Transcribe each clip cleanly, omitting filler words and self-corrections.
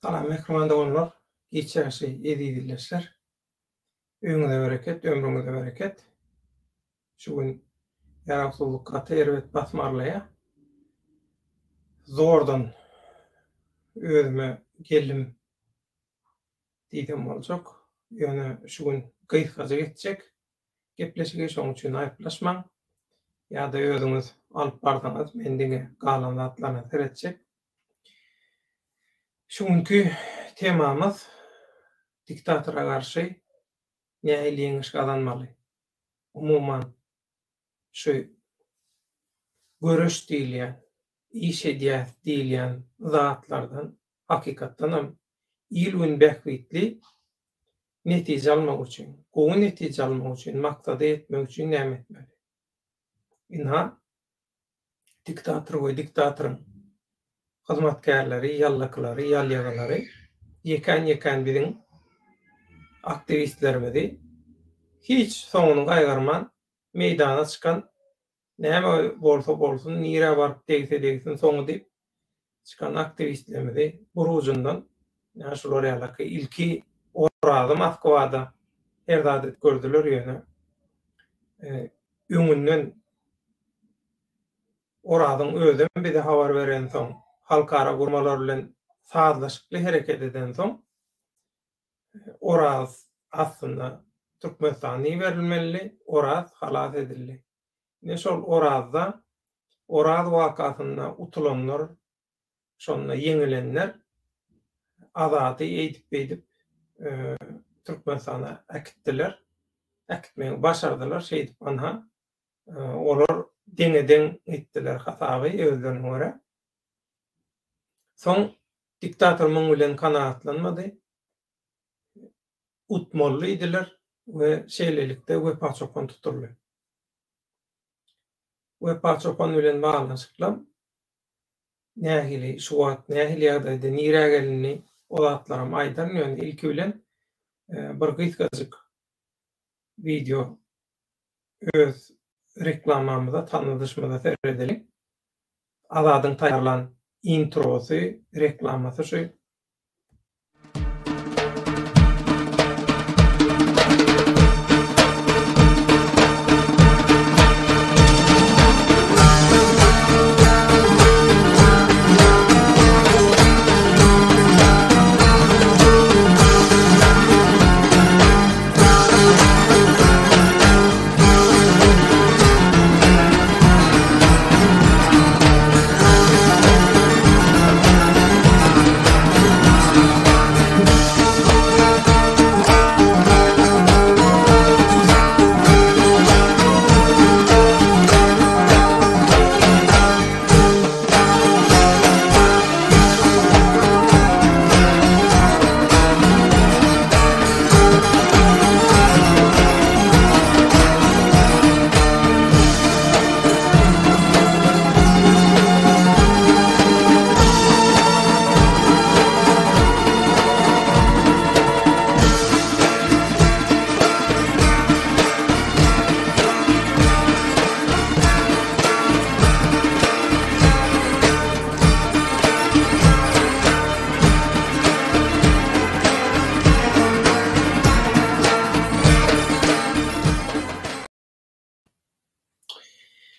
Salam mähriban doganlar, giç ýagşy eziz ildeşler. Öýüňize bereket, ömrüňize bereket. Şu gün ýarawsyzlyk gaty erbet basmarlaýar. Zordan özüme geldim diýsem boljak. Ýöne şu gün gysgaja geçjek gepleşigi, şonuň üçin aýyplaşmaň. Ýa-da özüňiz alyp barsaňyz, men diňe galan zatlaryna seretjek. Şu günki temamyz diktatora garşy nähili ýeňiş gazanmaly? Umuman, şu göreş diýilýän, iş edýäs diýilýän zatlardan hakykatdanam il-gün bähbitli netije almak üçin, gowy netije almak üçin, maksada ýetmek üçin näme etmeli? Ynha, diktator we diktatoryň hyzmatkärleri, ýallakylary, ýalýagylary ýekän-ýekän biziň aktiwistlerimizi hiç soňuny gaýgyrman meýdana çykan näme bolsa bolsun, nirä baryp degse degsin soňy diýip çykan aktiwistlerimizi bir ujundan ýa şular ýalaky ilki Orazy Moskwada her zat edip gördüler ýöne öňünden Orazyň özem bize habar berensoň, halkara guramalar bilen sazlaşykly hereket edensoň, Oraz aslynda Türkmenistana iberilmelidi, Oraz halas edildi. Ine şol Orazda, Oraz wakasynda utulanlar, şonda ýeňilenler Azady eýdip-beýdip Türkmenistana äkitdiler. Äkitmegi başardylar. Şeýdip anha olar deňe-deň etdiler hasaby özlerine görä. Soň diktator muň bilen kanagatlanmady. Utmaly diýdiler we şeýlelikde Wepa çopan tutuldy. Wepa çopan bilen baglanyşyklam nähili şu wagt nähili ýagdaýda nirä gelindi o zatlaram aýdaryn ýöne ilki bilen bir gysgajyk wideo öz reklamamyza tanydyşymyza seredeliň. Azadyň taýýarlan introsy reklamasy şu.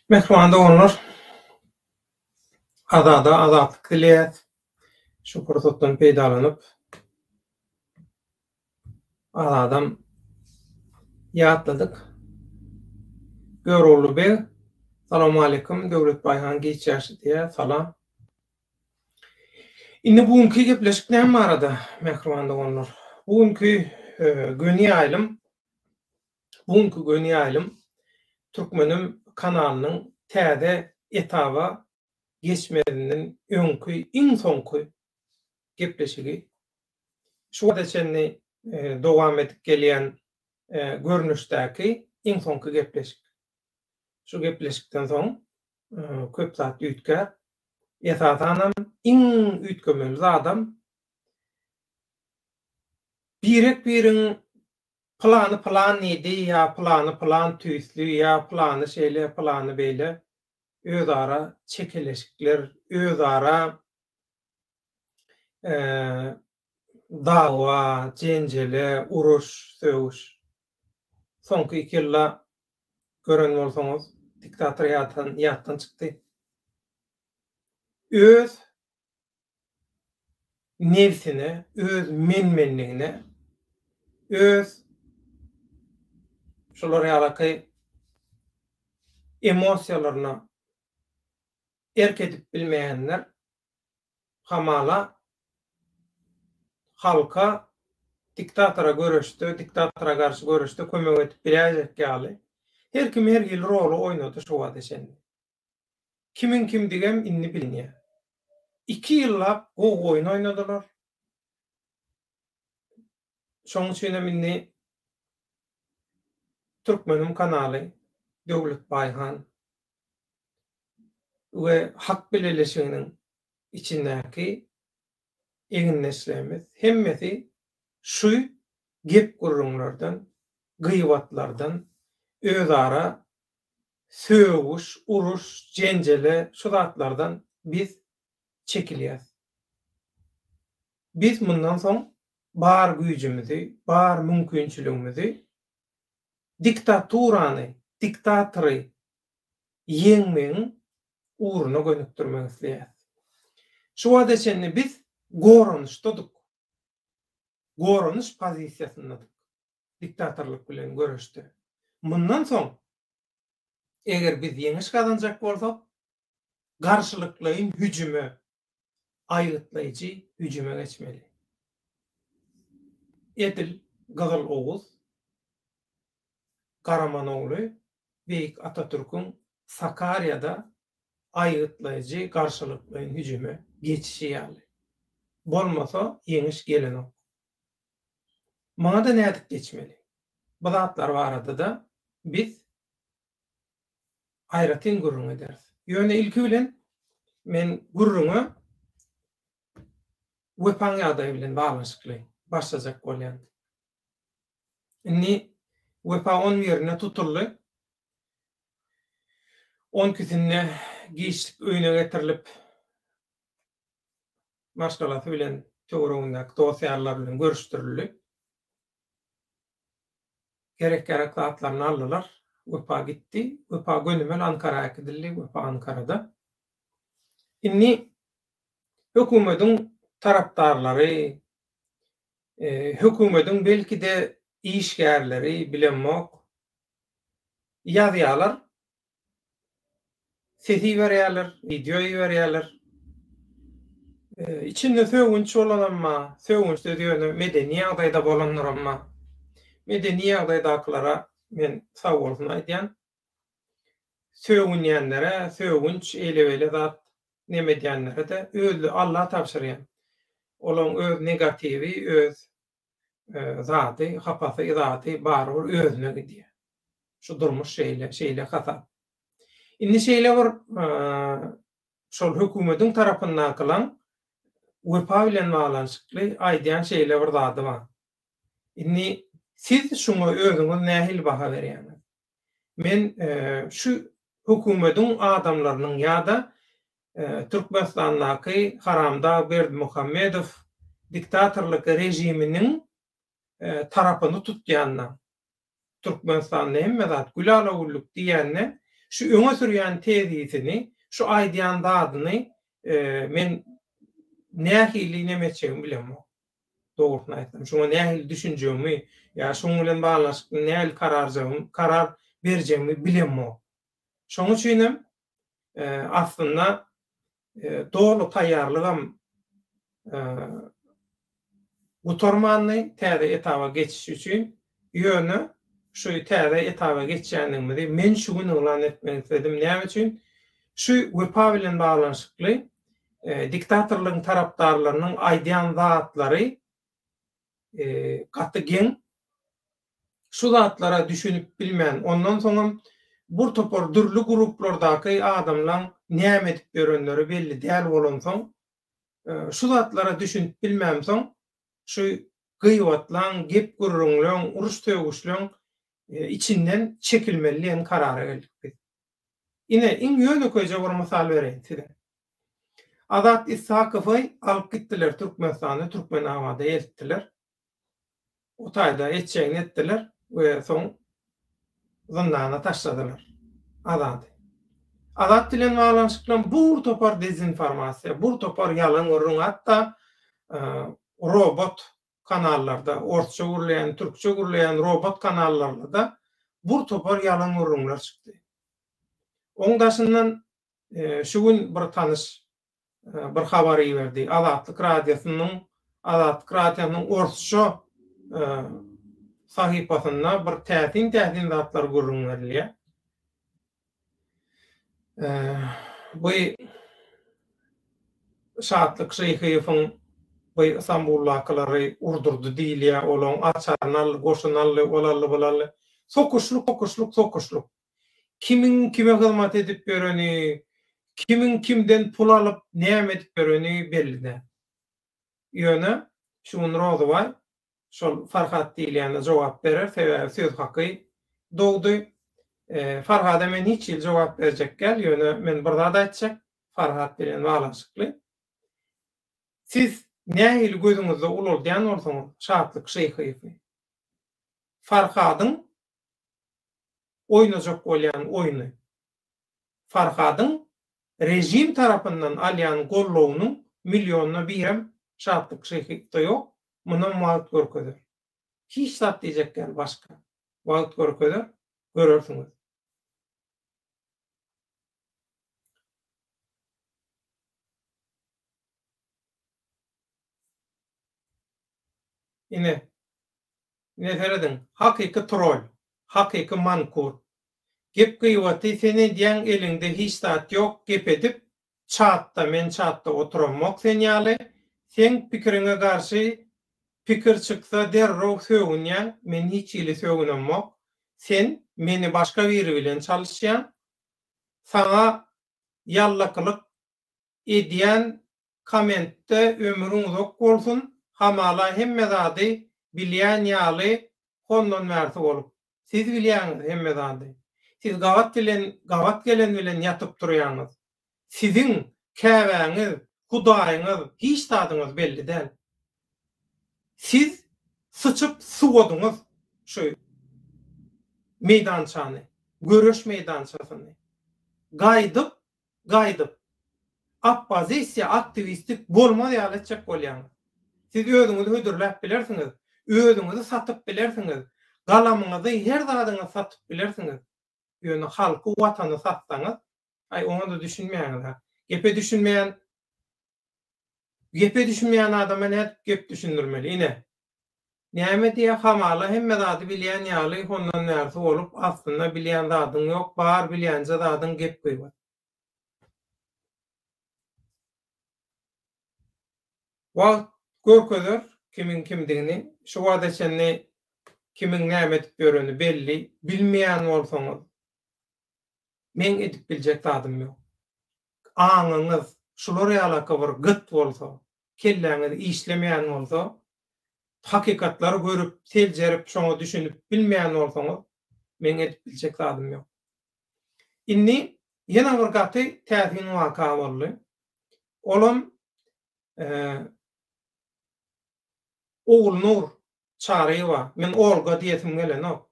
Mähriban doganlar, Azada azatlyk dileýäs. Şu pursatdan peýdalanyp, Azadam ýatladyk. Görogly beg, Salowmaleýkim, Döwletbaý han giç ýaşy diýýär, salam. Indi bu günki gepleşik näme barada, mähriban doganlar? Bu günki göni ýaýlym, bu günki göni ýaýlym Türkmenim kanalynyň täze etaba geçmezinden öňki iň soňky gepleşigi. Şu wagta çenli dowam edip gelýän görnüşdäki iň soňky gepleşik. Şu gepleşikden soň köp zat üýtgär. Esasanam iň üýtgemeli zadam birek-biriň pylany pylan diýdi ýa pylany pylan tüýsli ýa pylany şeýle pylany beýle özara çekeleşikler, özara. Dawa, jenjele, uruş, sögüş. Soňky iki ýylda gören bolsaňyz, diktator ýatdan ýatdan çykdy. Öz nebsine, öz men-menligine, öz şular ýalaky emosiýalaryna erk edip bilmeýänler hamala halka diktatora göreşde, diktatora garşy göreşde kömek edip biläýjek ýaly, her kim her hili roly oýnady şu wagta çenli. Kimiň kimdigem indi bilinýär. Iki ýyllap gowy oýun oýnadylar. Şoň üçinem indi Türkmenim kanaly Döwlet Baýhan we Hak bileleşiginiň içindäki egindeşlerimiz hemmesi şu gep-gürrüňlerden, gybatlardan, özara sögüş, uruş, jenjele şu zatlardan biz çekilýäs. Biz mundan soň bar güýjümizi, bar mümkinçiligimizi diktaturany, diktatory ýeňmegiň ugruna gönükdirmek isleýäris. Şu wagta çenli biz goranyşdadyk. Goranyş pozisiýasyndadyk diktatorlyk bilen göreşde. Mundan soň, eger biz ýeňiş gazanjak bolsak, garşylyklaýyn hüjüme, aýgytlaýjy hüjüme geçmeli. Edil Gyzyl Oguz Garamanogly Beýik Atatürküň Sakarýada aýgytlaýjy garşylyklaýyn hüjüme geçişi ýaly. Bolmasa ýeňiş gelenok. Muňa-da nädip geçmeli? Bu zatlar barada-da biz aýratyn gürrüň ederis. Ýöne ilki bilen men gürrüňe Wepaň ýagdaýy bilen baglanyşykly başlajak bolýan. Indi Wepa on birinde tutuldy. On ikisinde giçlik öýüne getirilip, maşgalasy bilen, töweregindäki dost-ýarlary bilen görüşdirildi. Gerek-ýarak zatlaryny aldylar. Wepa gitdi. Wepa gönümel Ankara äkidildi. Wepa Ankarada. Indi hökümediň tarapdarlary, hökümediň belki-de işgärleri, bilemok, ýazýarlar, ses iberýärler, wideo iberýärler. Içinde sögünç bolanam bar, sögünç sözi ýöne medeni ýagdaýda bolanlaram bar. Medeni ýagdaýdakylara men sag bolsun aýdýan. Sögünýänlere, sögünç eýle-beýle zat neme edýänlere-de özli Alla tabşyrýan. Olaň öz negatiwi, öz zady, hapasy, zady barybir özüne gidýär. Şu durmuş şeýle, şeýle hasap. Indi şeýle bir şol hökümetiň tarapyndakylaň Wepa bilen baglanyşykly aýdýan şeýle bir zady bar. Indi siz şuňa özüňiz nähili baha berýäňiz? Men şu hökümetiň adamlarynyň ýa-da Türkmenistandaky haramdag Berdimuhamedow diktatorlyk režiminiň tarapyny tutýanyna, Türkmenistanda hemme zat gülala-güllük diýýänine, şu öňe sürýän tezisini, şu aýdýan zadyny men nähili neme etjegimi bilemok. Dogrusyny aýtsam, şuňa nähili düşünjegimi ýa şuň bilen baglanyşykly nähili kararjagym, karar berjegimi bilemok. Şonuň üçinem aslynda doly taýýarlygam gutarmandy täze etaba geçiş üçin. Ýöne şu täze etaba geçýändigimizi men şu gün yglan etmek isledim. Näme üçin? Şu Wepa bilen baglanyşykly diktatorlygyň tarapdarlarynyň aýdýan zatlary gaty geň. Şu zatlara düşünip bilmän, ondan soňam bir topar dürli gruplardaky adamlaň näme edip ýörenleri belli däl bolansoň, şu zatlara düşünip bilmämsoň, şu gybatlaň, gep-gürrüňleň, uruş-sögüşleň içinden çekilmeli diýen karara geldik biz. Ine, iň ýönekeýje bir mysal bereýin size. Azat Isakowy alyp gitdiler Türkmenistana, Türkmenabada eltdiler. O taýda etjegini etdiler we soň zyndana taşladylar Azady. Azat bilen baglanyşykly bur topar dezinformasiýa, bur topar ýalan gürrüň hatda robot kanallarda, orsça gürleýän, türkçe gürleýän robot kanallarda-da bur topar ýalan gürrüňler çykdy. Oň daşyndan şu gün bir tanyş bir habar iberdi. Azatlyk Radiosynyň Azatlyk Radiosynyň orsça sahypasynda bir täsin-täsin zatlar gürrüň berilýär. Bu Şatlyk Şyhyýewiň bu Stambulldakylary urdurdy diýilýär, olaň açaryny aldy, goşuny aldy, ol aldy, bul aldy. Sokuşlyk, sokuşlyk, sokuşlyk. Kimiň kime hyzmat edip ýöreni, kimiň kimden pul alyp näme edip ýöreni belli däl. Ýöne şu gün Rozybaý şol Farhat diýilýäne jogap berer, sebäbi söz haky dogdy. Farhada men hiç hili jogap berjek däl, ýöne men bir zat aýtjak, Farhat bilen baglanyşykly. Siz nähili gözüňizde ulaldýan bolsaňyz Şatlyk Şyhyýewi, Farhadyň oýnajak bolýan oýny. Farhadyň režim tarapyndan alýan goldawynyň millionda birem Şatlyk Şyhyýewde ýok, munam wagt görkezer. Hiç zat diýjek däl başga. Wagt görkezer, görersiňiz. Ine, Ine serediň, hakyky trol, hakyky mankurt. Gep gyýbaty sen edýäň eliňde hiç zat ýok gep edip çatda men çatda oturamok sen ýaly seň pikiriňe garşy pikir çyksa derrew sögünýäň men hiç hili sögünemok sen meni başga biri bilen çalyşýaň saňa ýallakylyk edýän Kommentde ömrüň uzak bolsun hamala hemme zady bilýän ýaly hondan bärsi bolup. Siz bilýäňiz hemme zady. Siz gabat bilen gabat gelen bilen ýatyp turýaňyz. Siziň käbäňiz, hudaýyňyz hiç zadyňyz belli däl. Siz syçyp suwadyňyz şu meýdançany, göreş meýdançasyny. Gaýdyp gaýdyp, oppozisiýa aktiwistik bolmaz ýaly etjek bolýaňyz. Siz özüňizi hödürläp bilersiňiz, özüňizi satyp bilersiňiz, galamyňyzy, her zadyňyzy satyp bilersiňiz. Ýöne halky, watany satsaňyz, aý oňa-da düşünmeýäňiz-ä. Gepe düşünmeýän Gepe düşünmeýän adama nädip gep düşündirmeli? Ine. Näme diýýä, hamala hemme zady bilýän ýaly hondan bärsi bolup, aslynda bilýän zadyň ýok, bar bilýänje zadyň gep-gybat. Wagt görkezer kimiň kimdigini, şu wagta çenli kimiň näme edip ýöreni belli, bilmeýän bolsaňyz, Meň edip biljek zadym ýok. Aňyňyz şular ýalaka bir gyt bolsa, kelläňiz işlemeýän bolsa, hakykatlary görüp, seljerip, şoňa düşünip bilmeýän bolsaňyz, meň edip biljek zadym ýok. Indi ýene bir gaty täsin waka boldy. Olam Ogulnur Çaryýewa, men Olga diýesim gelenok.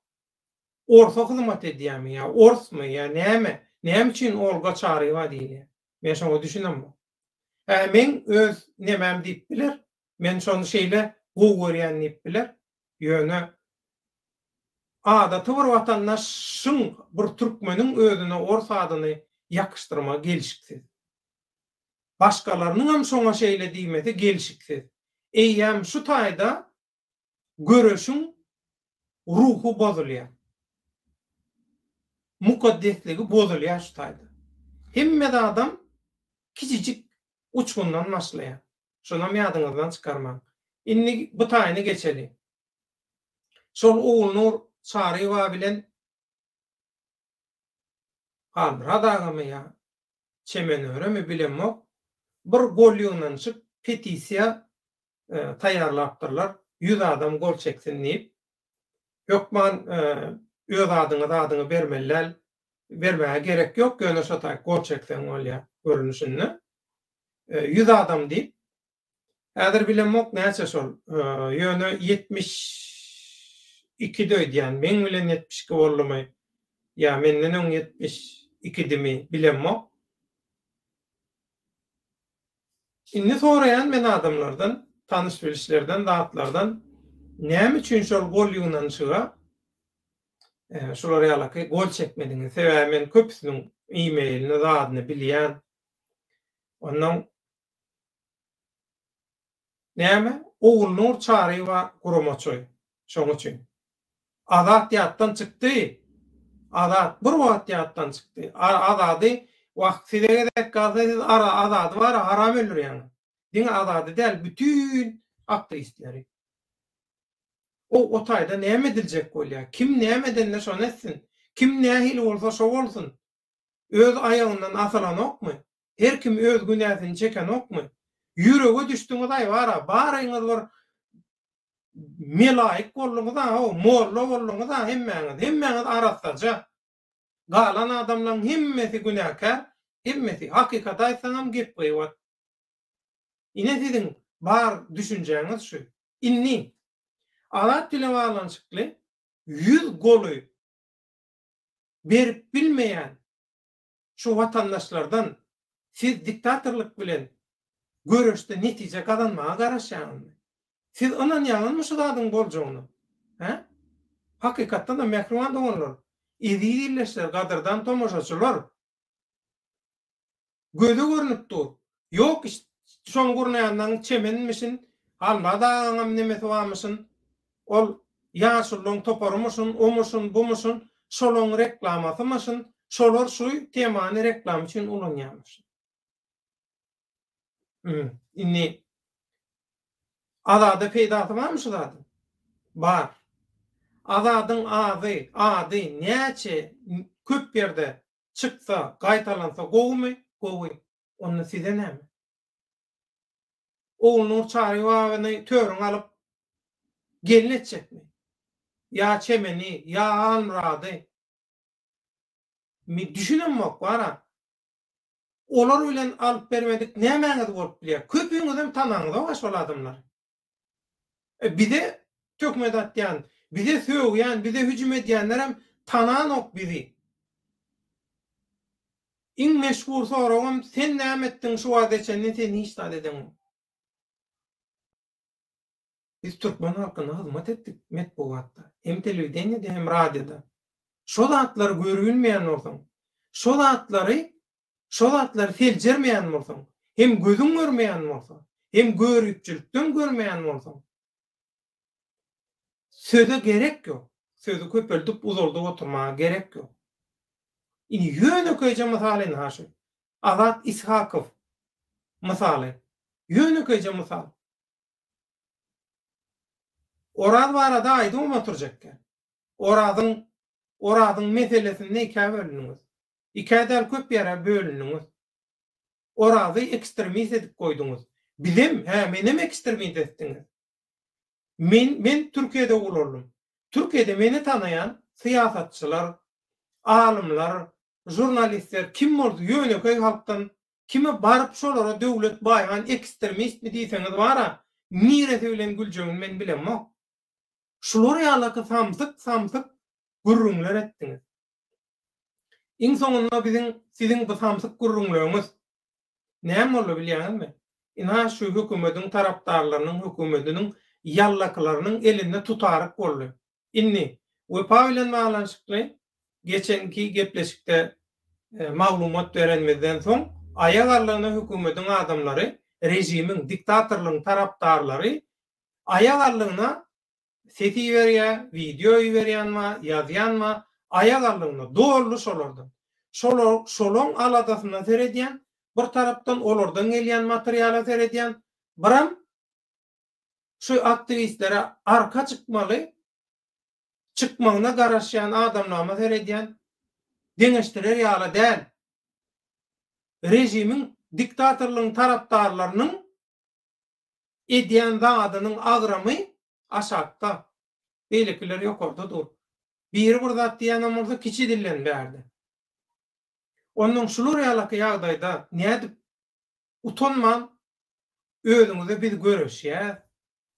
Orsa hyzmat edýärmi ýa orsmy ýa näme? Näme üçin Olga Çaryýewa diýilýär? Men şoňa düşünemok. Hä, meň öz nemäm diýip biler. Men şony şeýle gowy görýän diýip biler. Ýöne adaty bir watandaşyň, bir türkmeniň özüne ors adyny ýakyşdyrmagy gelşiksiz. Başgalarynyňam şoňa şeýle diýmesi gelşiksiz. Eýýäm şu taýda göreşiň ruhy bozulýar. Mukaddesligi bozulýar şu taýda. Hemme zadam kiçijik uçgundan başlaýar. Şonam ýadyňyzdan çykarmaň. Indi bu taýyny geçeli. Şol Ogulnur Çaryýewa bilen Halmyrat agamy ýa Çemenöremi bilemok, bir gol ýygnanyşyk petisiýa taýýarlapdyrlar, 100 adam gol çeksin diýip. Hökman öz adyňy zadyňy bermeli däl, bermäge gerek ýok, ýöne şo taýy gol çekseň bolýar görnüşinde. 100 adam diýip. Häzir bilemok näçe şol. Ýöne 72-di öýdýän. Meň bilen 72 boldumy ýa menden öň 72-dimi bilemok. Indi soraýan men adamlardan, tanyş-bilişlerden, zatlardan, näme üçin şol gol ýygnanyşyga şular ýalaky gol çekmediňiz? Sebäbi men köpüsiniň e-mailini, zadyny bilýän. Onnoň näme? Ogulnur Çaryýewa guramaçy. Şoň üçin. Azat ýatdan çykdy. Azat bir wagt ýatdan çykdy. Azady wah size gezek galsa siz ara Azady bara haram öldürýäňiz. Diňe Azady däl bütin aktiwistleri. O o taýda näme ediljek bolýar? Kim näme edende şony etsin. Kim nähili bolsa şo bolsun. Öz aýagyndan asylanokmy? Her kim öz günäsini çekenokmy? Ýürege düşdüňiz-aý bara, baryňyz bir melaýyk bolduňyz-a-how, molla bolduňyz-a hemmäňiz, hemmäňiz arassaja. Galan adamlaň hemmesi günäkär, hemmesi. Hakykaty aýtsaňam gep-gybat. Ine siziň bar düşünjäňiz şu. Indi, Azat bile baglanyşykly 100 goly berip bilmeýän şu watandaşlardan siz diktatorlyk bilen göreşde netije gazanmaga garaşýaňyzmy? Siz ynanýaňyzmy şu zadyň boljagyna? Hä? Hakykatdan-da mähriban doganlar, eziz ildeşler, gadyrdan tomaşaçylar! Göze görnüp dur. Ýok iş şoň gurnaýanlaň çemenmişin, Halmyrat agaňam nemesi barmyşyn, ol ýaşululaň toparymyşyn, omyşyn, bumyşyn, şolaň reklamasymyşyn, şolar şu temany reklama üçin ulanýarmyşyn. Indi Azada peýdasy barmy şu zadyň? Bar. Azadyň azy, ady näçe köp ýerde Çyksa, gaýtalansa gowumy? Gowy. Onda size näme? Ogulnur Çarybabyny törüňe alyp, gelin etjekmi? Ýa Çemeni, ýa Halmyrady? Men düşünemok, bar-a. Olar bilen alyp bermedik nämäňiz bolup bilýär? Köpüňizem tanaňyzok-a şol adamlary. E, bize töhmet atýan, bize sögýän, bize hüjüm edýänlerem tananok bizi. Iň meşhur soragym sen näme etdiň şu wagta çenli sen hiç zat edeňok. Biz türkmen halkyna hyzmat etdik metbugatda, hem telewideniýede hem radioda. Şo zatlary görübilmeýän bolsaň, şo zatlary Şo zatlary seljermeýän bolsaň, hem gözüň görmeýän bolsa, hem göripçilikden görmeýän bolsaň, söze gerek ýok. Sözi köpeldip, uzaldyp oturmaga gerek ýok. Indi ýönekeýje mysal ynha şu. Azat Ishakow mysaly. Ýönekeýje mysal. Oraz barada aýdybam oturjak däl. Orazyň Orazyň meselesinde ikä bölündiňiz. Ikä däl köp ýere bölündiňiz. Orazy ekstremist edip goýduňyz. Bizem, hä, menem ekstremist etdiňiz. Men, men Türkiýede ulaldym. Türkiýede meni tanaýan syýasatçylar, alymlar, žurnalistler kim bolsa ýönekeý halkdan kime baryp şolara Döwlet Baýhan ekstremistmi diýseňiz bara niresi bilen güljegini men bilemok. Şular ýalaky samsyk samsyk gürrüňler etdiňiz. Iň soňunda biziň siziň bu samsyk gürrüňleriňiz näme boldy bilýäňizmi? Ynha şu hökümediň tarapdarlarynyň hökümediniň ýallakylarynyň elinde tutaryk boldy. Indi Wepa bilen baglanyşykly geçenki gepleşikde maglumat berenimizden soň aýak aldygyna hökümediň adamlary režimiň diktatorlygyň tarapdarlary aýak aldygyna Ses iberýä, wideo iberýän bar, ýazýan bar, aýak aldygyna doldy şolardan. Şolar şolaň aladasyna seredýän, bir tarapdan olardan gelýän materiala seredýän, biram şu aktiwistlere arka çykmaly, çykmagyna garaşýan adamlama seredýän, deňeşdirer ýaly däl. Režimiň, diktatorlygyň tarapdarlarynyň edýän zadynyň agramy aşakda, beýlekiler ýokarda dur. Biri bir zat diýýänem bolsa kiçi dilden bärde. Onnoň şular ýalaky ýagdaýda nädip Utanman özüňize biz göreşýäs,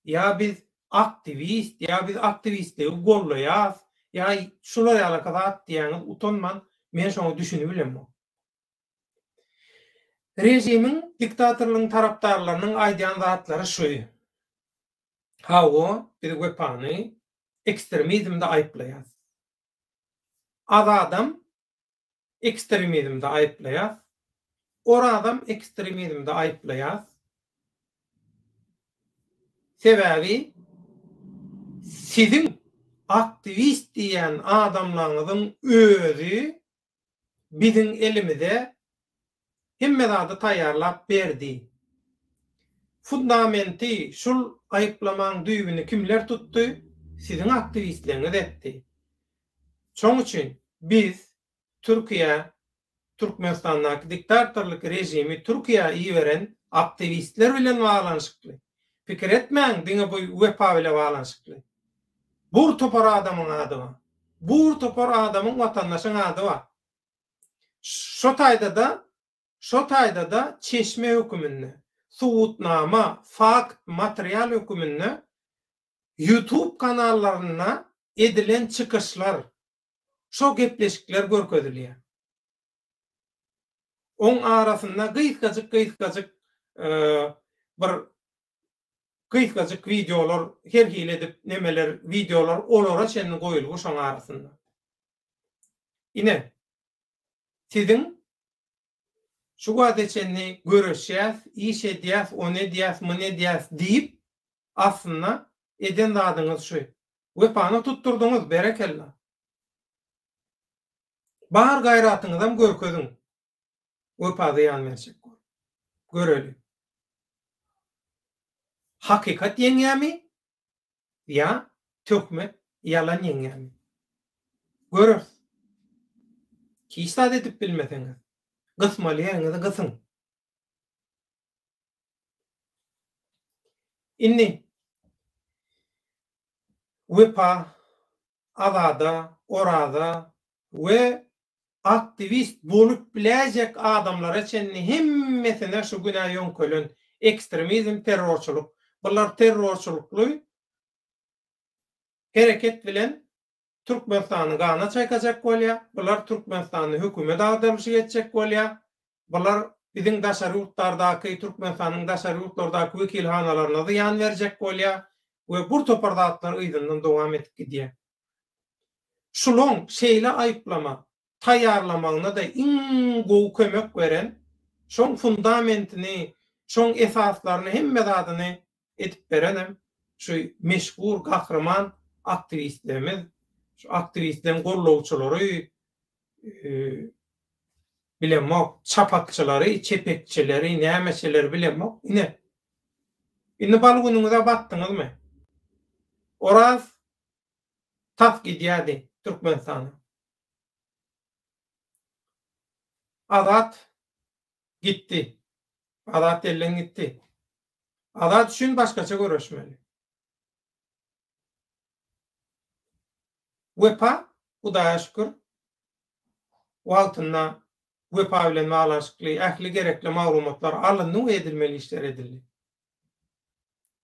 ýa biz aktiwist, ýa biz aktiwistligi gollaýas, ýa şular ýalaka zat diýýäňiz utanman men şoňa düşünibilemok. Režimiň, diktatorlygyň tarapdarlarynyň aýdýan zatlary şu. Hawa, biz Wepany ekstremizmde aýyplaýas. Azadam ekstremizmde aýyplaýas. Orazam ekstremizmde aýyplaýas. Sebäbi siziň aktiwist diýýän adamlaryňyzyň özi biziň elimize hemme zady taýýarlap berdi. Fundamenti, şul aýyplamaň düýbüni kimler tutdy? Siziň aktiwistleriňiz etdi. Şoň üçin biz Türkiýä Türkmenistandaky diktatorlyk režimi Türkiýä iberen aktiwistler bilen baglanyşykly. Pikir etmäň diňe bu Wepa bile baglanyşykly. Bur topar adamyň ady bar. Bur topar adamyň watandaşyň ady bar. Şo taýdada şo taýdada çeşme höküminde, subutnama, fakt, material höküminde Youtube kanallarynda edilen çykyşlar, şo gepleşikler görkezilýär. Oň arasynda gysgajyk-gysgajyk bir gysgajyk wideolar her hili edip nemeler wideolar olara çenli goýulgy şoň arasynda. Ine, siziň şu wagta çenli göreşýäs, iş edýäs, ony edýäs, muny edýäs diýip, aslynda eden zadyňyz şu. Wepany tutdurdyňyz, berekella. Bar gaýratyňyzam görkeziň. Wepa zyýan berjek bolup. Göreli. Hakykat ýeňýämi ýa töhmet, ýalan ýeňýämi? Göreris. Hiç zat edip bilmeseňiz, gysmaly ýeriňizi gysyň. Indi Wepa Azada, Oraza we aktiwist bolup biläýjek adamlara çenli hemmesine şu günä ýöňkelen ekstremizm, terrorçylyk. Bular terrorçylykly hereket bilen Türkmenistany gana çaýkajak bolýar. Bular Türkmenistanda hökümet agdarylyşyk etjek bolýar. Bular biziň daşary ýurtlardaky, Türkmenistanyň daşary ýurtlardaky wekilhanalaryna zyýan berjek bolýar we bir topar zatlar yzyndan dowam edip gidýär. Şulaň şeýle aýyplama taýýarlamagyna-da iň gowy kömek beren, şoň fundamentini, şoň esaslaryny hemme zadyny edip berenem şu meşhur gahryman aktiwistlerimiz, şu aktiwistleriň gollawçylary, bilemok, çapakçylary, çepekçileri, nämeçileri bilemok. Ine. Indi bal günüňize batdyňyzmy? Oraz tas gidýärdi Türkmenistana. Azat gitdi. Azat elden gitdi. Azat üçin başgaça göreşmeli. Wepa, Hudaýa şükür, wagtynda Wepa bilen baglanyşykly ähli gerekli maglumatlar alyndy we edilmeli işler edildi.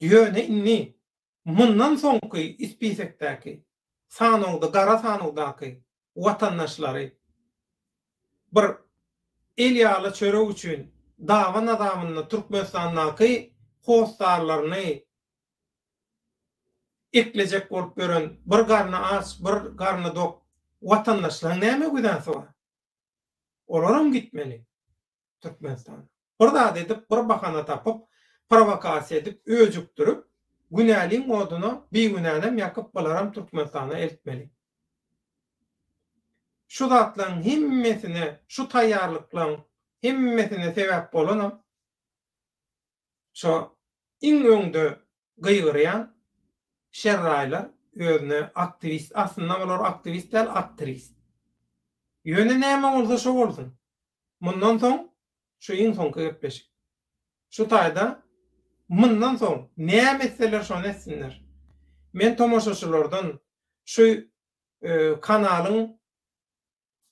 Ýöne indi mundan soňky spisekdäki, sanawda, gara sanawdaky watandaşlary bir el ýaly çörek üçin daban azabynda Türkmenistandaky hossarlaryny eklejek bolup ýören bir garny aç, bir garny dok watandaşlaryň näme günäsi bar? Olaram gitmeli Türkmenistana. Bir zat edip, bir bahana tapyp, prowokasiýa edip, öjükdirip, günäliň oduna bigünänem ýakyp bularam Türkmenistana eltmeli. Şu zatlaryň hemmesine, şu taýýarlyklaryň hemmesine sebäp bolanam Şo iň öňde gygyrýan şerraýlar özüne aktiwist, aslynda olar aktiwist däl aktrist. Ýöne näme bolsa şo bolsun. Mundan soň şu iň soňky gepleşik. Şu taýda mundan soň näme etseler şony etsinler. Men tomaşaçylardan şu kanalyň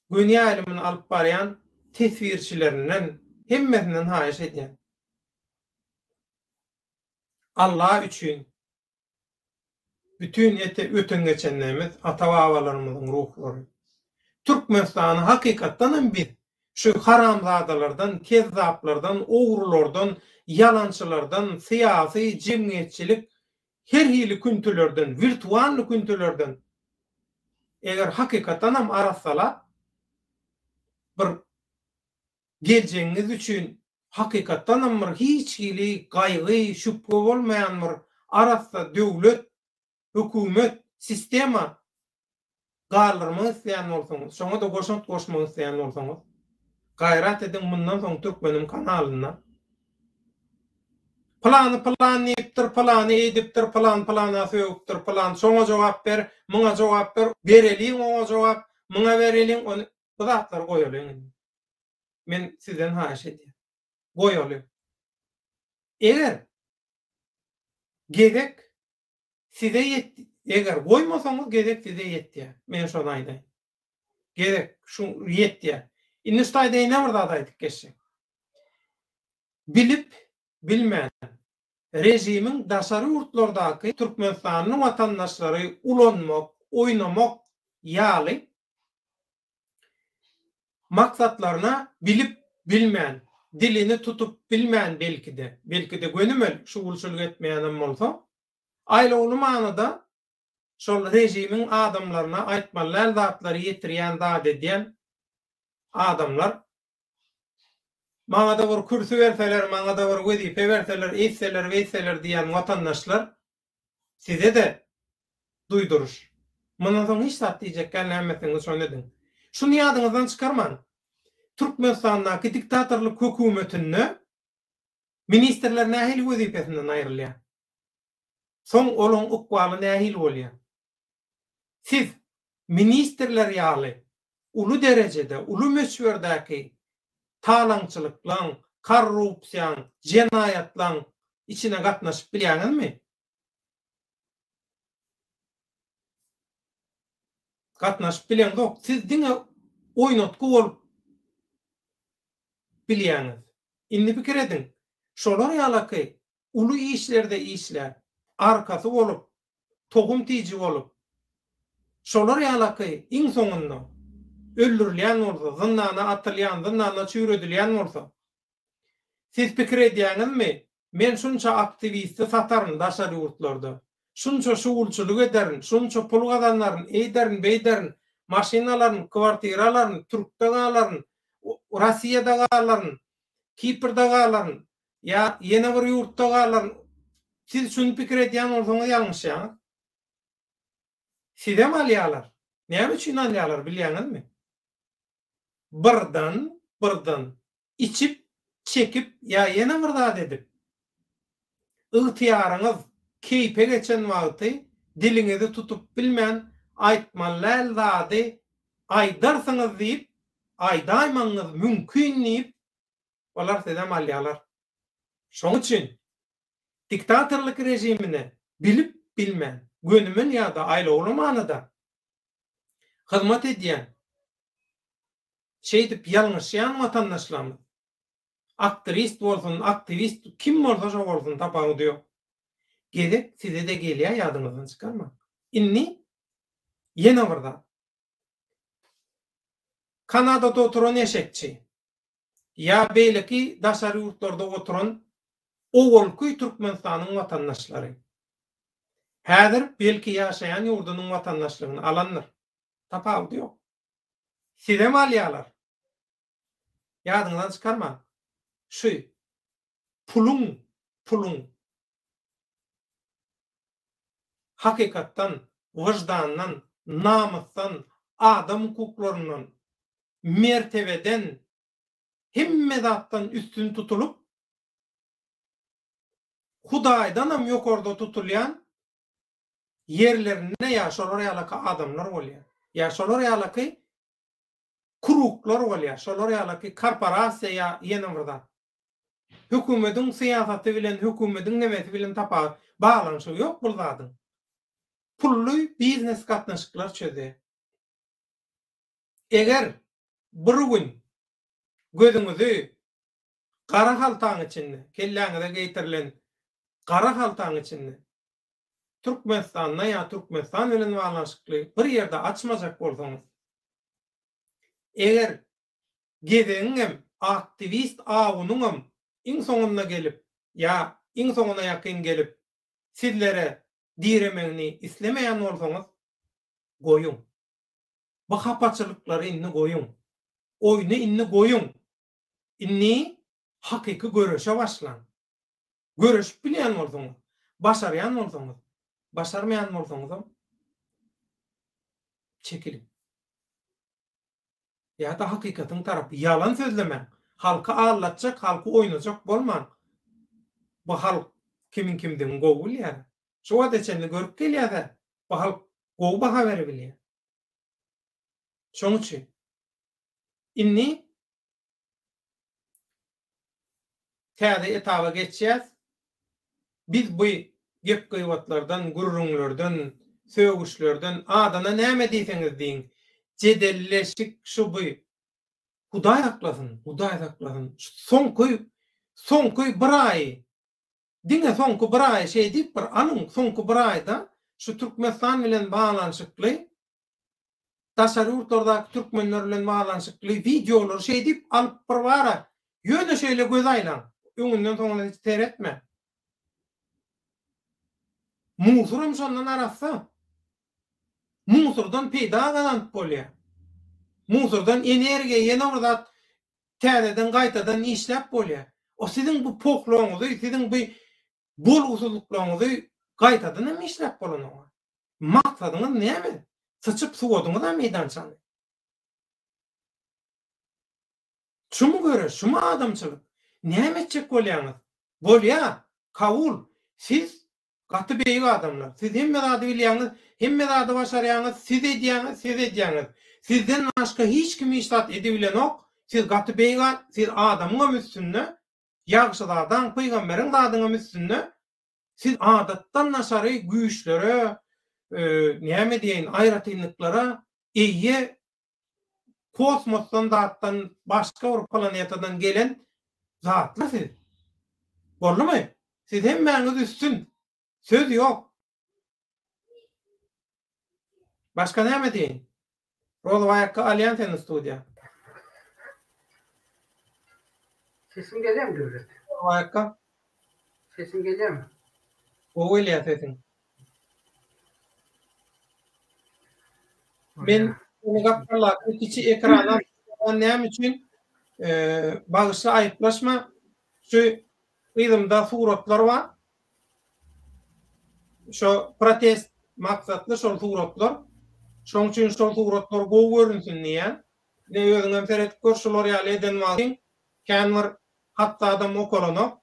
göni ýaýlymyny alyp barýan teswirçilerinden hemmesinden haýyş edýän. Alla üçin bütin ete öten geçenlerimiz ata-babalarymyzyň ruhlary. Türkmenistany hakykatdan hem biz şu haramzadalardan, kezzaplardan, ogrulardan, ýalançylardan, syýasy, jemgyýetçilik her hili küntülerden, wirtualny küntülerden eger hakykatdan hem arassalap bir geljegiňiz üçin hakykatdanam bir hiç hili gaýgy, şübhe bolmaýan bir arassa döwlet, hökümet, sistema galdyrmak isleýän bolsaňyz, şoňa-da goşant goşmak isleýän bolsaňyz, gaýrat ediň mundan soň Türkmenim kanalynda Pylany pylan diýipdir, pylany eýdipdir, pylan pylana sögüpdir, pylan şoňa jogap ber, muňa jogap ber, bereliň oňa jogap, muňa bereliň ony, bu zatlary goýalyň indi. Men sizden haýyş edýän. Goýalyň. Eger gezek size ýet, eger goýmasaňyz gezek size ýetýär. Men şony aýdaýyn. Gezek şu ýetýär. Indi şu taýda ýene bir zat aýdyp geçjek. Bilip, bilmän režimiň daşary ýurtlardaky türkmenistanly watandaşlary ulanmak, oýnamak ýaly maksatlaryna bilip bilmän, dilini tutup bilmän belki-de, belki-de gönümel şugulçylyk etmeýänem bolsa, aýlawly manyda şol režimiň adamlaryna aýtmaly däl zatlary ýetirýän zat edýän adamlar maňa-da bir kürsi berseler, maňa-da bir wezipe berseler, eýtseler, beýtseler diýýän watandaşlar Size-de duýduryş. Mundan soň hiç zat diýjek däl näme etseňiz şony ediň. Şuny ýadyňyzdan çykarmaň. Türkmenistandaky diktatorlyk hökümetinde ministrler nähili wezipesinden aýrylýar? Soň olaň ykbaly nähili bolýar? Siz ministrler ýaly uly derejede, uly möçberdäki talaňçylyklaň, korrupsiýaň, jenaýatlaň içine gatnaşyp bilýäňizmi? Gatnaşyp bileňzok. Siz diňe oýnatgy bolup bilýäňiz. Indi pikir ediň, şolar ýalaky uly işlerde işläp, arkasy bolup, tohum tiji bolup, şolar ýalaky iň soňunda öldürilýän bolsa, zyndana atylýan, zyndanda çüýredilýän bolsa, siz pikir edýäňizmi, men şunça aktiwisti sataryn daşary ýurtlarda, şunça şugulçylyk ederin, şunça pul gazanaryn, eýderin, beýderin, maşyn alaryn, kwartira alaryn, türkde galaryn, Rossiýada galaryn, Kiprde galaryn, Ýa ýene bir ýurtda galaryn. Siz şuny pikir edýän bolsaňyz ýalňyşýaňyz. Sizem alýarlar. Näme üçin alýarlar bilýäňizmi? Birden, birden içip, çekip ýa ýene bir zat edip, ygtyýaryňyz keýpe geçen wagty diliňizi tutup bilmän aýtmaly däl zady aýdarsyňyz diýip, aýdaýmagyňyz mümkin diýip Olar sizem alýarlar. Şoň üçin diktatorlyk režimine bilip bilmän, gönümel ýa-da aýlawly manyda hyzmat edýän, şeýdip ýalňyşýan watandaşlarymyz, aktrist bolsun, aktiwist, kim bolsa şo bolsun tapawudy ýok. Gezek size-de gelýär ýadyňyzdan çykarmaň. Indi ýene bir zat. Kanadada oturan eşekçi. Ýa beýleki daşary ýurtlarda oturan owalky Türkmenistanyň watandaşlary. Häzir belki ýaşaýan ýurdunyň watandaşlygyny alandyr. Tapawudy ýok. Sizem alýalar. Ýadyňyzdan çykarmaň. Şu puluň puluň hakykatdan, wyždandan, namysdan, adam hukuklaryndan, mertebeden, hemme zatdan üstün tutulyp, Hudaýdanam ýokarda tutulýan ýerlerinde ýa şolar ýalaky adamlar bolýar. Ýa şolar ýalaky kruglar bolýar, şolar ýalaky korporasiýa ýa ýene bir zat. Hökümediň syýasaty bilen, hökümediň nemesi bilen tapawut, baglanyşygy ýok bul zadyň. Pully biznes gatnaşyklar çözýär. Eger bir gün gözüňizi gara haltaň içinde, kelläňize geýtirilen. Gara haltaň içinde. Türkmenistanda ýa Türkmenistan bilen baglanyşykly bir ýerde açmajak bolsaňyz, eger gezegiňem, aktiwist awunyňam iň soňunda gelip ýa iň soňuna ýakyn gelip sizlere diremegini islemeýän bolsaňyz, goýuň. Bu hapaçylyklary indi goýuň. Oýny indi goýuň. Indi hakyky göreşe başlaň. Göreşip bilýän bolsaňyz, başarýan bolsaňyz, başarmaýan bolsaňyzam çekiliň. Ýa-da hakykatyň tarapy, ýalan sözlemäň. Halky aldatjak, halky oýnajak bolmaň. Bu halk kimiň kimdigini gowy bilýär. Şu wagta çenli görüp gelýär-de, bu halk gowy baha beribilýär. Şoň üçin indi täze etaba geçýäs. Biz bu gep-gybatlardan, gürrüňlerden, sögüşlerden, adyna näme diýseňiz diýiň, jedelleşik şu bu Hudaý saklasyn, Hudaý saklasyn, şu soňky, soňky bir aýy, diňe soňky bir aýy şeý diýip bir alyň, soňky bir aýda şu Türkmenistan bilen baglanyşykly daşary ýurtlardaky türkmenler bilen baglanyşykly wideolary şeý diýip alyp bir bara ýöne şeýle göz aýlaň, öňünden soňuna hiç seretme. Musuram şondan arassa. Musurdan peýda gazanyp bolýar. Musurdan energiýa ýene bir zat täzeden gaýtadan işläp bolýar. O siziň bu pohlaňyzy, siziň bu bolgusyzlyklaryňyzy gaýtadan hem işläp bolanok. Maksadyňyz näme? Syçyp suwadyňyz-a meýdançany. Şumy göreş, şumy adamçylyk? Näme etjek bolýaňyz? Bolýa, kabul. Siz gaty beýik adamlar. Siz hemme zady bilýäňiz, hemme zady başarýaňyz, siz edýäňiz, siz edýäňiz. Sizden başga hiç kim hiç zat edibilenok. Siz gaty beýik, siz adamyňam üstünde, ýagşyzadaň, pygamberiň zadyňam üstünde. Siz adatdan daşary güýçlere, näme diýeýin, aýratynlyklara eýe kosmosdan zatdan başga bir planetadan gelen zatlar siz. Boldumy? Siz hemmäňiz üstün. Söz ýok. Başga näme diýeýin? Rozbaý akga alýan seni studiýa. Sesim gelýärmi Döwlet? Rozbaý akga. Sesim gelýärmi? Gowy gelýär sesiň. Men seni gapdallaky kiçi ekrana näme üçin bagyşla aýyplaşma şu yzymda suratlar bar. Şo protest maksatly şol suratlar. Şoň üçin şol suratlar gowy görünsün diýýän. Ine özüňem seredip gör şular ýaly eden wagtyň kän bir hatda adam okalanok.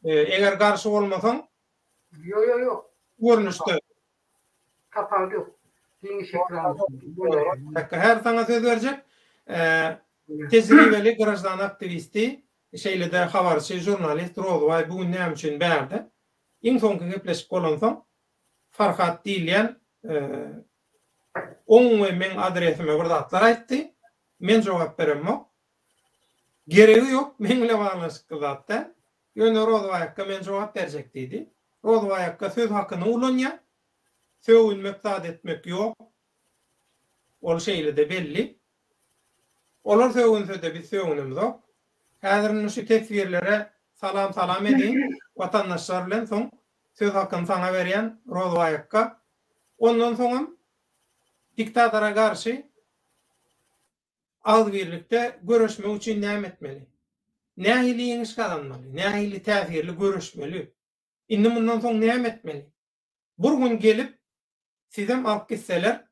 Eger garşy bolmasaň. Ýo ýo ýok. Görnüşde. Tapawudy ýok. Giňiş ekran bolýar. Häzir saňa söz berjek. Tejribeli graždan aktiwisti Şeýle-de habarçy žurnalist Rozbaý bu gün näme üçin bärde? Iň soňky gepleşik bolansoň, Farhat diýilýän oň we meň adresime bir zatlar aýtdy. Men jogap beremok. Geregi ýok, meň bilen baglanyşykly zat däl. Ýöne Rozbaý akga men jogap berjek diýdi. Rozbaý akga söz hakyny ulanýar. Sögünmek zat etmek ýok. Ol şeýle-de belli. Olar sögünse-de biz sögünemzok. Häzir indi şu teswirlere salam salam ediň watandaşlar bilen soň söz hakyny saňa berýän Rozbaý akga. Ondan soňam diktatora garşy agzybirlikde göreşmek üçin näme etmeli? Nähili ýeňiş gazanmaly? Nähili täsirli göreşmeli? Indi mundan soň näme etmeli? Bir gün gelip sizem alyp gitseler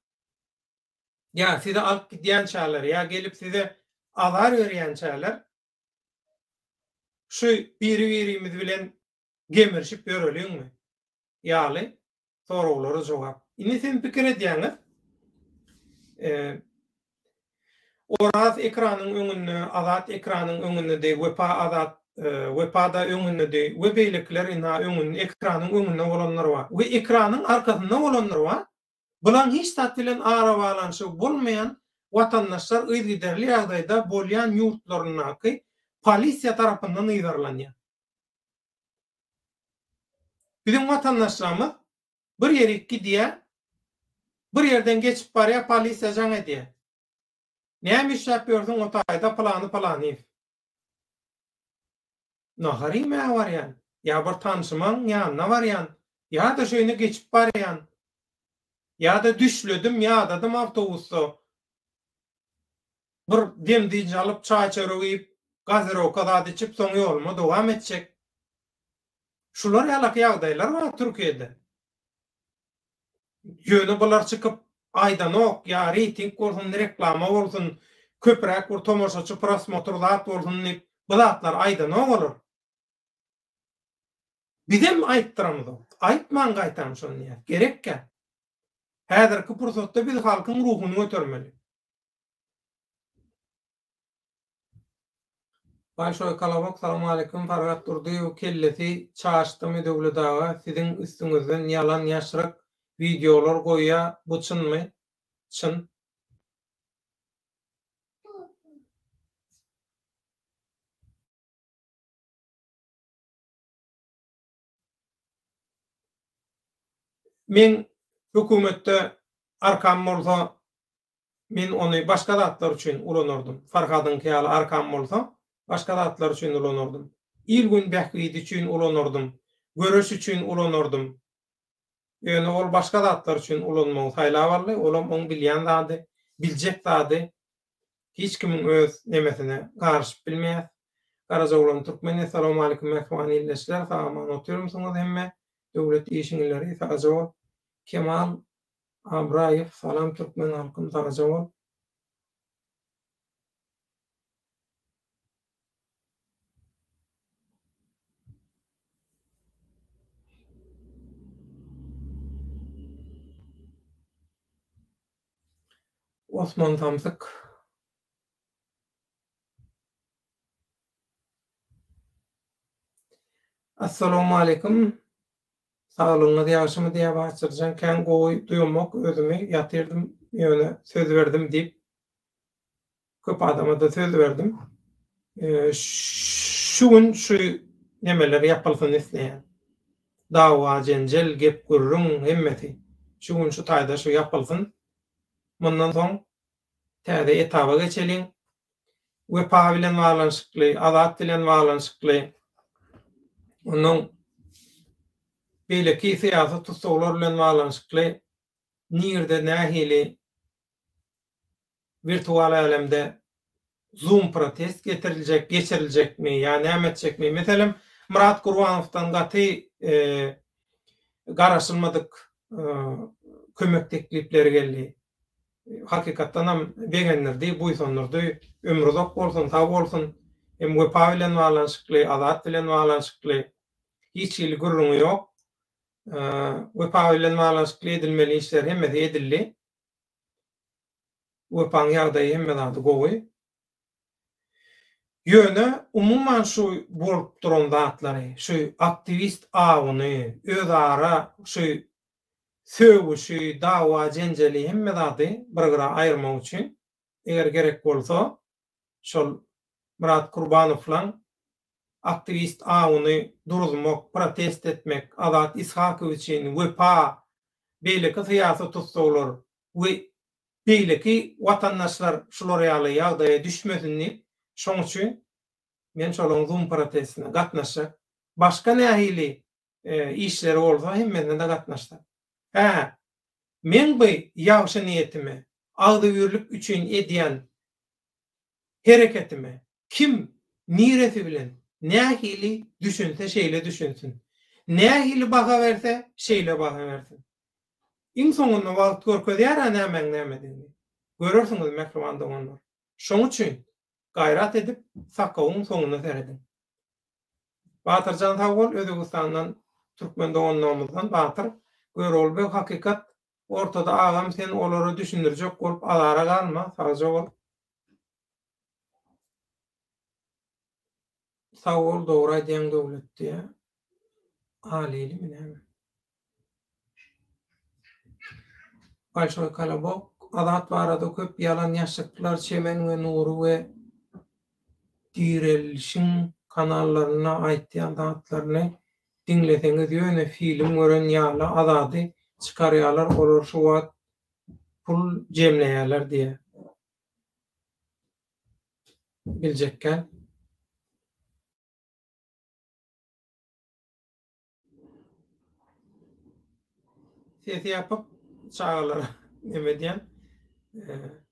ýa sizi alyp gidýänçäler, ýa gelip size azar berýänçäler, şu biri-birimiz bilen gemirişip ýöreliňmi? ýaly soraglara jogap. Indi siz pikir edýäňiz, Oraz ekranyň öňünde, Azat ekranyň öňündedi, Wepa Azat, Wepa-da öňündedi we beýlekiler ynha öňünde, ekranyň öňünde bolanlar bar we ekranyň arkasynda bolanlar bar. Bulaň hiç zat bilen arabaglanyşygy bolmaýan watandaşlar yzygiderli ýagdaýda bolýan ýurtlaryndaky polisiýa tarapyndan yzarlanýar. Biziň watandaşlarymyz bir ýerik gidýär, bir ýerden geçip barýar, polisiýa jaň edýär. Näme işläp ýörsüň o taýda pylany pylanyýew. Nahar iýmäge barýan, ýa bir tanşymyň ýanyna barýan, ýa-da şeýle geçip barýan, ýa-da düşledim, ýadadym awtobusda. Bir dem-dynç alyp, çaý-çörek iýip, gazirowka zat içip, soň ýoluma dowam etjek. Şular ýalaky ýagdaýlar bar Türkiýede. Ýöne bular çykyp aýdanok, ýa reýting bolsun, reklama bolsun, köpräk bir tomaşaçy, prosmotr zat bolsun diýip bu zatlary aýdanok olar. Bizem aýtdyramyzok. Aýtmaň gaýtam şony diýýäs. Gerekkä. Häzirki pursatda biz halkyň ruhuny götermeli. Bolşoý Kolobok Salowmaleýkim Farhat Durdyýew kellesi çaşdymy Döwlet aga siziň üstüňizden ýalan ýaşryk wideolar goýýa bu çynmy? Çyn. Meň hökümetde arkam bolsa men ony başga zatlar üçin ulanardym. Farhadyňky ýaly arkam bolsa başga zatlar üçin ulanardym. Il-gün bähbidi üçin ulanardym. Göreş üçin ulanardym. Ýöne ol başga zatlar üçin ulanmagy saýlap aldy. Olam oň bilýän zady, biljek zady. Hiç kimiň öz nemesine garyşyp bilmeýäs. Garajaoglan Türkmen Essalawmalikim mähriban ildeşler sag aman otyrmysyňyz hemme döwlet işiň ileri sagja bol Kemal Abraýew salam türkmen halkym sagja bol. Osman samsyk. Assalamualeýkum. Saglygyňyz ýagşymy diýýär Batyrjan kän gowy duýamok özümi ýatyrdym ýöne söz berdim diýip köp adamada söz berdim. Şu gün şu nemeler ýapylsyn isleýän. Dawa jenjel gep gürrüň hemmesi şu gün şu taýda şu ýapylsyn. Mundan soň täze etaba geçeliň. Wepa bilen baglanyşykly, Azat bilen baglanyşykly, ondan beýleki syýasy tussaglar bilen baglanyşykly nirde nähili wirtual älemde Zoom protest getiriljek, geçiriljekmi ýa näme etjekmi? Meselem, Myrat Gurbanowdan gaty garaşylmadyk kömek teklipleri geldi. Hakykatdanam begendirdi, buýsandyrdy. Ömri uzak bolsun, sag bolsun. Hem Wepa bilen baglanyşykly, Azat bilen baglanyşykly hiç hili gürrüňi ýok. Wepa bilen baglanyşykly edilmeli işler hemmesi edildi. Wepaň ýagdaýy hemme zady gowy. Ýöne umuman şu bolup duran zatlary, şu aktiwist awuny, özara şu sögüşi, dawa-jenjeli hemme zady bir gyra aýyrmak üçin, eger gerek bolsa, şol Myrat Kurbanowlaň aktiwist awuny duruzmak, protest etmek, Azat Ishakowiçin, Wepa, beýleki syýasy tussaglar we beýleki watandaşlar şular ýaly ýagdaýa düşmesin diýip, şoň üçin men şolaryň Zoom protestine gatnaşjak. Başga nähili işleri bolsa hemmesine-de gatnaşjak. Hä, meň bu ýagşy niýetime, agzybirlik üçin edýän hereketime kim niresi bilen nähili düşünse şeýle düşünsin. Nähili baha berse şeýle baha bersin. Iň soňunda wagt görkezýär-ä nämäň nämedigini. Görersiňiz mähriban doganlar. Şoň üçin gaýrat edip sakawyň soňuna serediň. Batyrjan sag bol Özbegistandan türkmen doganlarymyzdan Batyr Görogly beg hakykat ortada agam sen olara düşündirjek bolup azara galma sagja bol. Sag bol dogry aýdýaň Döwlet diýä. Alilimi näme? Bolşoý kolobok Azat barada köp ýalan ýaşryklar Çemen we Nury we Direlişiň kanallarynda aýtýan zatlaryny. Diňleseňiz ýöne film gören ýaly Azady çykarýalar olar şu wagt pul jemleýäler diýä. Biljekgä. Sesi ýapyp çagalara neme edýän.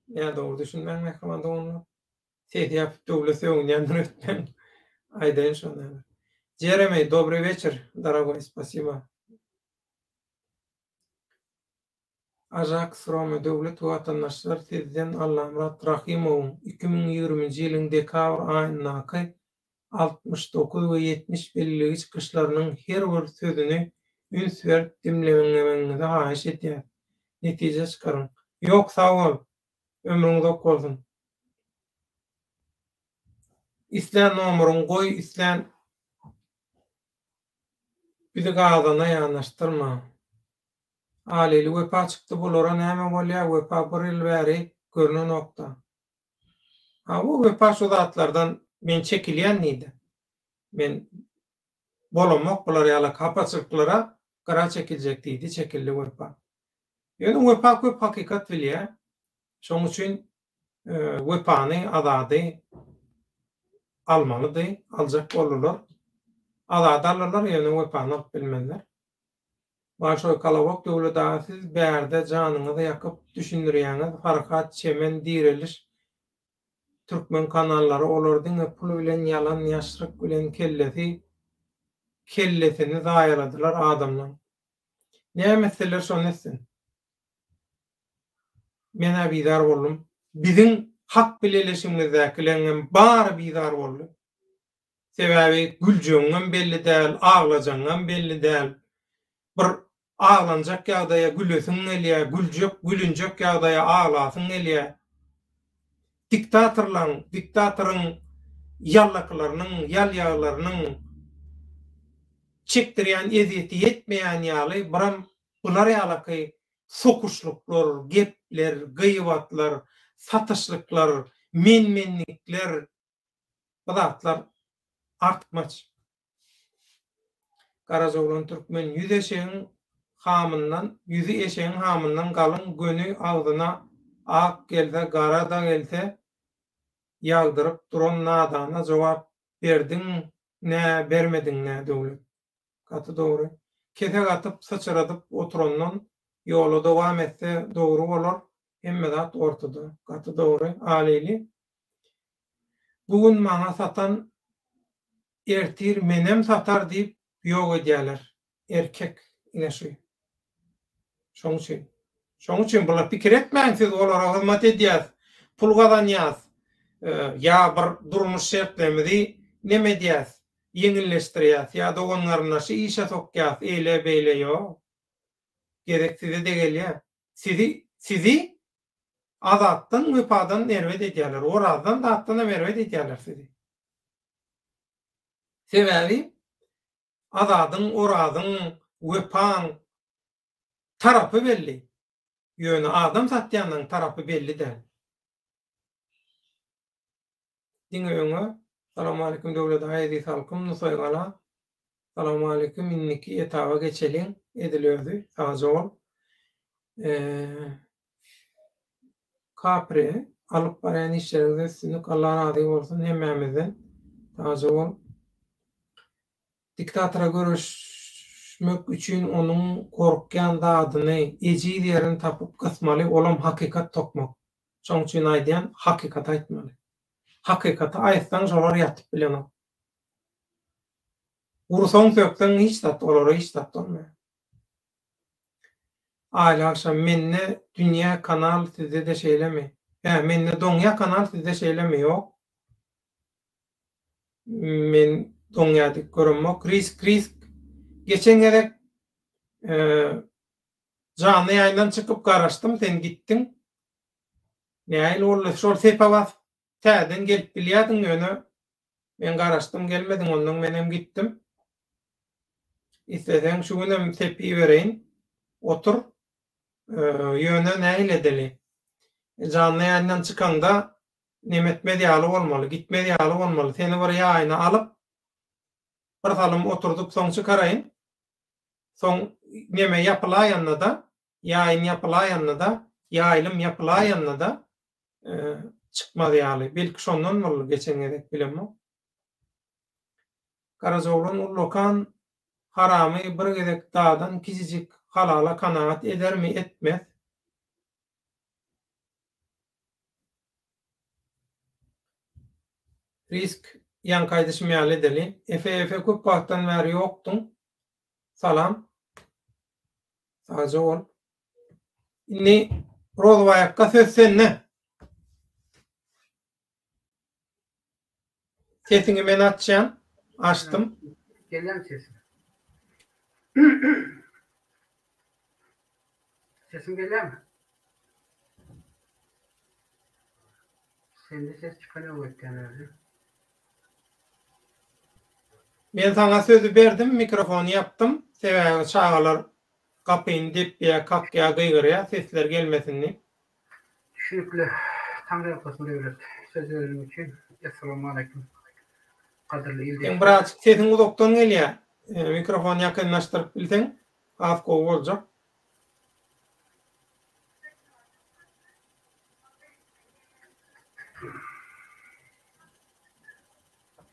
Nädogry düşünmäň mähriban doganlar. Sesi ýapyp döwlet sögünýändir öýtmäň. Aýdaýyn şony. Jeremy, dobry weçer, dorogoý, spasiba. Ajax Rome Döwlet we watandaşlar sizden Allamyrat Rahymowyň 2020-nji ýylyň dekabr aýyndaky 69 we 70 belgiligi çykyşlarynyň her bir sözüni üns berip dimlemegiňizi haýyş edýäs. Netije çykaryň. Ýok sag bol. Ömrüň uzak bolsun. Islän nomeryňy goý islän bizi gazana ýanaşdyrma. Alili Wepa çykdy bulara näme bolýa Wepa bir ýyl bäri görnenokda. Hawa Wepa şu zatlardan men çekilýän diýdi. Men bolamok bular ýalak hapaçylyklara gyra çekiljek diýdi çekildi Wepa. Ýöne Wepa köp hakykat bilýä. Şoň üçin Wepany Azady almalydy, aljak boldular. Azady aldylar ýöne Wepany alyp bilmediler. Bolşoý Kolobok Döwlet aga siz bärde janyňyzy ýakyp düşündirýäňiz Farhat Çemen Direliş Türkmen kanallary olar diňe pul bilen ýalan ýaşryk bilen kellesi kellesini zaýaladylar adamlaň. Näme etseler şony etsin. Menä bizar boldum. Biziň hak bileleşigimizdäkileňem bary bizar boldy. Sebäbi güljegiňem belli däl, aglajagyňam belli däl. Bir aglanjak ýagdaýa gülesiň gelýär, güljek, gülünjek ýagdaýa aglasyň gelýär. Diktatorlaň, diktatoryň ýallakylarynyň, ýalýaglarynyň çekdirýän ezýeti ýetmeýän ýaly, biram bular ýalaky sokuşlyklar, gepler, gybatlar, satyşlyklar, men-menlikler, Bu zatlar artykmaç. Garajaoglan türkmen ýüz eşegiň hamyndan, ýüzi eşegiň hamyndan galyň göni agzyna ak gelse gara-da gelse ýagdyryp duran nadana jogap berdiň nä bermediň nä Döwlet. Gaty dogry. Kesek atyp syçradyp oturandan ýola dowam etse dogry bolar hemme zat ortada. Gaty dogry Alili. Bu gün maňa satan ertir menem satar diýip ýok edýäler. Erkek ine şu. Şoň üçin. Şoň üçin bular pikir etmäň siz olara hyzmat edýäs, pul gazanýas, ýa bir durmuş şertlerimizi neme edýäs, ýeňilleşdirýäs, ýa dogan-garyndaşy işe sokýas, eýle-beýle ýok. Gezek size-de gelýär. Sizi, sizi Azatdan, Wepadan erbet edýärler. Orazdan, zatdanam erbet edýärler sizi. Sebäbi Azadyň, Orazyň, Wepaň tarapy belli. Ýöne adam satýanlaryň tarapy belli däl. Diňe öňe. Salowmaleýkim Döwlet aga eziz halkym Nusaýgala Salowmaleýkim indiki etaba geçeliň edil özi sagja bol Kapri alyp barýan işleriňizde üstünlik Allah razy bolsun hemmämizden sagja bol Diktatora göreşmek üçin onuň gorkýan zadyny ejiz ýerini tapyp gysmaly olam hakykat tokmak Şoň üçin aýdýan, hakykaty aýtmaly. Hakykaty aýtsaň şolar ýatyp bilenok. Ursaň sökseň hiç zat olara hiç zat bolmaýar. Aýly agşam mende dünýä kanal sizde-de şeýlemi? Hä mende doňýa kanal sizde şeýlemi? Ýok. Men doňýa diýip göremok. Risk risk. Geçen gezek Janly ýaýyndan çykyp garaşdym sen gitdiň. Nähili boldy şol sepe basyp täzeden gelip bilýädiň ýöne men garaşdym gelmediň ondan menem gitdim. Isleseň şu günem sep ibereýin otur ýöne nähili edeli janly ýaýyndan çykaňda neme etmez ýaly bolmaly gitmez ýaly bolmaly seni bir ýaýyna alyp. Bir salym oturdyp soň çykaraýyn. Soň neme ýapylaýanda-da, ýaýyn ýapylaýanda-da, ýaýlym ýapylaýanda-da çykmaz ýaly. Belki şondan boldy geçen gezek bilemok. Garajaoglan ullakan haramy bir gezek dadan kiçijik halala kanagat edermi etmez. Risk ýaňky aýdyşym ýaly edeli. Efe Efe köp wagtdan bäri ýokduň. Salam. Sagja bol. Indi Rozbaý akga söz sende. Sesiňi men açýan. Açdym. Gelýärmi sesim? Sesim gelýärmi? Sende ses çykan ýok öýtýän özi. Men saňa sözi berdim, mikrofony ýapdym. Sebäbi çagalar gapyny depýär, kakýar, gygyrýar, sesler gelmesin diýip. Düşnükli. Taňryýalkasyn Döwlet. Söz bereniň üçin. Essalawmaleýkim. Gadyrly Seň ildeşler. birazjyk sesiň uzakdan gelýär. Mikrofony ýakynlaşdyryp bilseň has gowy boljak.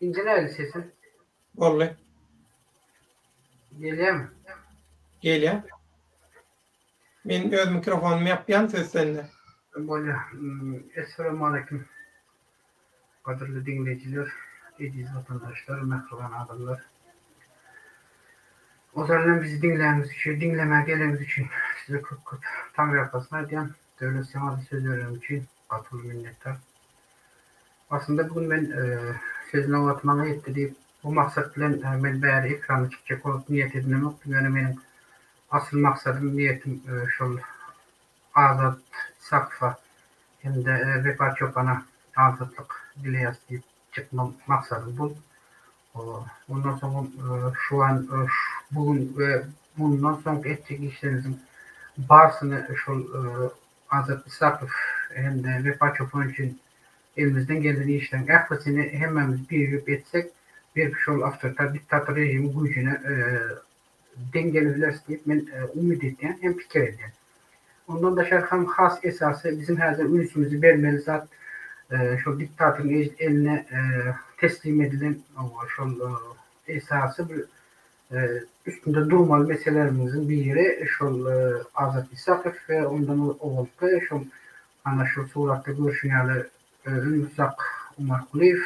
Indi näli sesim? Boldy. Gelýärmi? Gelýär. Men öz mikrofonymy ýapýan söz sende. Bolýa. Essalawmaleýkim. Gadyrly diňleýjiler, eziz watandaşlar, mähriban adamlar. Ozal bilen bizi diňläniňiz üçin, diňlemäge geleniňiz üçin size köp köp taňryýalkasyn aýdýan. Döwlet saňa-da söz bereniň üçin gaty uly minnetdar. Aslynda bu gün men söz nobaty maňa ýetdi diýip, bu maksat bilen men bäri ekrana çykjak bolup niýet edinemokdym, ýöne meniň asyl maksadym, niýetim şol Azat Isakowa hem-de Wepa Çopana azatlyk dileýäs diýip çykma maksadym bul. Ondan soňam şu an bu gün we mundan soňky etjek işlerimiziň barsyny şol Azat Isakow hem-de Wepa Çopan üçin elimizden gelen işleriň ählisini hemmämiz birigip etsek, belki şol awtoritar diktator režimiň güýjüne deň gelebileris diýip men umyt edýän hem pikir edýän. Ondan daşary hem has esasy biziň häzir ünsümizi bermeli zat şol diktatoryň eline teslim edilen şol esasy bir üstünde durmaly meselelerimiziň biri şol Azat Isakow we ondan owalky şol ana şu suratda görşüň ýaly Ömürzak Umarkulyýew.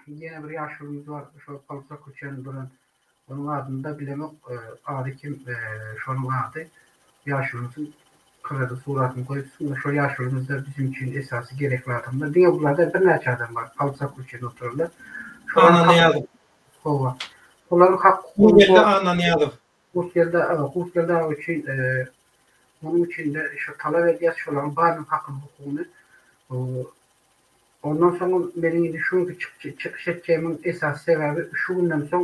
Ýene bir ýaşulymyz bar, şol Palsa köçäni duran. Onuň adyny-da bilemok, ady kim, şonuň ady. Ýaşulymyzyň gyrada suratyny goýupsyň. Şol ýaşulymyz-da bizim üçin esasy gerekli adamlar. Diňe bular däl, birnäçe adam bar, Palsa köçede oturanlar. Anna Nyýazow. Hawa. Olaryň hak-hukugyny Gurtgeldi Anna Nyýazow. Gurtgeldi, Gurtgeldi aga üçin Onuň üçin-de şu talap edýäs şolaryň barynyň hakyny hukugyny. Ondan soňam meniň indi şu günki çykyş etjegimiň esasy sebäbi şu günden soň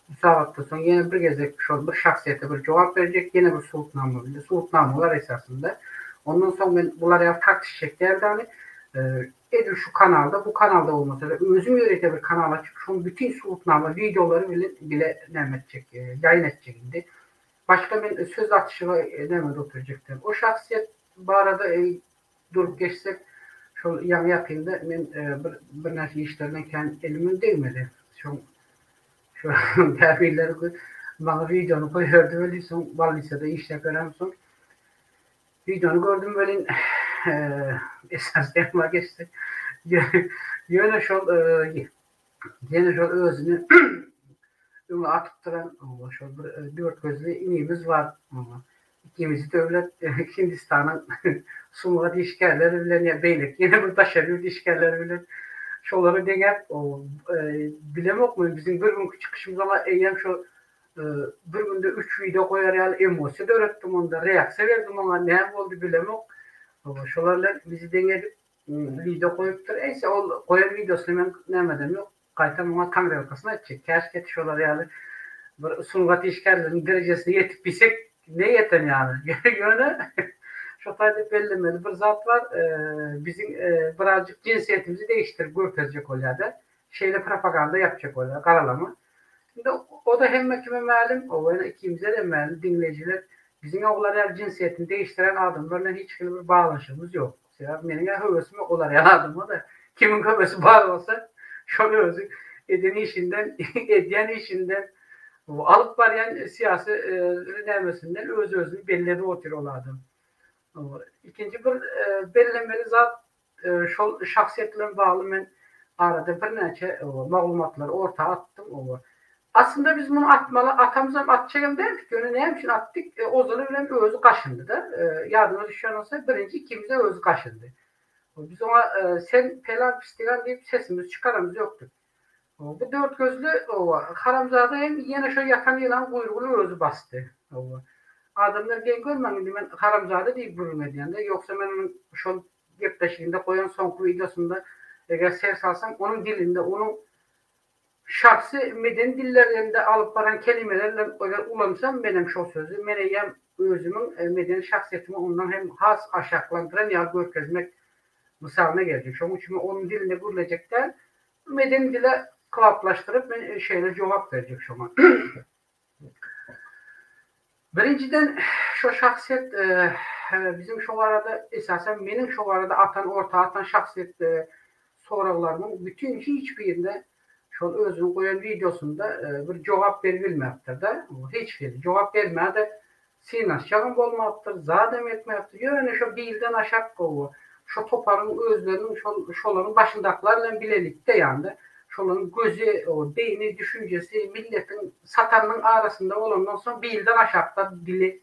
bu sagatdan soň ýene bir gezek şol bir şahsyýete bir jogap berjek ýene bir subutnama bilen subutnamalar esasynda. Ondan soň men bular ýaly tartyşjak däl dany. Edil şu kanalda bu kanalda bolmasa-da özüm ýörite bir kanal açyp şoň bütin subutnama wideolary bilen bile näme etjek ýaýyn etjek indi. Başga men söz atyşyga nämede oturjak däl. O şahsyýet barada durup geçsek, şol ýaňy-ýakynda men bir birnäçe işlerden kän elimem degmedi. Şoň şo käbirleri maňa wideony goýberdi welin, soň bolnisada işläp ýöremsoň wideony gördüm welin esasy tema geçsek ýöne şol Ýene şol özüni öňe atyp duran şol bir dörtgözli inimiz bar. Ikimizi döwlet Hindistanyň sungat işgärleri bilen ýa beýleki ýene bir daşary ýurt işgärleri bilen şolary deňäp bilemok men biziň bir günki çykyşymyz oňa eýýäm şo bir günde üç wideo goýar ýaly emosiýa döretdim onda reaksiýa berdim oňa näme boldy bilemok. Şolar bilen bizi deň edip Wideo goýupdyr. Eýse ol goýan wideosyny men nämedem ýok. Gaýtam oňa taňryýalkasyn aýtjak. Käşgä şolar ýaly bir sungat işgärleriniň derejesine ýetip bilsek ne ýeten ýaly. Ýöne şo taýda bellemeli bir zat bar. Biziň birazjyk jensiýetimizi degişdirip görkezjek bolýar-da. Şeýle propaganda ýapjak bolýar, garalama. Indi o-da hemme kime mälim, o ýene ikimize-de mälim, diňleýjiler, biziň olar ýaly jynsyýetini degişdiren adamlar bilen hiç hili bir baglanyşygymyz ýok. Sebäbi meniň-ä höwesim ýok olar ýaly adama-da. Kimiň höwesi bar bolsa, şol özi eden işinden, edýän işinden, alyp barýan syýasy nämesinden öz-özüni belli edip otyr ol adam. Ikinji bir bellemeli zat, şol şahsyýet bilen bagly men arada birnäçe maglumatlary orta atdym. Aslynda biz muny atmaly, atamyzam atjagam däldik, ýöne näme üçin atdyk, ozaly bilen özi gaşyndy-da. Ýadyňa düşýän bolsa, birinji ikimize özi gaşyndy. Biz oňa sen pelan pistigan diýip sesimizi çykaramyz ýokdy. Bu dört gözli haramzada hem ýene şo ýatan ýylanyň guýrugyny özi basdy. Adamlar geň görmäň indi men haramzada diýip gürrüň edýän-de, ýogsa men onuň şol gepleşiginde goýan soňky wideosynda eger ser salsaň onuň dilinde onuň şahsy medeni dillerinde alyp baran kelimeler bilen eger ulansam menem şol sözi men eýýäm özümiň medeni şahsyýetimi ondan hem has aşaklandyran ýaly görkezmek mysalyna geljek. Şonuň üçin men onuň dilinde gürlejek däl. Medeni dile kybaplaşdyryp men şeýle jogap berjek şoňa. Birinjiden şo şahsyýet biziň şo barada esasan meniň şo barada atan orta atan şahsyýet soraglarymyň bütin hiç birine şol özüniň goýan wideosynda bir jogap beribilmäpdir-de. Hiç hili jogap bermäge-de synanyşjagam bolmapdyr, zadam etmäpdir. Ýöne şo bilden aşak gowy, şo toparyň özleriniň şol şolaryň başyndakylar bilen bilelikde ýa-da şolaryň gözi, beýni, düşünjesi milletiň satanynyň arasynda bolandan soň bilden aşakda dili.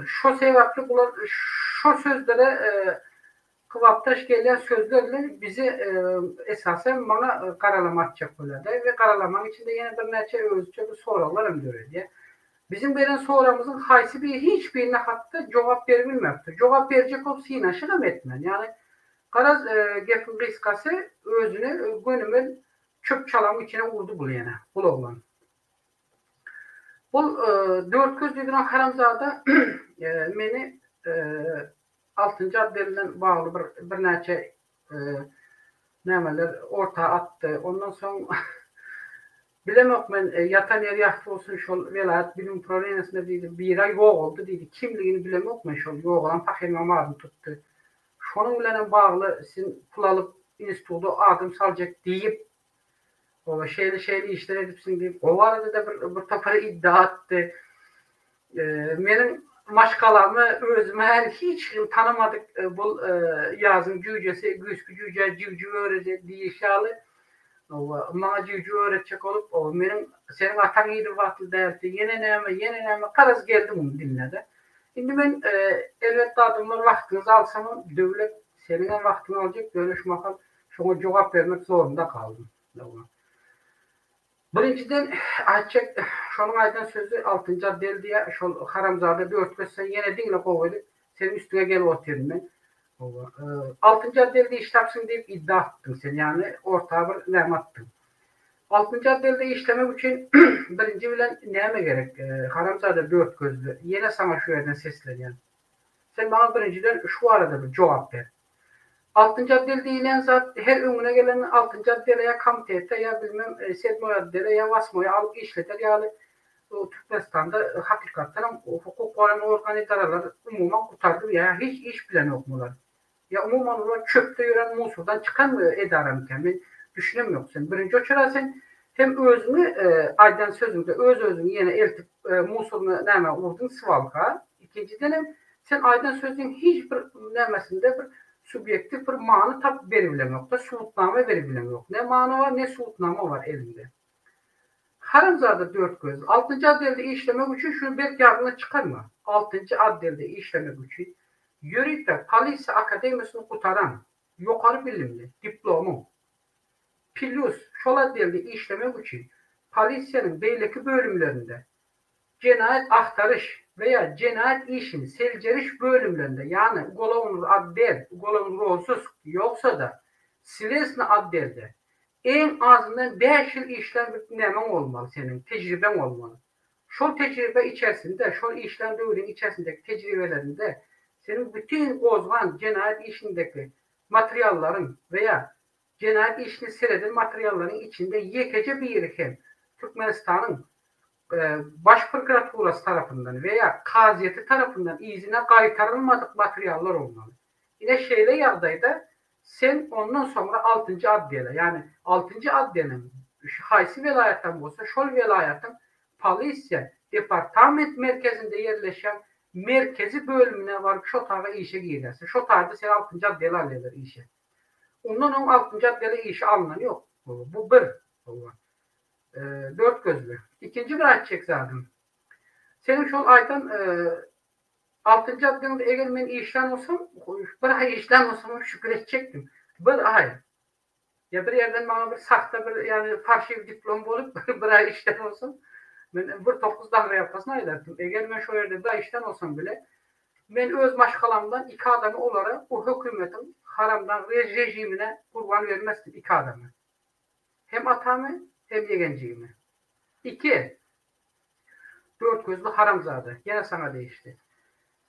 Şo sebäpli bular şo sözlere kybapdaş gelýän sözler bilen bizi esasan maňa garalama atjak bolýar-da we garalamanyň içinde ýene birnäçe özüçe bir soraglar hem döredýär. Biziň beren soragymyzyň haýsy biri hiç birine hatda jogap beribilmepdir. Jogap berjek bolup synanyşygam etmän. Ýagny garaz gepiň gysgasy özüni gönümel çöp-çalamyň içine urdy bul ýene, bul oglan. Bul dörtgöz diýdiren haramzada meni Altynjy otdel bilen bagly bir birnäçe nämeler orta atdy. Ondan soň bilemok men ýatan ýeri ýagty bolsun şol welaýat bilim uprawleniýasynda diýdi bira ýogaldy diýdi. Kimligini bilemok men şol ýogalan pahyryňam adyny tutdy. Şonuň bilenem bagly sen pul alyp instituda adam saljak diýip oba şeýle şeýle işler edipsiň diýip o barada-da bir bir topar iddia atdy. Meniň maşgalamy özüme häli hiç kim tanamadyk bul ýazyň jüýjesi güýzki jüýjä jüwjüw öwredýär diýişi ýaly maňa jüwjüw öwretjek bolup meniň seniň ataň ýedi wagtly däldi ýene näme ýene näme garaz geldi muň diline-de. Indi men elbetde adamlar wagtyňyzy alsamam döwlet seniňem wagtyňy aljak ýöne şu mahal şoňa jogap bermek zorunda galdym. Birinjiden, aýtjak, şonuň aýdan sözi altynjy otdel diýýär, şol haramzada dörtgöz sen ýene diňle gowy edip, seniň üstüňe gelip otyryn men. Hawa, altynjy otdelde işläpsiň diýip iddia atdyň sen, ýagny orta bir näme atdyň. Altynjy otdelde işlemek üçin birinji bilen näme gerek, haramzada dörtgözli, ýene saňa şu ýerden seslenýän. Sen maňa birinjiden şu barada bir jogap ber. Altynjy otdel diýilýän zat her öňüne geleni altynjy otdele ýa komitete ýa bilmem sedmoý otdele ýa wasmoýa alyp işleder ýaly Türkmenistanda hakykatdanam hukuk goraýan organ edaralar umuman gutardy ýa hiç iş bilenok mular. Ýa umuman bular çöpde ýören musurdan çykan edaramyka men düşünemok sen birinji oçura sen hem özüňi aýdan sözüňde öz özüňi ýene eltip musurny nämä urduň swalka ikinjidenem Sen aýdan sözüň hiç bir nämesinde bir subýektiw bir many tapyp beribileňokda, subutnama beribileňok. Ne many bar, ne subutnama bar eliňde. Haramzada dörtgöz. Altynjy otdelde işlemek üçin şuny berk ýadyňdan çykarma. Altynjy otdelde işlemek üçin ýörite polisiýa akademiýasyny gutaran, ýokary bilimli, diplomyň, plýus şol otdelde işlemek üçin polisiýanyň beýleki bölümlerinde Jenaýat agtaryş we ýa jenaýat işini seljeriş bölümlerinde, ýagny ugolownyý otdel, ugolownyý rozysk, ýogsa-da, slestnyý otdelde iň azyndan bäş ýyl işlän bir nämäň bolmaly seniň, tejribeň bolmaly. Şol tejribe içersinde, şol işlän döwrüň içersindeki tejribelerinde seniň bütin gozgan jenaýat işindeki materiallaryň we ýa. Jenaýat işine sereden materiallaryň içinde ýekeje biri hem Türkmenistanyň Baş prokuraturasy tarapyndan we ýa kazyýeti tarapyndan yzyna gaýtarylmadyk materiallar bolmaly. Ine şeýle ýagdaýda sen ondan soňra altynjy otdele, ýagny altynjy otdeliň haýsy welaýatdan bolsa şol welaýatyň polisiýa departament merkezinde ýerleşýän merkezi bölümine baryp şo taýga işe girýärsiň. Şo taýda seni altynjy otdele alýarlar işe. Ondan öň altynjy otdele işe alnan ýok. Bu bir. Dört gözli. Ikinji bir aýtjak zadym. Seniň şol aýdan altynjy otdeliňde eger men işlän bolsam, bir aý işlän bolsamam şükür etjekdim. Bir aý. Ýa bir ýerden maňa bir sahta bir ýagny farşiw diplom bolup bir aý işlän bolsam, men bir tokuz daňry ýalkasyn aýlardym. Eger men şo ýerde bir aý işlän bolsam bile, men öz maşgalamdan iki adamy olara bu hökümetiň haramdag režimine gurban bermezdim iki adamy. Hem atamy, hem ýegenjigimi. Iki, Dört gözli haramzada, ýene saňa degişli.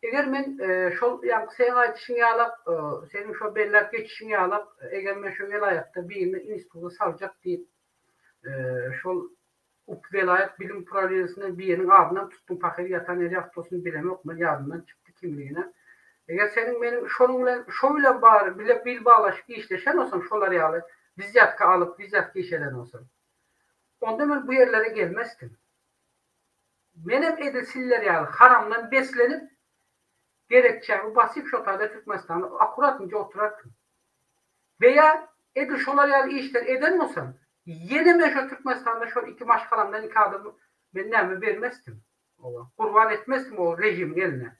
Eger men şol ýaňky seň aýdyşyň ýalak, seniň şo belläp geçişiň ýalak, eger men şo welaýatda birini instituta saljak diýip, şol up welaýat bilim uprawleniýesinden biriniň adynam tutdum, pahyr ýatan ýeri ýagty bolsun bilemok, men ýadymdan çykdy kimligine. Eger seniň meniň şonuň bilen şo bilen bar bile bil baglaşyp işleşen bolsam şolar ýaly wzýatka alyp wzýatka iş eden bolsam. Onda men bu ýerlere gelmezdim. Menem edil sizler ýaly haramdan beslenip, gerekçämi basyp şo taýda Türkmenistanda akkuratynja oturardym. Weýa edil şolar ýaly işler eden bolsam, ýene men şo Türkmenistanda şol iki maşgalamdan iki adamy men näme bermezdim. Oba, gurban etmezdim o režimiň eline.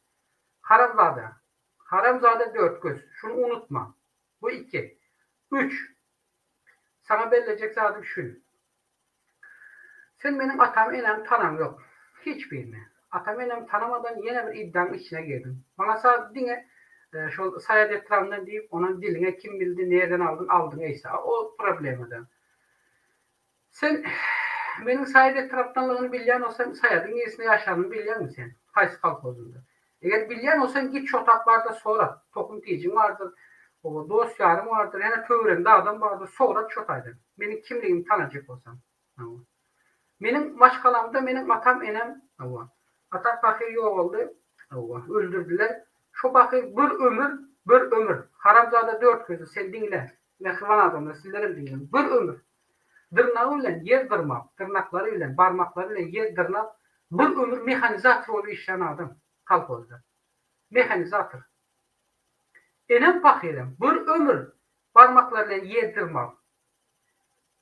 Haramzada. Haramzada dörtgöz. Şuny unutma. Bu iki. Üç. Saňa bellejek zadym şü. Sen meniň atamy enämi tanaňok. Hiç birini. Atamy enämi tanamadan ýene bir iddiaň içine girdiň. Maňa sa diňe şol Saýat etrabyndan diýip, onam diliňe kim bildi, nirden aldyň, aldyň eýse. O problema däl. Sen meniň Saýat etrapdanlygyny bilýän bolsaň, Saýadyň niresinde ýaşanymy bilýäňmi sen? Haýsy kolhozynda? Eger bilýän bolsaň git şo taplarda sorat. Tohum tijiň bardyr, oba dost ýaryň bardyr, ýene töweregiňde adam bardyr, sorat şo taýdan. Meniň kimligimi tanajak bolsaň. Hawa. Meniň maşgalamda meniň atam enem, hawa. Atam pahyr ýogaldy, hawa, öldürdiler. Şo pahyr bir ömür, bir ömür. Haramzada dört gözli sen diňle. Mähriban adamlar sizlerem diňläň. Bir ömür. Dyrnagy bilen ýer dyrmap, dyrnaklary bilen, barmaklary bilen ýer dyrnap, bir ömür mehanizator bolup işlän adam kolhozda. Mehanizator. Enem pahyrem bir ömür barmaklary bilen ýer dyrmap,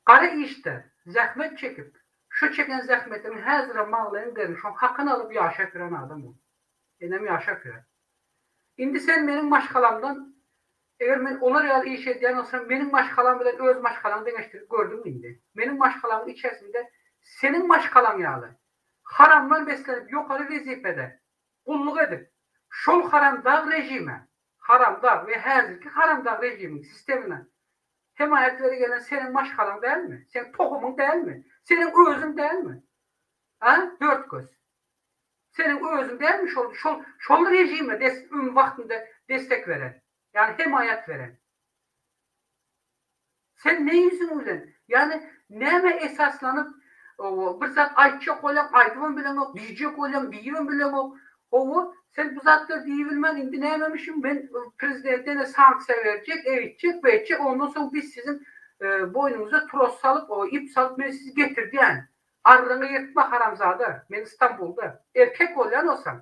gara işde zähmet çekip, şo çeken zähmetiniň häzirem maglaýyň derini, şoň hakyny alyp ýaşap ýören adam ol. Enem ýaşap ýör. Indi sen meniň maşgalamdan Eger men olar ýaly iş edýän bolsam, meniň maşgalam bilen öz maşgalaňy deňeşdirip gördüňmi indi? Meniň maşgalamyň içerisinde seniň maşgalaň ýaly haramdan beslenip ýokary wezipede gulluk edip, şol haramdag režime, haramdag we häzirki haramdag režimiň sistemine hemaýat bere gelen seniň maşgalaň dälmi? Seň tohumyň dälmi? Seniň özüň dälmi? A? Dörtgöz. Seniň özüň dälmi şol şol şol režime des öň wagtynda destek beren, ýagny hemaýat beren. Sen ne ýüzüň bilen, ýagny nämä esaslanyp bir zat aýtjak bolýaň aýdybam bileňok, diýjek bolýaň diýibem bileňok. Hawa, sen bu zatlary diýibilmän indi nämemişim men prezidente ine sanksiýa berjek, eýtjek, beýtjek ondan soň biz siziň boýnuňyza tros salyp, ip salyp men sizi getirdýän. Arryňy ýyrtma haramzada, men Istanbulda, erkek bolýan bolsaň,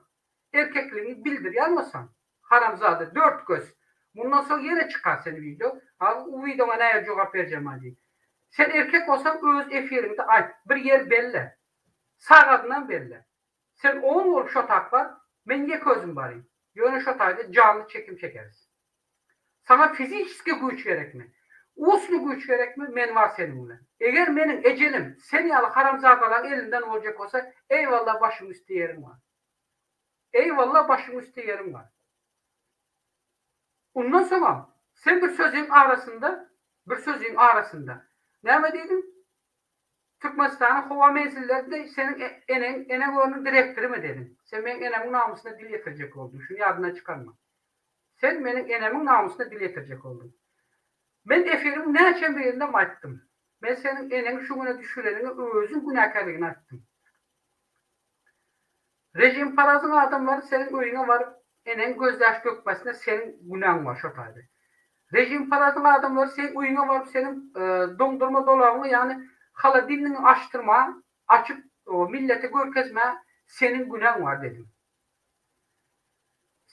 erkekligiňi bildirýän bolsaň, haramzada, dört göz, mundan soň ýene çykar sen wideo, a u wideoňa nähili jogap berjegimi aýdaýyn. Sen erkek bolsaň öz efiriňde aýt, bir ýer belle, sagadynam belle. Sen on bolup şo tak bar, men ýeke özüm baryn. Ýöne şo taýda janly çekim çekeris. Saňa fiziçeskiý güýç gerekmi? Usny güýç gerekmi? Men bar seniň bilen. Eger meniň ejelim sen ýaly haramzadalaň elinden boljak bolsa, eýwalla başyň üsti ýeriň bar. Eýwalla başyň üsti ýeriň bar. Undan soňam sen bir sözüň arasynda, bir sözüň arasynda näme diýdiň? Türkmenistanyň howa menzillerinde seniň eneň, eneň ornuň direktorymy dediň. Sen meň enemiň namysyna dil ýetirjek bolduň. Şuny ýadyňdan çykarma. Sen meniň enemiň namysyna dil ýetirjek bolduň. Men efiriň näçe birindem aýtdym. Men seniň eneňi şu güne düşüreniňe özüň günäkärligini aýtdym. Režimparazyň adamlary seniň öýüňe baryp eneň gözýaş dökmesine seniň günäň bar şo taýda. Režimparazyň adamlary seň öýüňe baryp seniň doňdurma dolabyňy ýagny holodilnigiňi açdyrma açyp millete görkezmä seniň günäň bar dedim.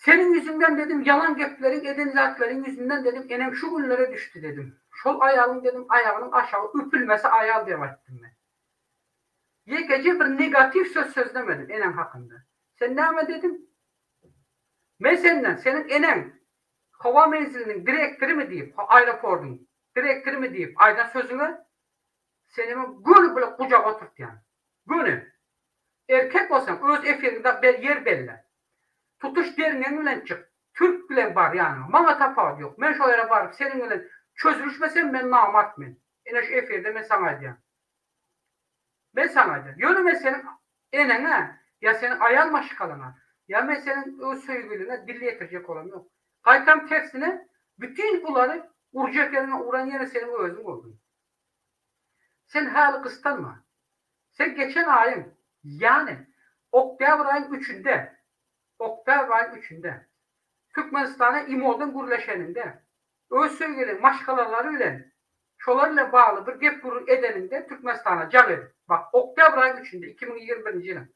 Seniň ýüzüňden dedim ýalan gepleriň eden zatlaryň ýüzünden dedim enem şu günlere düşdi dedim. Şol aýalyň dedim aýagynyň aşagy öpülmese aýal diýip aýtdym men. Ýekeje bir negatiw söz sözlemedim eneň hakynda. Sen näme dediň? Men senden seniň eneň howa menziliniň direktorymy diýip, aeropordyň direktorymy diýip aýdan sözüňe seni men göni bile gujaga oturtýan. Göni. Erkek bolsaň öz efiriňde bel ýer belle. Tutuş derňeň bilen çyk. Türk bilen bar ýanyňa. Maňa tapawudy ýok. Men şo ýere baryp seniň bilen çözülişmesem men namart men. Ine şu efirde men saňa aýdýan. Men saňa aýdýan. Ýöne men seniň eneňe ýa seniň aýal maşgalaňa ýa men seniň öz söýgüliňe dil ýetirjek bolam ýok. Gaýtam tersine bütin bulary urjak ýeriňe uran ýene seniň özüň bolduň. Sen häli gystanma. Sen geçen aýyň, ýany oktýabr aýyň üçünde, oktýabr aýyň üçünde Türkmenistana imodan gürleşeniňde, öz söýgüliň maşgalalary bilen, şolar bilen bagly bir gep-gürrüň edeniňde Türkmenistana jaň edip, bak, oktýabr aýyň üçünde, 2021-nji ýylyň,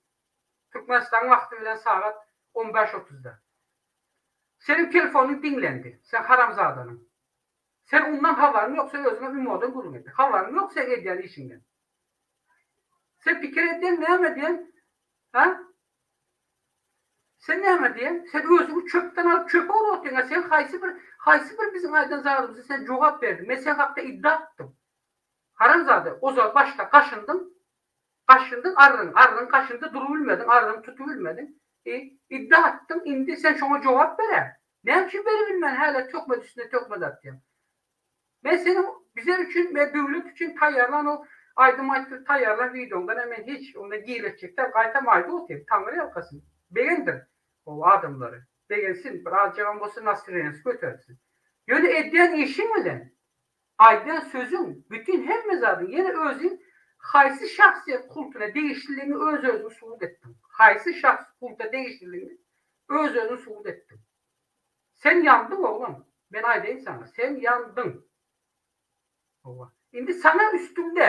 Türkmenistanyň wagty bilen sagat on bäş otuzda. Seniň telefonyň diňlendi, sen haramzadanyň. Sen ondan habaryň ýok, sen özüňe imodan gürrüň etdiň. Habaryň ýok seň edýän işiňden. Sen pikir edýäň näme diýen? Ha? Sen näme diýen? Sen özüňi çöpden alyp çöpe urup otyrň. Sen haýsy bir haýsy bir biziň aýdan zadymyza sen jogap berdiň? Men sen hakda iddia atdym. Haramzada, ozal başda gaşyndyň. Gaşyndyň arryň, arryň gaşynda durubilmediň, arryňy tutubilmediň. E, iddia atdyň, indi sen şoňa jogap ber-ä. Näme üçin beribilmän hälä töhmet üstüne töhmet atýaň? Men seniň bize üçin we döwlet üçin taýýarlan o aýdym aýtdyryp taýýarlan wideoňdanam men hiç onda giretjek däl, gaýtam aýdyp otyryn, Taňry ýalkasyn, begendir o adamlary, begensin, bir azjagam bolsa nastreniýasy göterilsin. Ýöne edýän işiň bilen aýdýan sözüň, bütin hemme zadyň ýene özüň haýsy şahsyýet kultuna degişliligiňi öz-özüňi subut etdiň. Haýsy şahs kulta degişliligiňi öz-özüňi subut etdiň. Sen ýandyň oglan. Men aýdaýyn saňa, sen ýandyň. Hawa. Indi saňa üstüňde,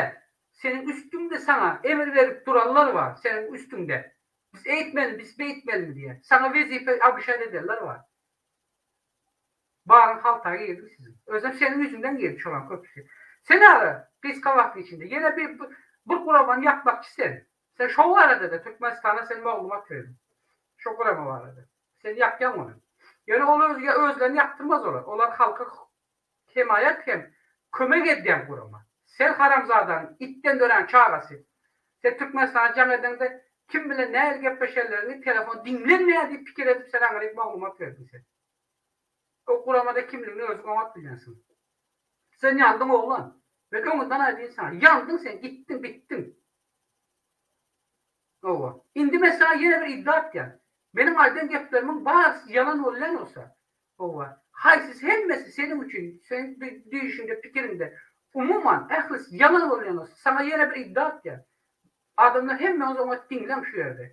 seniň üstüňde saňa emir berip duranlar bar, seniň üstüňde. Biz eýtmeli, biz beýtmelimi diýen. Saňa wezipe obişat edenler bar. Baryň halta girdi siziň. Özem seniň ýüzüňden girdi şolaň köpüsi. Sen aga, gysga wagtyň içinde ýene bir bir guramany ýakmakçy sen. Sen şo barada-da Türkmenistana sen maglumat berdiň. Şo gurama barada. Sen ýakýaň ony. Ýöne ol özge özlerini ýakdyrmaz olar. Olar halka hemaýat hem kömek edýän gurama. Sen haramzadanyň itden dörän çagasy. Sen Türkmenistana jaň edeňde kim bilen nähili gepleşenleriňi telefon diňlenmeýär diýip pikir edip sen aňryk maglumat berdiň sen. O guramada kimligini özüň oňat bilýänsiň. Sen ýandyň oglan. Men öňünden aýdýyn saňa. Ýandyň sen gitdiň bitdiň. Hawa. Indi men saňa ýene bir iddia atýan. Meniň aýdan geplerimiň barysy ýalan bolýan bolsa, hawa, haýsysy hemmesi seniň üçin, seniň düýşüňde, pikiriňde, umuman, ählisi ýalan bolýan bolsa, saňa ýene bir iddia atýan. Adamlar hemmäňiz oňat diňläň şu ýerde.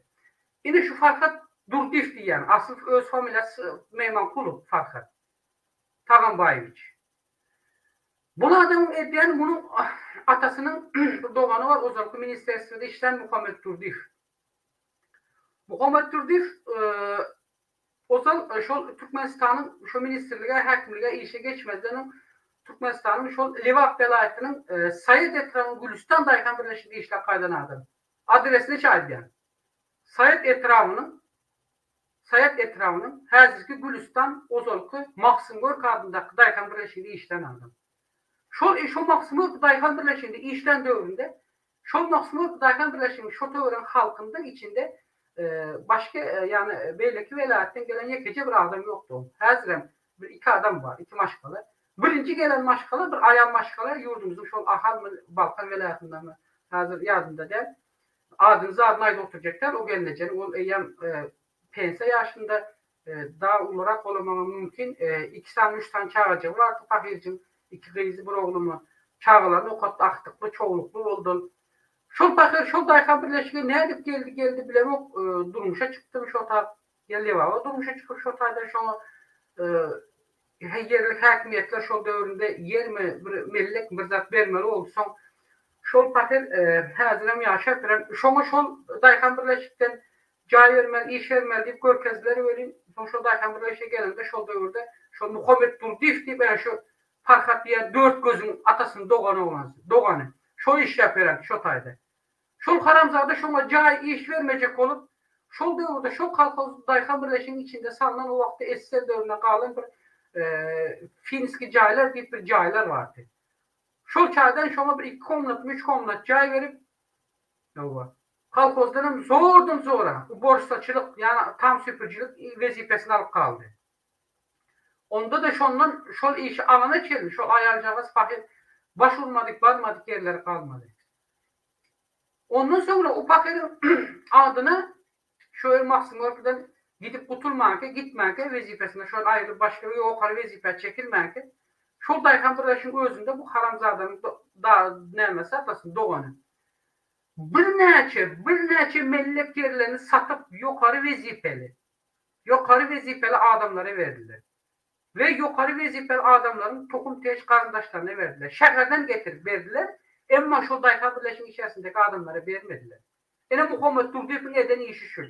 Ine şu Farhat Durdyýew diýýän, asyl öz familiýasy Meýmankulow Farhat Tagambaýewiç. Bul adamyň edýäni munuň atasynyň bir dogany bar ozalky ministerstwede işlän Muhammet Durdyýew. Muhammet Durdyýew ozal şol Türkmenistanyň şo ministrlige häkimlige işe geçmezden öň Türkmenistanyň şol Lebap welaýatynyň Saýat etrabynyň Gülüstan daýhan birleşiginde işläp gaýdan adam. Adresini aýdýan. Saýat etrabynyň Saýat etrabynyň häzirki Gülüstan ozalky Maksym Gorki adyndaky daýhan birleşiginde işlän adam. Şol şo Maksym Gorki daýhan birleşiginde işlän döwründe şol Maksym Gorki daýhan birleşiginiň şo töweregiň halkynda içinde başga ýagny beýleki welaýatdan gelen ýekeje bir adam ýokdy. Häzirem bir iki adam bar, iki maşgala. Birinji gelen maşgala bir aýal maşgala ýurdumyzyň şol Ahalmy, Balkan welaýatyndanmy häzir ýadymda däl. Adyny zadyny aýdyp oturjak däl, o gelnejeniň ol eýýäm pensiýa ýaşynda, daha ulurak bolamagy mümkin. Iki sany, üç sany çagajygy bardy pahyrjyň. Iki gyzy, bir oglumy. Çagalaryny okatdy, agtykly, çowlukly boldy. Şol pahyr şol daýhan birleşige nädip geldi, geldi bilemok, durmuşa çykdymy şo tap, ýa Lebaba durmuşa çykyp şo taýdan şoňa ýerli häkimiýetler şol döwründe ýermi, bir mellekmi bir zat bermeli boldy. Soň şol pahyr häzirem ýaşap ýören, şoňa şol daýhan birleşikden jaý bermeli, iş bermeli diýip görkezdiler welin, soň şol daýhan birleşige gelende şol döwürde şol Muhammet Durdyýew diýip ene şu Farhat diýýän dört gözüň atasynyň dogany oglansy, dogany. Şol işläp berenki şo taýda. Şol haramzada şoňa jaý, iş bermejek bolup, şol döwürde şol kolhoz daýhan birleşiginiň içinde salnan o wagtda SSR döwründen galan bir finskiý jaýlar diýip bir jaýlar bardy. Şol çaýdan şoňa bir iki komnatmy, üç komnat jaý berip, hawa, kolhozdanam zordan zora uborşsaçylyk, ýagny tam süpürijilik wezipesini alyp galdy. Onda-da şondan şol işi alana çenli şol aýaljagaz pahyr baş urmadyk, barmadyk ýerleri galmady. Ondan soňra o pahyryň adyna şo ýer Maksym Gorkiden gidip gutulmanka, gitmänkä wezipesinden şol aýrylyp başga bir ýokary wezipä çekilmänkä şol daýhan birleşigiň özünde bu haramzadanyň da nämesi atasyny dogany birnäçe, birnäçe mellek ýerlerini satyp ýokary wezipeli ýokary wezipeli adamlara berdiler we ýokary wezipeli adamlaryň tohum-teç garyndaşlaryna berdiler. Şäherden getirip berdiler, emma şol daýhan birleşigiň içerisindeki adamlara bermediler. Ine Muhammet Durdyýewiň eden işi şul.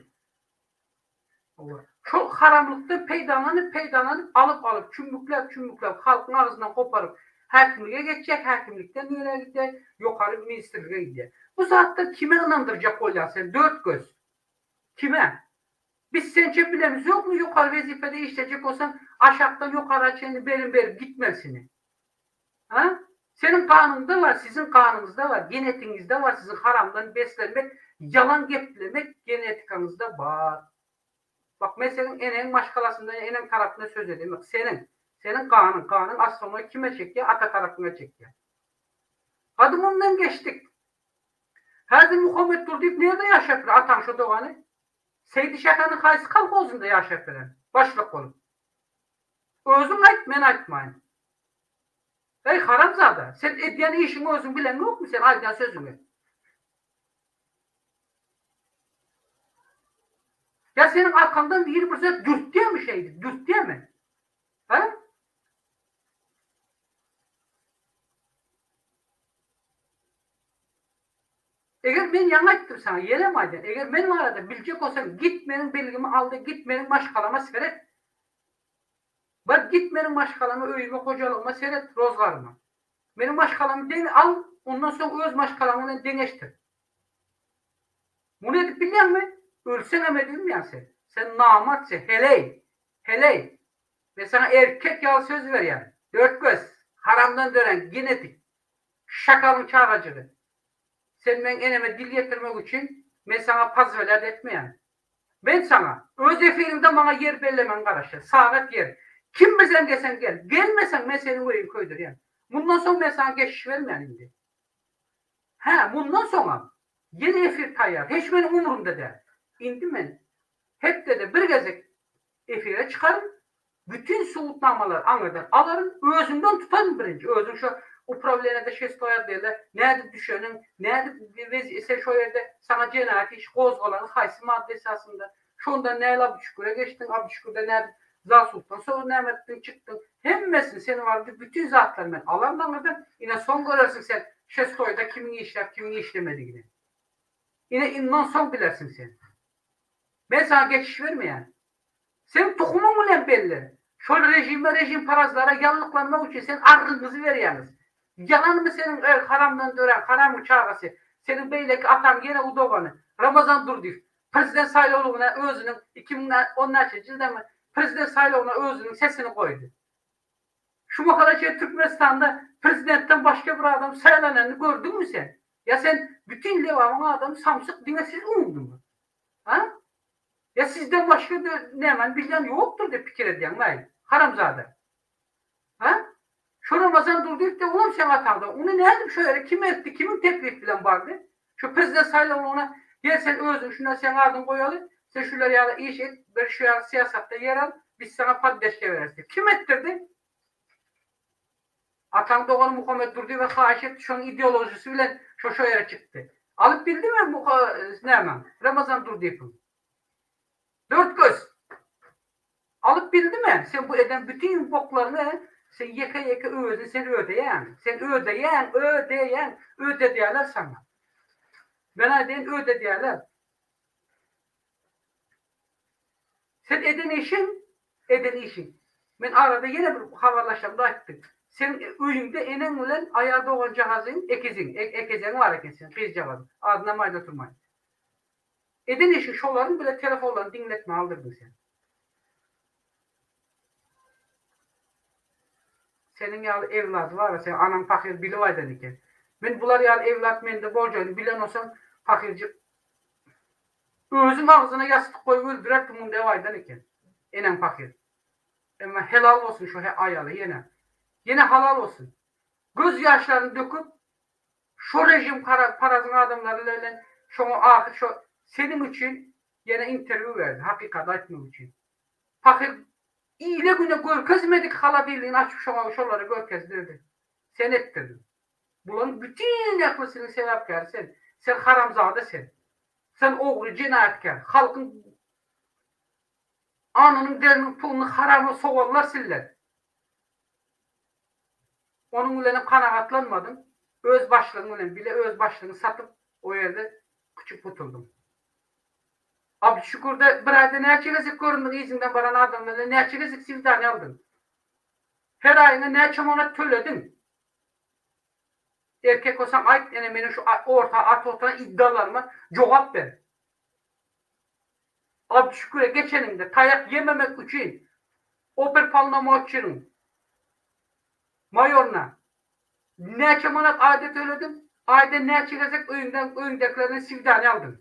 Hawa. Şol haramlykdan peýdalanyp, peýdalanyp, alyp, alyp, çümmükläp, çümmükläp, halkyň agzyndan goparyp, häkimlige geçýär, häkimlikden nirä gidýär, ýokary ministrlige gidýär. Bu zatda kime ynandyrjak bolýaň sen, dört göz? Kime? Biz sençe bilemiz ýokmy ýokary wezipede işlejek bolsaň aşakdan ýokara çenli berim berip gitmelisini. Ha? Seniň ganyňda bar siziň ganyňyzda bar genetiňizde bar siziň haramdan beslenmek ýalan geplemek genetikaňyzda bar. Bak men seniň eneň maşgalasyndan eneň tarapyndan söz edemok seniň seniň ganyň ganyň aslyňy kime çekýär ata tarapyňa çekýär. Hadi mundan geçdik. Häzir Muhammet Durdyýew nirde ýaşap ýör ataň şo dogany? Seýdi şäheriniň haýsy kolhozynda ýaşap bilen, başlyk bolup? Özüň aýt, men aýtmaýyn. Eý, haramzada, sen edýän işiňi özüň bileňokmy, sen aýdýan sözüňi? Ýa seniň arkaňdan biri bir zat dürtýärmi şeýdip, dürtýärmi? Hä? Eger men ýaňy aýtdym saňa, ýenem aýdýan, eger men barada biljek bolsaň, git meniň belgimi al-da, git meniň maşgalama seret. Bar git meniň maşgalama, öýüme, hojalygyma seret, rozgaryma. Meniň maşgalamy deň al, ondan soň öz maşgalaň bilen deňeşdir. Muny edip bilýäňmi? Ölseňem edilmeýäň sen. Sen namart sen, heleý! Heleý! Men saňa erkek ýaly söz berýän. Dörtgöz, haramdan dörän genetik. Şakalyň çagajygy. Sen meň eneme dil ýetirmek üçin men saňa pozwolýat etmeýän. Men saňa, öz efiriňde maňa ýer bellemegiň garaşýan. Sagat ýer. Kim bilen gelseň gel. Gelmeseň men seniň öýüňi köýdürýän. Mundan soň men saňa geçiş bermeýän indi. Hä, mundan soňam ýene efir taýýar. Hiç meniň umrumda däl. Indi men hepdede bir gezek efire çykaryn, Bütin subutnamalary aňyrdan alaryn, özüňden tutaryn birinji, özüň şo uprawleniýada şestoý otdelde nädip düşeniň, nädip sen şo ýerde saňa jenaýat işi gozgalany haýsy madda esasynda, şondan näl Abdüşüküre geçdiň, Abdüşükürden nädip Zasuddan soň näme etdiň, çykdyň, hemmesini sen barada bütin zatlary men alaryn aňyrdan, ine soň görersiň sen şestoýda kimiň işläp kimiň işlemedigini. Ine indan soň bilersiň sen. Men saňa geçiş bermeýän. Seň tohumyň bilen belli. Şol režime režimparazlara ýallyklanmak üçin sen arryňyzy berýäňiz. Ýalanmy seniň eý haramdan dörän haramyň çagasy seniň beýleki ataň ýene u dogany Ramazan Durdyýew prezident saýlawlygyna özüniň 2010 näçenji ýyldamy prezident saýlawyna özüniň sesini goýdy. Şu mahala çenli Türkmenistanda prezidentden başga bir adam saýlananyny gördüňmi sen? Ýa sen bütin Lebabyň adamy samsyk diňe siz unudyňyz. Ha? Ýa sizden başga nämäni bilýän ýokdur diýip pikir edýäňmi-aý, haramzada? Ha? Şo Ramazan Durdyýew-de olam seň ataňdan. Ony nädip şo ýere kim eltdi, kimiň teklifi bilen bardy? Şo prezident saýlawlygyna gel sen özüň şunda seň adyňy goýaly, sen şular ýaly iş et, bir şu ýaly syýasatda ýer al, biz saňa poddeşka bereris diýip. Kim etdirdi? Ataň dogany Muhammet Durdyýewe haýyş etdi, şonuň ideoložisy bilen şo şo ýere çykdy. Alyp bildimi Muha nämäň, Ramazan Durdyýewiň? Dörtgöz! Alyp bildimi? Sen bu eden bütin boklaryňy sen ýeke-ýeke özüni sen ödeýäň. Sen ödeýäň, ödeýäň, ödedýärler saňa. Men aýdaýyn ödedýärler. Sen eden işiň, eden işiň. Men arada ýene bir habarlaşamda aýtdym. Seň öýüňde eneň bilen aýal doganjagazyň, ekiziň, ekejegiň bar eken seň, gyzjagazyň. Adynam aýda oturmaýyn. Eden işiň şolaryň bile telefonlaryny diňletme aldyrdyň sen. Seniň ýaly evlady bara seň anaň pahyr bilip aýdan eken. Men bular ýaly evlat mende boljagyny bilen bolsam pahyrjyk özüm agzyna ýassyk goýup öldürerdim muny dep aýdan eken. Eneň pahyr. Emma helal bolsun şu aýala ýene. Ýene halal bolsun. Göz ýaşlaryny döküp Şo režim parazyň adamlary bilen şoňa ahyr şo seniň üçin ýene interwýu berdi hakykaty aýtmak üçin. Pahyr ile güne görkezmedik holodilnigini açyp şoňa şolara görkezdirdi. Sen etdirdiň. Bularyň bütin ählisiniň sebäpkäri sen. Sen haramzada sen. Sen ogry jenaýatkär. Halkyň anynyň deriniň puluny harama sowanlar sizler. Onuň bilenem kanagatlanmadyň, öz başlygyň bilen bile öz başlygyňy satyp, o ýerde küçük gutuldyň. Abdüşükürde bir aýda näçe gezek göründiň, yzyňdan baran adamlar bilen näçe gezek swidaniýa aldyň? Her aýyňa näçe manat tölediň? Erkek bolsaň aýt, ene meniň şu orta atyp oturan iddialaryma jogap ber. Abdüşüküre geçeniňde taýak ýememek üçin operpolnomoçiniň Maýoryna näçe manat aýda tölediň? Aýda näçe gezek öýüňden öýüňdäkilerden swidaniýa aldyň?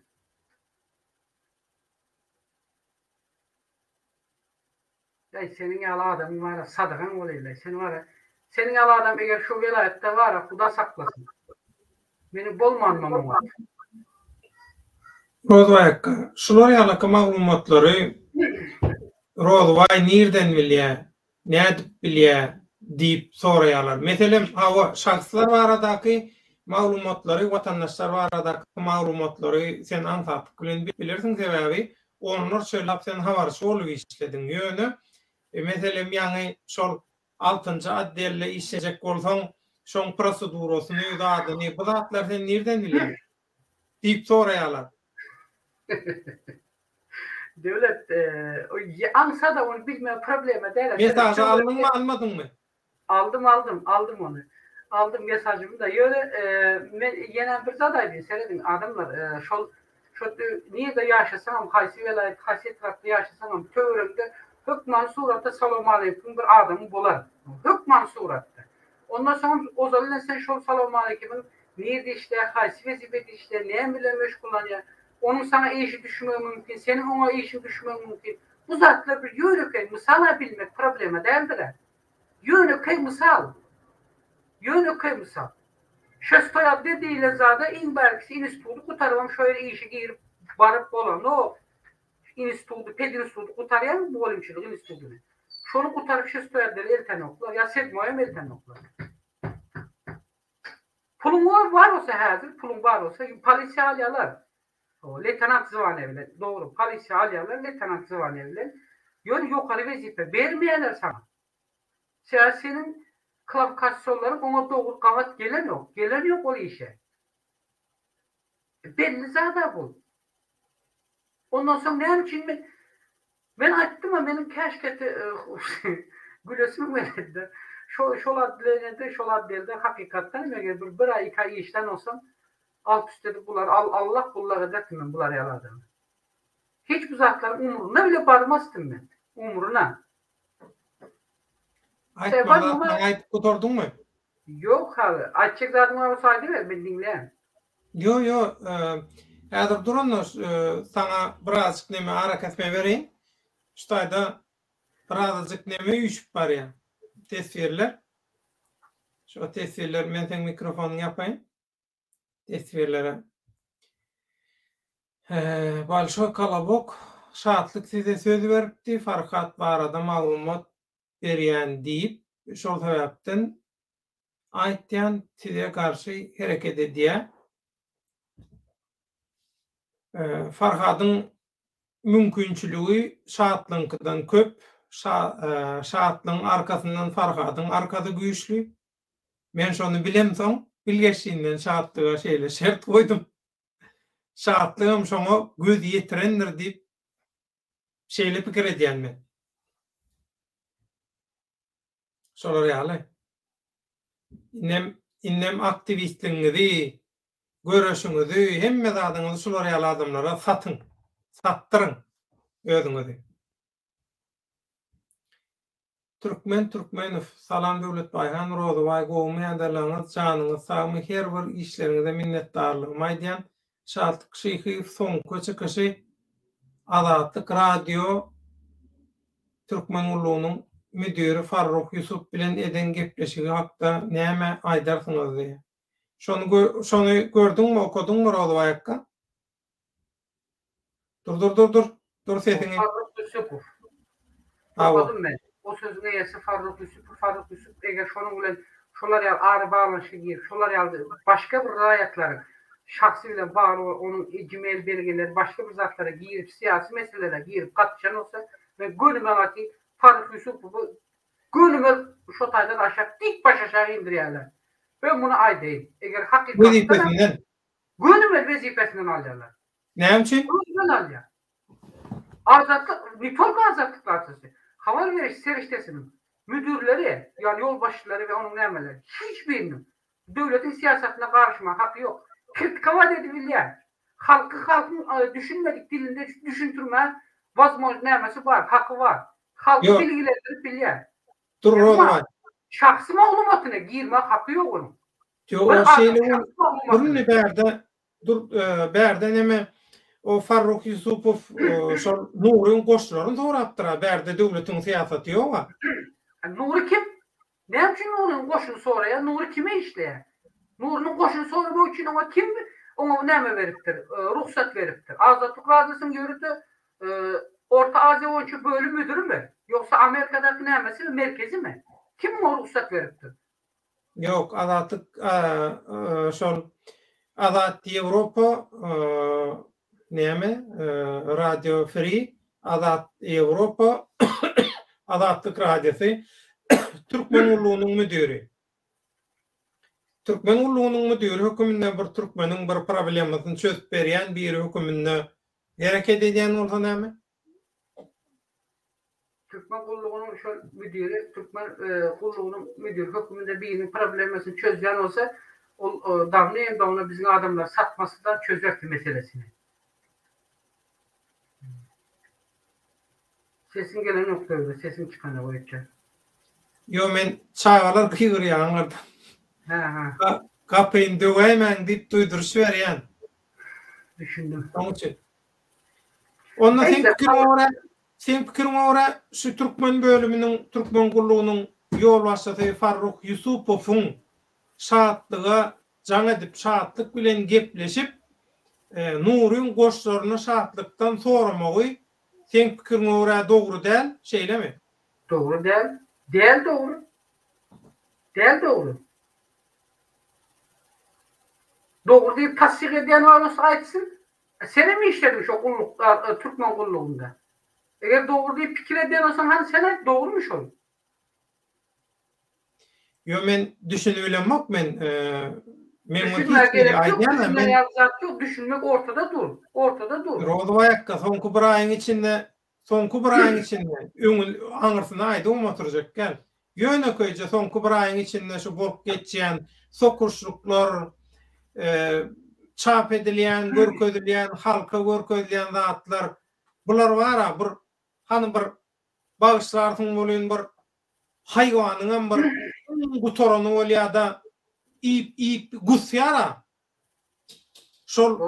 Äý seniň ýaly adamyň bara sadagaň bolaýynlaý sen bara seniň ýaly adam eger şu welaýatda bara huda saklasyn. Meniň bolmanymam oňat. Rozbaý akga, şular ýalaky maglumatlary Rozbaý nirden bilýä? Nädip bilýä? diýip soraýarlar. Meselem, hawa, şahslar baradaky maglumatlary, watandaşlar baradaky maglumatlary sen aňsatlyk bilen bilersiň, sebäbi onlarça ýyllap sen habarçy bolup işlediň. Ýöne, meselem, ýaňy şol altynjy otdelde işlejek bolsaň, şoň prosedurasyny, zadyny, bu zatlary sen nirden bilýäň? Diýip soraýarlar. Döwlet aňsa-da ony bilmegi problema däl. Mesažy aldyňmy, almadyňmy? Aldym, aldym, aldym ony. Aldym mesažymy-da. Ýöne men ýene bir zat aýdaýyn, serediň, adamlar, şol şo nirde ýaşasaňam, haýsy welaýat, haýsy etrapda ýaşasaňam, töweregiňde hökmany suratda salowmaleýkim bir adamyň bolar. Hökmany suratda. Ondan soňam ozaly bilen sen şol salowmaleýkimiň nirde işleýär, haýsy wezipede işleýär, näme bilen meşgullanýar, Onuň saňa işi düşmegi mümkin, seniň oňa işiň düşmegi mümkin. Bu zatlar bir ýönekeý mysal-a bilmek problema däldir-ä. Ýönekeý mysal. Ýönekeý mysal. Şestoý otdel diýlen zada iň bärkisi instituty gutarybam şo ýere işe girip baryp bolanok. Instituty, pedinstituty gutarýaň, mugallymçylyk institutyny. Şony gutaryp şestoý otdele eltenoklar, ýa sedmoýam eltenoklar. Puluň bar bolsa häzir puluň bar bolsa polisiýa alýarlar. Leýtenant zwaniýa bilen dogry polisiýa alýarlar leýtenant zwaniýa bilen. Ýöne ýokary wezipe bermeýärler saňa. Sebäbi seniň kwalifikasionlaryň oňa dogry gabat gelenok. Gelen ýok ol işe. Belli zada bu. Ondan soň näme üçin men Men aýtdym-a, meniň käşgeti gülesim geldi. Şo şol otdeleniyede, şol otdelde hakykatdan hem eger bir bir aý, iki aý işlän bolsam, alt üst edip bulary al Allah gullak ederdim men bular ýaly adamy. Hiç bu zatlaryň umruna bile barmasdym men. Umruna. Aýtmaly zatlaryňy aýdyp gutardyňmy? Ýok hali. Aýtjak zadyň bar bolsa aýdyber, men diňleýän. Ýo ýo, häzir duranda saňa birazjyk neme arakesme bereýin. Şu taýda birazajyk neme üýşüp barýar. Teswirler. Şo teswirler men seň mikrofonyňy ýapaýyn. Teswirlere. Bolşoý kolobok Şatlyk size söz beripdi Farhat barada maglumat berýän diýip, şol sebäpden. Aýtýan size garşy hereket edýä. Farhadyň mümkinçiligi Şatlyňkydan köp. Şatlyň arkasyndan Farhadyň arkasy güýçli. Men şony bilemsoň, bilgeşlinden Şatlyga şeýle şert goýdum. Şatlygam şoňa göz ýetirendir diýip, şeýle pikir edýän men. Şolar ýaly. Indem, indem aktiwistligiňizi, göreşiňizi, hemme zadyňyzy şular ýaly adamlara satyň. Satdyryň özüňizi. Türkmen Türkmenow Salam Döwletbaýhan Rozybaý gowumy ýagdaýlaryňyz janyňyz sagmy her bir işleriňize minnetdarlygymy aýdýan Şatlyk Şyhyýew soňky çykyşy Azatlyk Radio Türkmen gullugynyň müdiri Farruh Ýusup bilen eden gepleşigi hakda näme aýdarsyňyz diýýär. Şony şony gördüňmi okadyňmy Rozybaý akga? Dur dur dur dur. Dur sesiňi. Farruk Ýusupow. Okadym men. O sözüň eýesi Farruk Ýusupow. Farruk Ýusupow eger şonuň bilen şolar ýaly ara baglanyşyga girip, şolar ýaly başga bir raýatlaryň şahsy bilen bagly bolan onuň gmail belgileri başga bir zatlara girip, syýasy meselelere girip gatyşan bolsa, men gönümel aýtyn, Farruk Ýusupowy gönümel şo taýdan aşak dik baş aşak indirýärler. Men muny aýdaýyn. Eger hakykatdanam Wezipesinden. Gönümel wezipesinden alýarlar. Näme üçin? Gönümel alýar. Azatlyk, ne tolko Azatlyk Radiosy, habar beriş serişdesiniň müdirleri, ýagny ýolbaşçylary we onuň nämeleri, hiç biriniň döwletiň syýasatyna garyşmaga haky ýok. Kritikować edip bilýär. Halky halkyň düşünmedik dilinde düşündirmäge wozmož nämesi bar, haky bar. Halky bilgilendirip bilýär. Dur Rozman. Şahsy maglumatyna girmäge haky ýok onuň. Ýok, o şeýle bol. Dur indi bärde, dur bärde neme o Farruh Ýusupow şol Nuryň goşlaryny sorapdyr-a, bärde döwletiň syýasaty ýog-a. Nury kim? Näme üçin Nuryň goşuny soraýar? Nury kime işleýär? Nurynyň goşuny soramak üçin oňa kim oňa näme beripdir? Rugsat beripdir. Azatlyk Radiosynyň ýörite Orta Aziýa boýunça bölüm müdürimi? Ýogsa Amerikadaky nämesimi, merkezimi? Kim oňa rugsat beripdir? Ýok, Azatlyk şol Azat Ýewropa näme Radio Free Azat Ýewropa Azatlyk Radiosy Türkmen gullugynyň müdiri. Türkmen gullugynyň müdiri höküminde bir türkmeniň bir problemasyny çözüp berýän biri höküminde hereket edýän bolsa näme? Türkmen gullugynyň şol müdiri türkmen gullugynyň müdiri hökmünde biriniň problemasyny çözýän bolsa, ol dawnyým-dawno biziň adamlary satmasdan çözerdi meselesini. Sesiň gelenok Döwlet, sesiň çykanok öýtýän. Ýo men çagalar gygyrýar aňyrdan. Hä hä. Gapyny döwäýmäň diýip duýduryş berýän. Düşündim. Şoň üçin. Onda seň pikiriňe görä, seň pikiriňe görä şu türkmen bölüminiň, türkmen gullugynyň ýolbaşçysy Farruh Ýusupowyň Şatlyga jaň edip, Şatlyk bilen gepleşip, Nuryň goşlaryny Şatlykdan soramagy seň pikiriňe görä dogry däl, şeýlemi? Dogry däl. Däl dogry. Däl dogry. Dogry diýip tassyk edýän bar bolsa aýtsyn. Senem işlediň şo gullukda türkmen gullugynda. Eger dogry diýip pikir edýän bolsaň hany sen aýt dogrymy şol? Ýo men düşünibilemok men men muny Düşünmä hiç biri gerek ýok aýdýana düşüner men ýaly zat ýok düşünmek ortada dur ortada dur. Rozybaý akga soňky bir aýyň içinde Soňky bir aýyň içinde, öňi aňyrsyny aýdybam oturjak däl. Ýönekeýje soňky bir aýyň içinde şu bolup geçýän sokurşlyklar, çap edilýän, görkezilýän, halka görkezilýän zatlar, bular bar-a bir, hany bir bagyşlarsyň welin bir haýwanyňam bir iň gutarany bolýa-da, iýip-iýip gusýar-a. Şol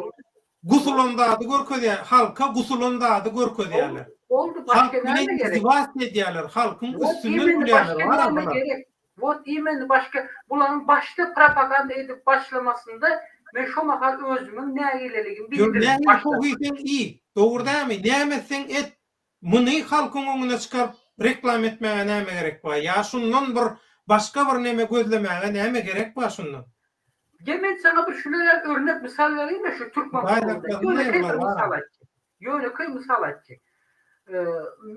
gusulan zady görkezýär, halka gusulan zady görkezýärler. Boldy, başga Halk näme bilen gerek? izdiwasiýa edýärler, halkyň Wot üstünden imенно gülýärler, başga bar-a näme bular. gerek? Wot imенно başga bularyň başda propaganda edip başlamasynda men şo mahal özümiň nägileligimi Ýör, bildirdim nähili başda. poh iýseň iý, dogry dälmi? Näme etseň et, Muny halkyň öňüne çykaryp reklama etmäge näme gerek bar? Ýa şundan bir Başga bir neme gözlemäge näme gerek bar şundan? Gel men saňa bir şular ýaly örnek mysal bereýin-de şu türkmen gullugyna. Ýönekeý bir mysal aýtjak. Ýönekeý mysal aýtjak.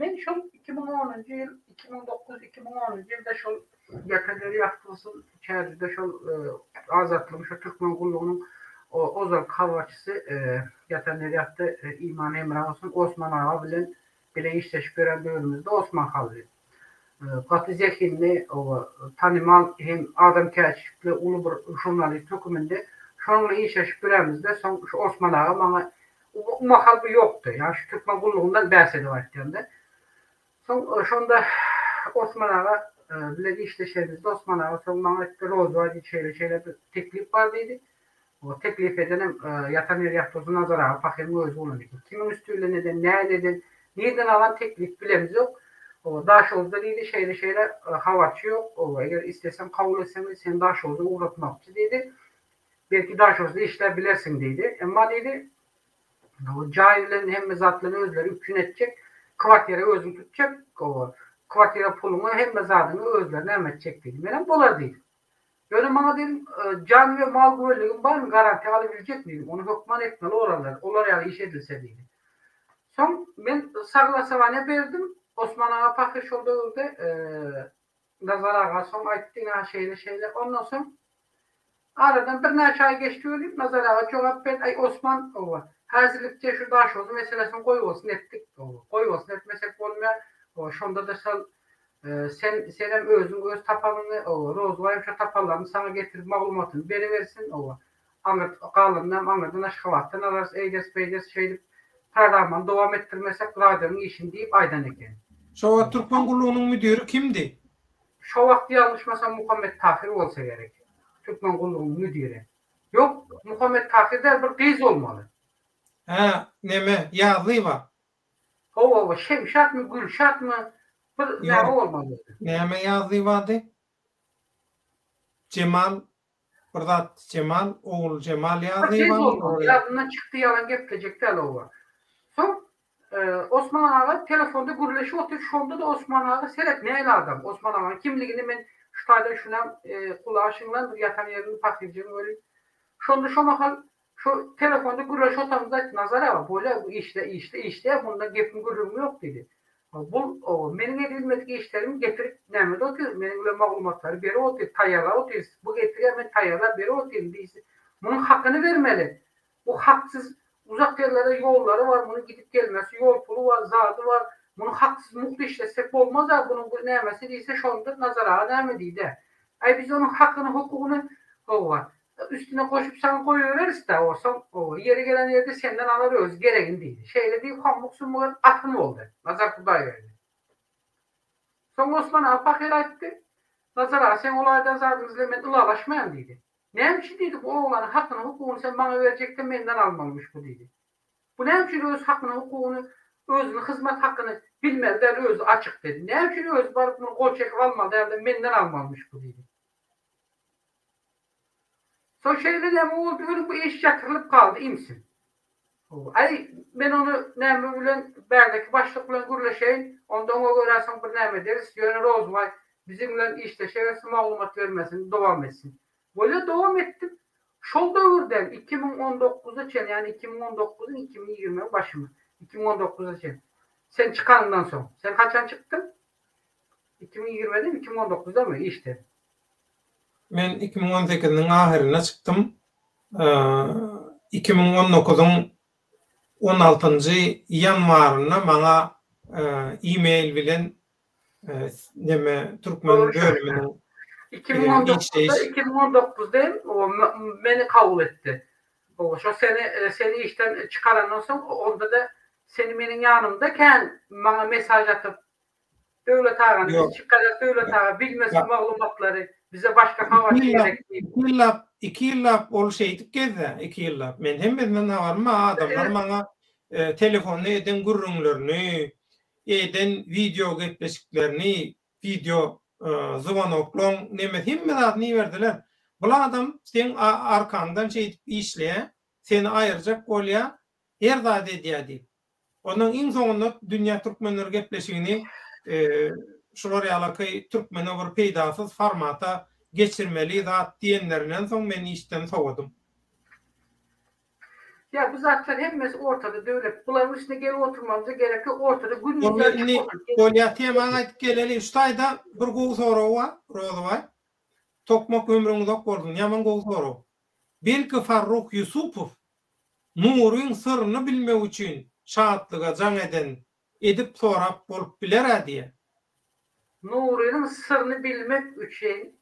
Men şol 2010-njy ýyl, 2009, 2010-njy ýylda şol ýatan ýeri ýagty bolsun, Çärjewde şol Azatlygyň şo türkmen gullugynyň ozalky habarçysy ýatan ýeri ýagty imany hemra bolsun Osman aga bilen bile işleşip ýören döwrümizde Osman Hally gaty zehinli, tanymal hem adamkärçilikli uly bir žurnalist höküminde şonuň bilen işleşip ýörenimizde soň şu Osman aga maňa o mahal bu ýokdy. Ýagny şu türkmen gullugyndan bäs edip aýtýan-da. Soň şonda Osman aga bilen işleşenimizde Osman aga soň maňa aýtdy, Rozbaý diýdi, şeýle-şeýle bir teklip bar diýdi. O teklip edenem ýatan ýeri ýagty bolsun Nazar aga pahyryň özi bolan eken. Kimiň üsti bilen eden, näle eden, nirden alan teklip bilemizok. O Daşoguzda diýdi, şeýle-şeýle habarçy ýok. O eger isleseň kabul etseň diýdi, seni Daşoguza ugratmakçy diýdi. Belki Daşoguzda işläp bilersiň diýdi. Emma diýdi, jaý bilen hemme zat bilen özleri üpjün etjek, kwartira özüň tutjak, o kwartira puluňy hemme zadyňy özleri näme etjek diýdi. Menem bolar diýdim. Ýöne maňa diýdim, jan we mal güvenligim barmy, garantiýa alabiljekmi diýdim. Ony hökman etmeli olarlar, olar ýaly iş edilse diýdi. Soň men saglasowaniýa berdim. Osman aga pahyr şol döwürde Nazar aga soň aýtdy, ynha şeýle-şeýle. Ondan soň aradan birnäçe aý geçdi welin, Nazar aga jogap berdi, Aý, Osman, oba, häzirlikçe şu Daşoguz meselesini goýbolsun etdik, oba, goýbolsun etmesek bolmaýar, oba, şonda-da şol sen, senem özüň öz tapanyňy, oba, Rozbaýam şo tapanlaryny saňa getirip maglumatyny beribersin, oba, aňyr, galanynam aňyrdan Aşgabatdan alarys, eýdes-beýdes şeýdip programmany dowam etdirmesek radionyň işini diýip aýdan eken. Şo wagt Türkmen gullugynyň müdiri kimdi? Şo wagt ýalňyşmasam Muhammet Tahyr bolsa gerek. Türkmen gullugynyň müdiri. Ýok, Muhammet Tahyr däl, bir gyz bolmaly. Hä, neme, Ýazlyýewa. Hawa, Şemşatmy, Gülşatmy, bir näme bolmaly. Näme Ýazlyýewady? Jemal Bir zat Jemal, Oguljemal ýazdy. Bir boldy, ýadymdan çykdy ýalan geplejek däl oba. Soň Osman aga telefonda gürleşip otyr, şonda-da Osman aga seret nähili adam, Osman aganyň kimligini men şu taýdan şunam gulagy şyňlandyr ýatan ýerini pahyrjygyň welin. Şonda şo mahal şo telefonda gürleşip otamyzda aýtdy, Nazar aga bolýa bu işle işle işleýä munda gepim gürrüňim ýok diýdi. Bul meniň edilmedik işlerimi getirip nämede otyr, meniň bilen maglumatlary berip otyr, taýýarlap otyr, bu getirýär men taýýarlap berip otyryn diýse, munuň hakyny bermeli. Bu haksyz uzak ýerlere ýollary bar, munuň gidip gelmesi, ýol puly bar, zady bar, muny haksyz mugt işletsek bolmaz-a, bunuň bu nämesi diýse, şonda Nazar aga näme diýdi? Aý biz onuň hakyny, hukugyny, hawa, Üstüne goşup saňa goýbereris-dä, olsaň, ýeri gelen ýerde senden alar özi geregini diýdi. Şeýle diýip hammuk-summuk edip atgyn boldy. Nazar Hudaýberdi. Soň Osman aga pahyr aýtdy, Nazar aga, seň ol aýdan zadyňyz bilen men ylalaşmaýan diýdi. Näme üçin diýdi, bu oglanyň hakyny, hukugyny sen maňa berjekde menden almalymyş bu diýdi. Bu näme üçin öz hakyny, hukugyny, özüniň hyzmat hakyny bilmeli däl, özi açyk diýdi. Näme üçin özi baryp muny gol çekip almaly däl-de menden almalymyş bu diýdi. Soň şeýle näme boldy welin bu iş ýatyrylyp galdy imsin. Aý, men ony näme bilen bärdeki başlyk bilen gürleşeýin, onda oňa görä soň bir näme ederis, ýöne Rozbaý biziň bilen işleşebersin, maglumat bermesini dowam etsin. Bolýa dowam etdim. Şol döwürden 2019-a çenli, ýagny 2019-yň 2020-iň başymy, 2019-a çenli. Sen çykanyňdan soň. Sen haçan çykdyň? 2020-demi, 2019-damy işden? Men 2018-niň ahyrynda çykdym. 2019-yň 16-njy ýanwarynda maňa e-mail bilen neme türkmen bölüminiň 2019-da 2019-da hem meni kabul etdi. Şo seni seni işden çykarandan soň onda-da seni meniň ýanymda kän maňa mesaž atyp Döwlet agany biz çykarýas Döwlet aga bilmesin maglumatlary bize başga habarçy gerek diýip. Iki ýyllap iki ýyllap ol şeýdip gezdä iki ýyllap men hemmesinden habarym bar adamlar maňa telefonda eden gürrüňlerini eden wideo gepleşiklerini wideo zwonoklaň nemesi hemme zadyny iberdiler bul adam seň arkaňdan şeýdip işleýä seni aýyrjak bolýa her zat edýä diýip. Ondan iň soňunda Dünýä Türkmenleri gepleşigini. şular ýalaky türkmene bir peýdasyz formata geçirmeli zat diýenlerinden soň men işden sowadym. Ýa bu zatlar hemmesi ortada döwlet. Bularyň üstüne gelip oturmamyza gerek ýok ortada gün Bolýa indi bolýa tema gaýdyp geleli şu taýda bir gowy sorag bar Rozybaý. Tokmak ömrüň uzak bolsun ýaman gowy sorag. Belki Farruh Ýusupow Nuryň syryny bilmek üçin Şatlyga jaň eden edip sorap bolup biler-ä diýä. Nurynyň syryny bilmek üçin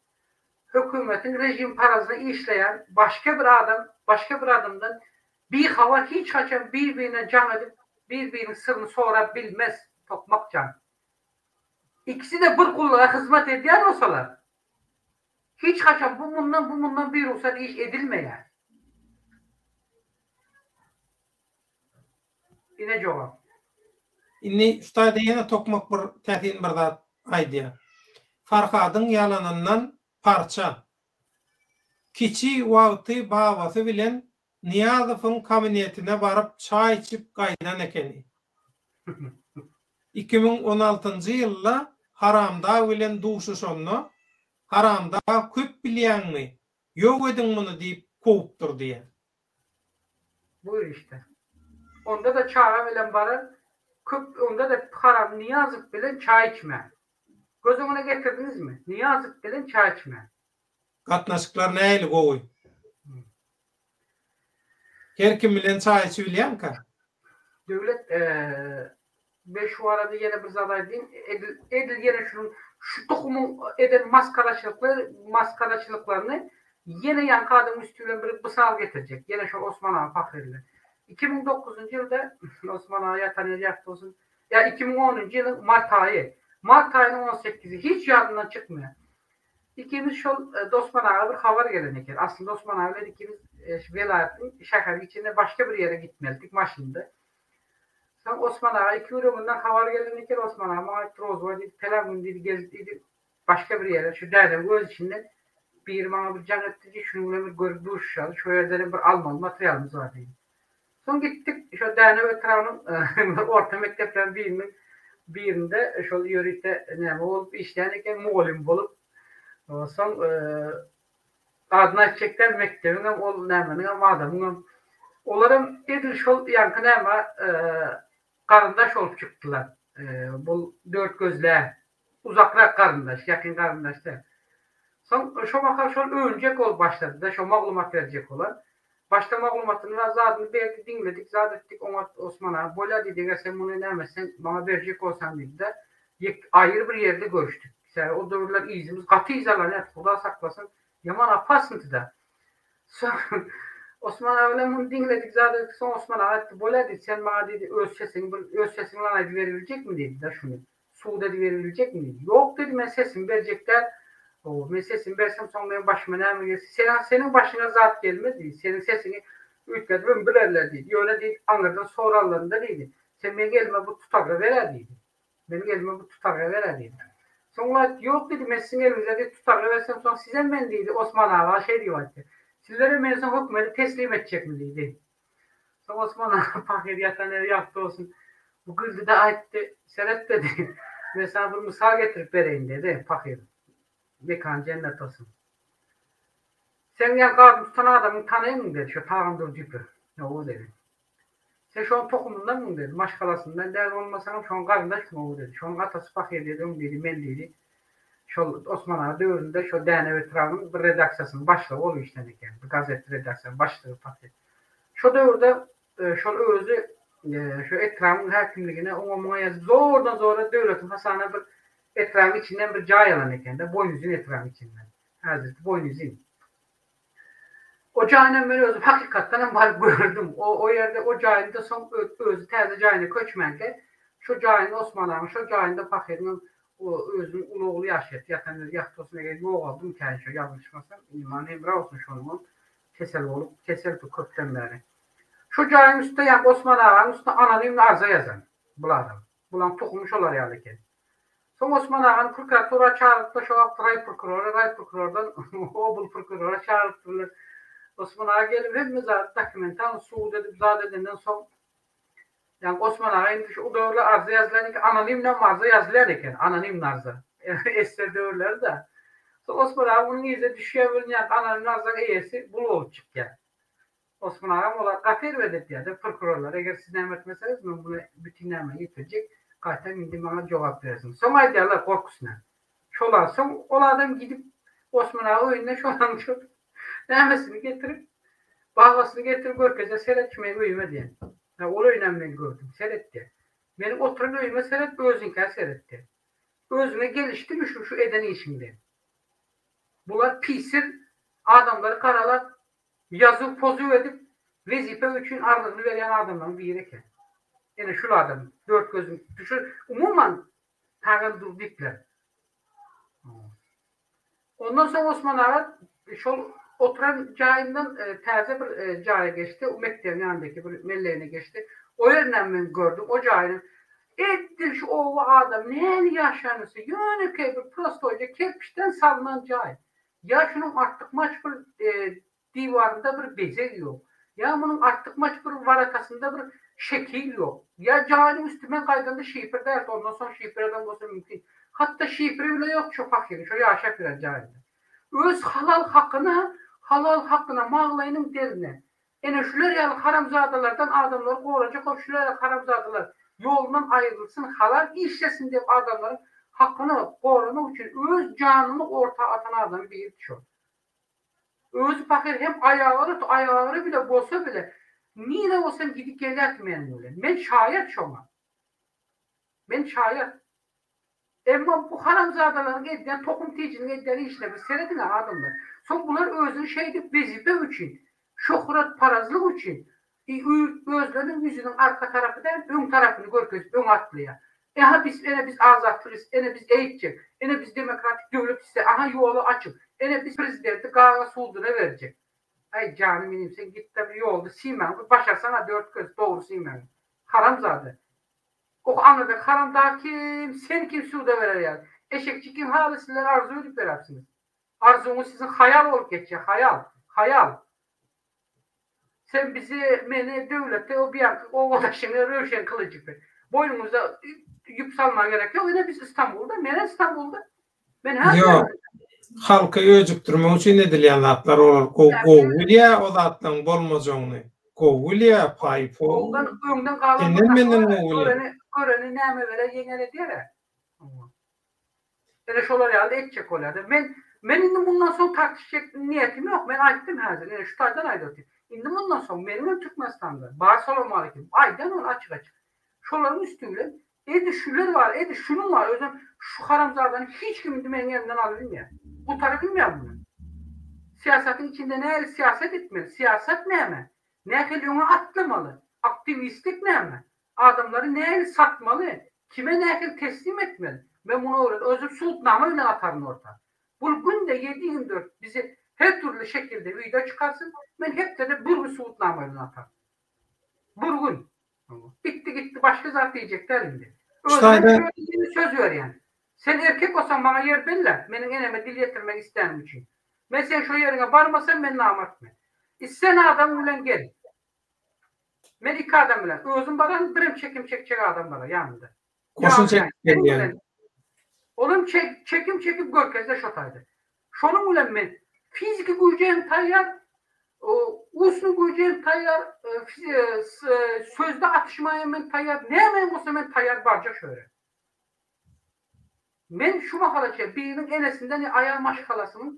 hökümetiň režim parazyna işleýän başga bir adam başga bir adamdan bihabar hiç haçan bir-birine jaň edip bir-biriniň syryny sorap bilmez Tokmak jan. Ikisi-de bir gulluga hyzmat edýän bolsalar hiç haçan bu mundan bu mundan birugsat iş edilmeýär. Ine jogap. Indi şu taýda ýene Tokmak bir täsin bir zat aýdýar. Farhadyň ýalanyndan parça. Kiçi wagty babasy bilen Nyýazowyň kabinetine baryp çaý içip gaýdan ekeni. 2016-njy ýylda Haramdag bilen duşuşanda, Haramdag köp bilýäňmi, ýok ediň muny diýip kowupdyr diýýär. Buyur işte. Onda-da çaga bilen baran köp onda-da haram Nyýazow bilen çaý içmän. Göz öňüne getirdiňizmi? Nyýazow bilen çaý içmän. Gatnaşyklar nähili gowy? Her kim bilen çaý içibilýäňkä? Döwlet Men şu barada ýene bir zat aýdaýyn, edil edil ýene şunuň şu tohumyň eden maskaraçylykly maskaraçylyklaryny ýene ýaňky adamyň üsti bilen bir mysal getirjek. Ýene şol Osman aga pahyr bilen. 2009-njy ýylda Osman aga ýatan ýeri ýagty bolsun. Ýa 2010-njy ýylyň mart aýy. Mart aýynyň on sekizi hiç ýadymdan çykmaýar. Ikimiz şol Dosman aga bir habar gelen eken. Aslynda Osman aga bilen ikimiz şu welaýatyň şäheriň içinde başga bir ýere gitmelidik maşynda. Soň Osman aga iki gün öňünden habar gelen eken, Osman aga maňa aýtdy, Rozboý diýdi, pelan gün diýdi, gelip diýdi, başga bir ýere, şu dädeň öz içinden biri maňa bir jaň etdi diýdi, şunuň bilen bir görüp duşuşaly, şo ýerdenem bir almaly materialymyz bar diýdi. Soň gitdik, şo Dänew etrabynyň bir orta mekdepleriň biriniň birinde şol ýörite näme bolup işleýän eken, mugallym bolup. Soň Adyny aýtjak däl mekdebiňem ol nämeniňem adamyňam. Olaram edil şol ýaňky näme garyndaş bolup çykdylar. Bul dört gözlä uzakrak garyndaş, ýakyn garyndaş däl. Soň şo mahal şol öwünjek bolup başlady-da, şo maglumat berjek bolan. Başda maglumatyny we zadyny berdi, diňledik, zat etdik, oňa Osman aga, bolýa diýdi, eger sen muny näme etseň, maňa berjek bolsaň diýdi-de, ýek, aýry bir ýerde görüşdik. Sebäbi o döwürler yzymyz gaty yzalanýardy, Huda saklasyn, ýaman opasnydy-da. Soň Osman aga bilen muny diňledik, zat etdik, soň Osman aga aýtdy, bolýa diýdi, sen maňa diýdi, öz sesiňi bir, öz sesiň bilen aýdyberibiljekmi diýdi-de şuny. Sud ediberibiljekmi diýdi. Ýok diýdi, men sesimi berjek däl. Hawa, men sesimi bersem, soň meň başyma näme gelse, sen, seniň başyňa zat gelmez diýdi. Seniň sesiňi üýtgedibem bilerler diýdi. Ýöne diýdi, aňyrdan soralarynda diýdi, sen meň elime bu tutargy ber-ä diýdi. Meniň elime bu tutargy ber-ä diýdi. Soň ol aýtdy, ýok diýdi, men siziň eliňize diýdi, tutargy bersem, soň sizem men diýdi, Osman aga şeý diýip aýtdy. Sizlerem meni soň hökümete teslim etjekmi diýdi. Soň Osman aga pahyr ýatan ýeri ýagty bolsun. Bu güldi-de aýtdy, Seret dedi, men saňa bir mysal getirip bereýin dedi, pahyr. Mekany jennet bolsun. Seň ýaňky adyny tutan adamyňy tanaýmyň dedi, şo Tagan Durdyýewi. Hawa dedi. Sen şonuň tohumyndanmyň dedi, maşgalasyndan däl bolmasaňam şonuň garyndaşmyň hawa dedi. Şonuň atasy pahyr dedi, öň diýdi, men diýdi, şol Osman aga döwründe şo Dänew etrabynyň bir redaksiýasynyň başlygy bolup işlän eken. Bir gazet redaksiýanyň başlygy pahyr. Şo döwürde şol özi şo etrabyň häkimligine oňa-muňa ýazyp zordan-zora döwletiň hasabyna bir etrabyň içinden bir jaý alan eken-de, Boýnuzyn etrabyň içinden. Häzirki Boýnuzyn. O jaýynam men özüm hakykatdanam baryp gördüm. O o ýerde o jaýynda soň özi täze jaýyna köçmänkä şo jaýynda Osman agaň şo jaýynda pahyryňam o özüniň uly ogly ýaşaýardy. Ýatan ýeri ýagty bolsun eger ýogaldymyka şo ýalňyşmasam iman hemra bolsun şonuňam kesel bolup keseldi köpden bäri. Şo jaýyň üstünde ýaňky Osman aganyň üstüne anonimni arza ýazan bul adam. Bulaň tohumy şolar ýaly eken. Soň Osman agany prokuratura çagyrypdyr, şo wagt raýprokurora, raýprokurordan oblprokurora çagyrypdyrlar. Osman aga gelip hemme zady dokumentalny sud edip zat edenden soň. Ýa Osman aga indi şu döwürler arza ýazylan eken, anonimnem arza ýazylýan eken, anonimni arza. Esser döwürleri-de. Soň Osman aga munuň yzyna düşýär welin ýaňky anonimli arzaň eýesi bul bolup çykýar. Osman agam olar gaty erbet etýär-de prokurorlar, eger siz näme etmeseňiz, men muny bütin nämä ýetirjek, gaýtam indi maňa jogap berersiňiz. Soň aýdýarlar gorkusyna. Şolar soň ol adam gidip Osman aga öýünden şolaň şu nämesini getirip, babasyny getirip görkezýär, seret şu meň öýüme diýen. Hä ol öýünem men gördüm, seret diýen. Meniň oturan öýüme seret, özüňkä seret diýen. Özüňe gelişdimi şu şu eden işiň diýen. Bular pisir adamlary garalap, ýazuw-pozuw edip, wezipe üçin arzyny berýän adamlaryň biri eken. Ene şul adam, dört gözüň, şu umuman Tagan Durdipler. Ondan soň Osman aga şol oturan jaýyndan täze bir jaýa geçdi, o mekdebiň ýanyndaky bir mellegine geçdi. O ýerinem men gördüm, o jaýyny edil şu oba adam näli ýaşanysy, ýönekeý bir prostoýja kerpiçden salnan jaý. Ýa şunuň artykmaç bir Diwarynda bir bezeg ýok. Ýa munuň artykmaç bir waratasynda bir şekil ýok. Ýa jaýynyň üsti men gaýdanda şifer däldi, ondan soň şifer eden bolsa mümkin. Hatda şiferi bile ýok şo pahyryň, şo ýaşap ýören jaýynda. Öz halal hakyna, halal hakyna, maglaýynyň derine. Ene şular ýaly haramzadalardan adamlary gorajak bolup şular ýaly haramzadalar ýolundan aýrylsyn, halal işlesin diýip adamlaryň hakyny goramak üçin öz janyny orta atan adamyň biridi şol. Özi pahyr hem aýagyry aýagyry bile bolsa bile nire bolsam gidip gelýärdi meniň bilen. Men şaýat şoňa. Men şaýat. Emma bu haramzadalaryň edýän tohum tijiniň edýän işine bir serediň-ä adamlar. Soň bular özüni şeýdip wezipe üçin, şöhratparazlyk üçin özleriniň ýüzüniň arka tarapy däl, öň tarapyny görkezip öňe atlaýar. Aha biz ene biz azatlyk is ene biz eýtjek, ene biz demokratik döwlet iste aha ýoly açyk, ene biz prezidenti Gaga suduna berjek. Aý janym inim sen gitde bir ýolda simäňi bir başarsaňa dört göz dogry simäňi. Haramzada. Oh aňyrdaky haramdag kim sen kim suda berer ýaly. Eşekçikiň haly sizler arzuw edip berersiňiz. Arzuwyňyz siziň haýal bolup geçýär haýal. Haýal. Sen bizi, meni, döwleti, o biýanky obadaşyňy Röwşen Kylyjowy boýnuňyza ýüp salmaga gerek ýok. Ine biz Istanbulda, menem Istanbulda. Men häzir Ýok. Halky öjükdirmek üçin edilýän zatlar olar gowy gowy bilýär o zatlaryň bolmajagyny. Gowy bilýär paýpo. Ondan öňden galan Senden menden gowy bilýär. Göreni, göreni näme berer ýeňer edýär-ä. Ine şolar ýaly etjek bolýar-da. Men men indi mundan soň tartyşjak niýetim ýok. Men aýtdym häzir, ine şu taýdan aýdyp otyryn. Indi mundan soň meniň hem Türkmenistanda bar salowmaleýkim aýdýan ony açyk-açyk. Şolaryň üsti bilen edi şular bar, edi şunuň bar, özem şu haramzadany hiç kim indi meniň elimden alybilmeýär. Gutarabilmeýär muny. Syýasatyň içinde nähili syýasat etmeli, syýasat näme? Nähili öňe atlamaly? Aktiwistlik näme? Adamlary nähili satmaly, kime nähili teslim etmeli, men muny öwrendim. Özüm subutnama bilen ataryn orta. Bul günde 7/24 bizi her türli şekilde wideo çykarsyn, men hepdede bir gün subutnama bilen ataryn. Bir gün. Bitdi gitdi başga zat diýjek däl indi. Özüme söz berýän. Sen erkek bolsaň maňa ýer belle, meniň eneme dil ýetirmek islänim üçin. Men seň şo ýeriňe barmasam men namart men. Islän adamyň bilen gel. Men iki adam bilen, özüm baran, birem çekim çekjek adam barar ýanymda. Goşun çekip gelýän. Olam çekim çekip görkezde şo taýda. Şonuň bilen men fiziki güýje hem taýýar, usny güýje hem taýýar, sözde atyşmaga hem men taýýar, näme hem bolsa men taýýar barjak şo ýere. Men şu mahala çenli biriniň enesinden ýa aýal maşgalasynyň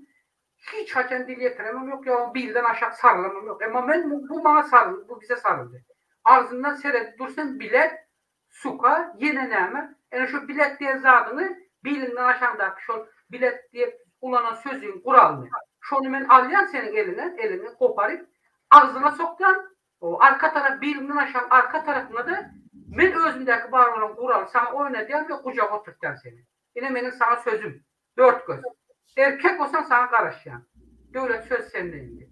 hiç haçan dil ýetiremem ýok, ýa oň bilden aşak sarylamam ýok. Emma men bu maňa saryldy, bu bize saryldy. Agzyndan seredip dursaň bilet, suka, ýene näme? Ene şo bilet diýen zadyňy biliňden aşaňdaky şol bilet diýip ulanan sözüň guralyny. Şony men alýan seniň eliňe, eliňi goparyp, agzyňa sokýan, O arka tarap biliňden aşak arka tarapyna-da men özümdäki bar bolan guraly saňa oýnadýan we gujaga oturtýan seni. Ine meniň saňa sözüm. Dört göz. Erkek bolsaň saňa garaşýan. Döwlet söz sende indi.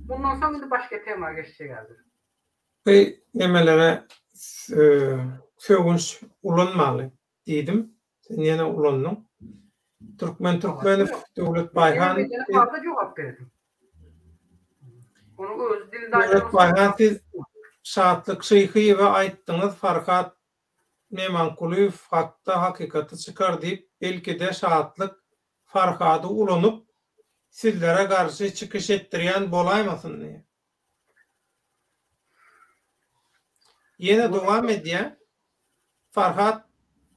Mundan soň indi başga tema geçjek häzir. Bu nemelere sögünç ulanmaly. Diýdim. Sen ýene ulandyň. Türkmen Türkmenow, Döwlet Baýhan. Fazla jogap berdim. Onuň özi dilinde Döwlet Baýhan siz. Şatlyk Şyhyýewe aýtdyňyz Farhat Memankulyýew hakda hakykaty çykar diýip belkide Şatlyk Farhady ulanyp sizlere garşy çykyş etdirýän bolaýmasyn diýýär. Ýene dowam edýär. Farhat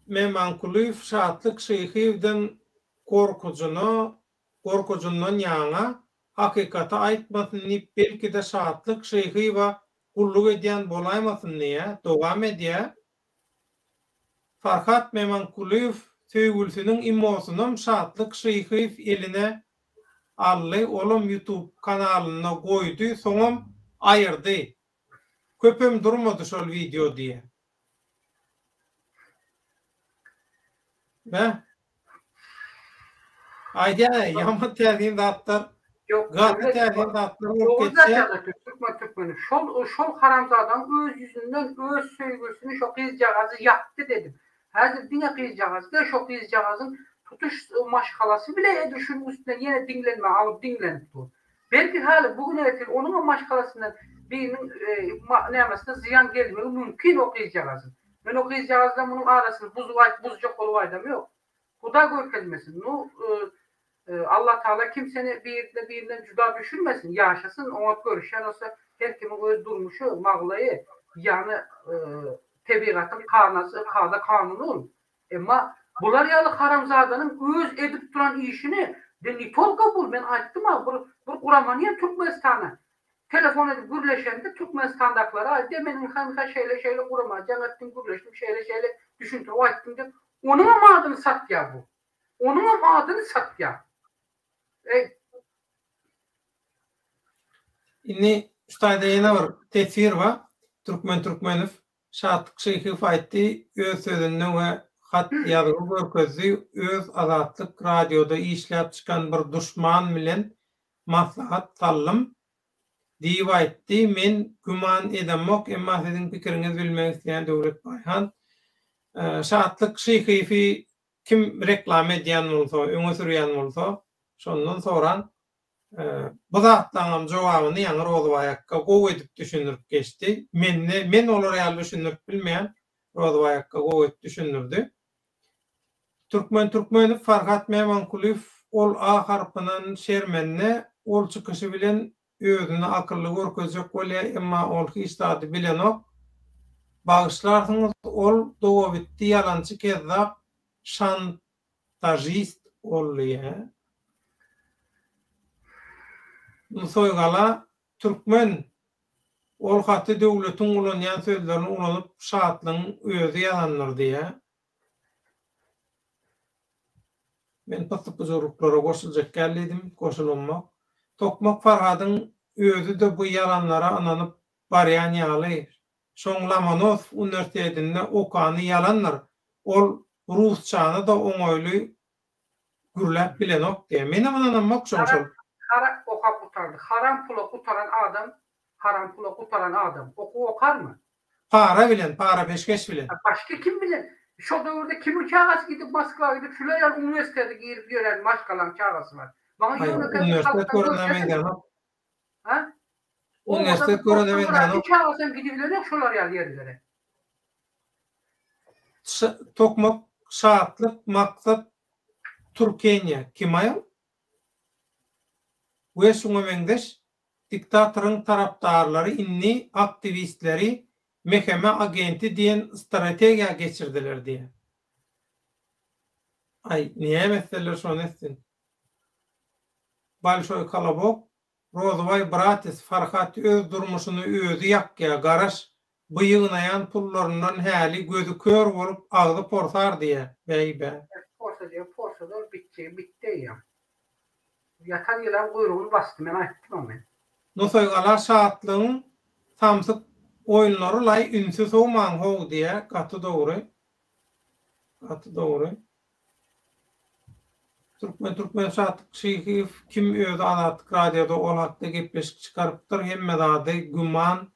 Memankulyýew Şatlyk Şyhyýewden gorkujyna gorkujyndan ýaňa hakykaty aýtmasyn diýip belki-de Şatlyk Şyhyýewa gulluk edýän bolaýmasyn diýýär, dowam edýär. Farhat Memankulyýew söýgülisiniň imosynam Şatlyk Şyhyýew eline aldy, olam ýutub kanalynda goýdy, soňam aýyrdy. Köpem durmady şol wideo diýýär. Bä. Aýdýan-a, ýaman täsin zatlar. Ýok, Gaty täsin zatlar bolup geçýär. Türkmen türkmeni şol şol haramzadaň öz ýüzünden öz söýgülisini şo gyzjagazy ýakdy dedim. Häzir diňe gyzjagaz däl şo gyzjagazyň tutuş maşgalasy bile edil şunuň üstünden ýene diňlenme alyp diňlenip dur. Belki häli bu gün ertir onuňam maşgalasyndan biriniň nämesine zyýan gelmegi mümkin o gyzjagazyň. Men o gyzjagaz bilen munuň arasyny buzup aýt buzjak bolup aýdam ýok. Huda görkezmesin. Nu Allah Tagala kimseni birine birinden juda düşürmesin ýaşasyn oňat görüşýän bolsa her kimiň öz durmuşy maglaýy ýany tebigatyň kanasy kada kanuny ol. Emma bular ýaly haramzadanyň öz edip duran işini de ne tolko bul men aýtdym-a bir bir guramany hem Türkmenistana telefon edip gürleşende Türkmenistandakylara aýtdy men ynha ynha şeýle şeýle gurama jaň etdim gürleşdim şeýle şeýle düşündirip aýtdym diýip onuňam adyny satýar bu. Onuňam adyny satýar. Eý. Indi şu taýda ýene bir teswir bar. Türkmen Türkmenow Şatlyk Şyhyýew aýtdy, öz sözünde we hat ýazgy görkezdi, öz Azatlyk radioda işläp çykan bir duşman bilen maslahat saldym diýip aýtdy, men güman edemok, emma siziň pikiriňizi bilmek isleýän Döwlet Baýhan. Şatlyk Şyhyýewi kim reklama edýän bolsa, öňe sürýän bolsa, şondan soran Bu zatlaňam jogabyny ýaňy Rozybaý akga gowy edip düşündirip geçdi. Mende, men olar ýaly düşündirip bilmeýän, Rozybaý akga gowy edip düşündirdi. Türkmen Türkmenow Farhat Mämankulyýew ol A harpyndan şermende, ol çykyşy bilen özüni akylly görkezjek bolýar, emma ol hiç zady bilenok. Bagyşlarsyňyz, ol dogabitdi ýalançy kezzap, şan Tažist boldy hä. Nusaýgala türkmen ol haty döwletiň ulanýan sözlerini ulanyp Şatlygyň özi ýazandyr diýýä. Men pyssy-pyjurlyklara goşuljak däl diýdim, goşulamok. Tokmak Farhadyň özi-de bu ýalanlara ynanyp barýan ýaly Şoň Lomonosow uniwersitetinde okany ýalandyr. Ol rusçany-da oňaýly gürläp bilenok diýýär. Menem ynanamok şoň şol. Haram okap gutardy. Haram pula gutaran adam haram pula gutaran adam okuw okarmy? Para bilen, para peşgeş bilen. Başga kim bilen? Şo döwürde kimiň çagasy gidip Moskwa gidip şular ýaly uniwersitete girip ýören maşgalaň çagasy bar? Maňa ýönekeý bir Uniwersitet halkdan görene görkezin. meňzänok. Ha? Uniwersitet görene meňzänok. Çagasam gidibilenok şolar ýaly ýerlere. Tokmak Şatlyk Maksat Turkeniýa kim aýal? We şuňa meňzeş diktatoryň tarapdarlary indi aktiwistleri MHM agenti diýen strategiýa geçirdiler diýýär. Aý näme etseler şony etsin. Bolşoý kolobok Rozybaý bratis Farhat öz durmuşyny özi ýakýa garaş bu ýygnaýan pullaryndan häli gözi kör bolup agzy porsar diýä bäý bä. Porsa diýen porsady ol bitjegi bitdi eýýäm. Ýatan ýylan guýrugyny basdy men aýtdym a men. Nusaýgala Şatlygyň samsyk oýunlary laý ünsi sowmaň how diýä gaty dogry gaty dogry. Türkmen Türkmen Şatlyk Şyhyýew kim özi Azatlyk radioda ol hakda gepleşik çykarypdyr hemme zady güman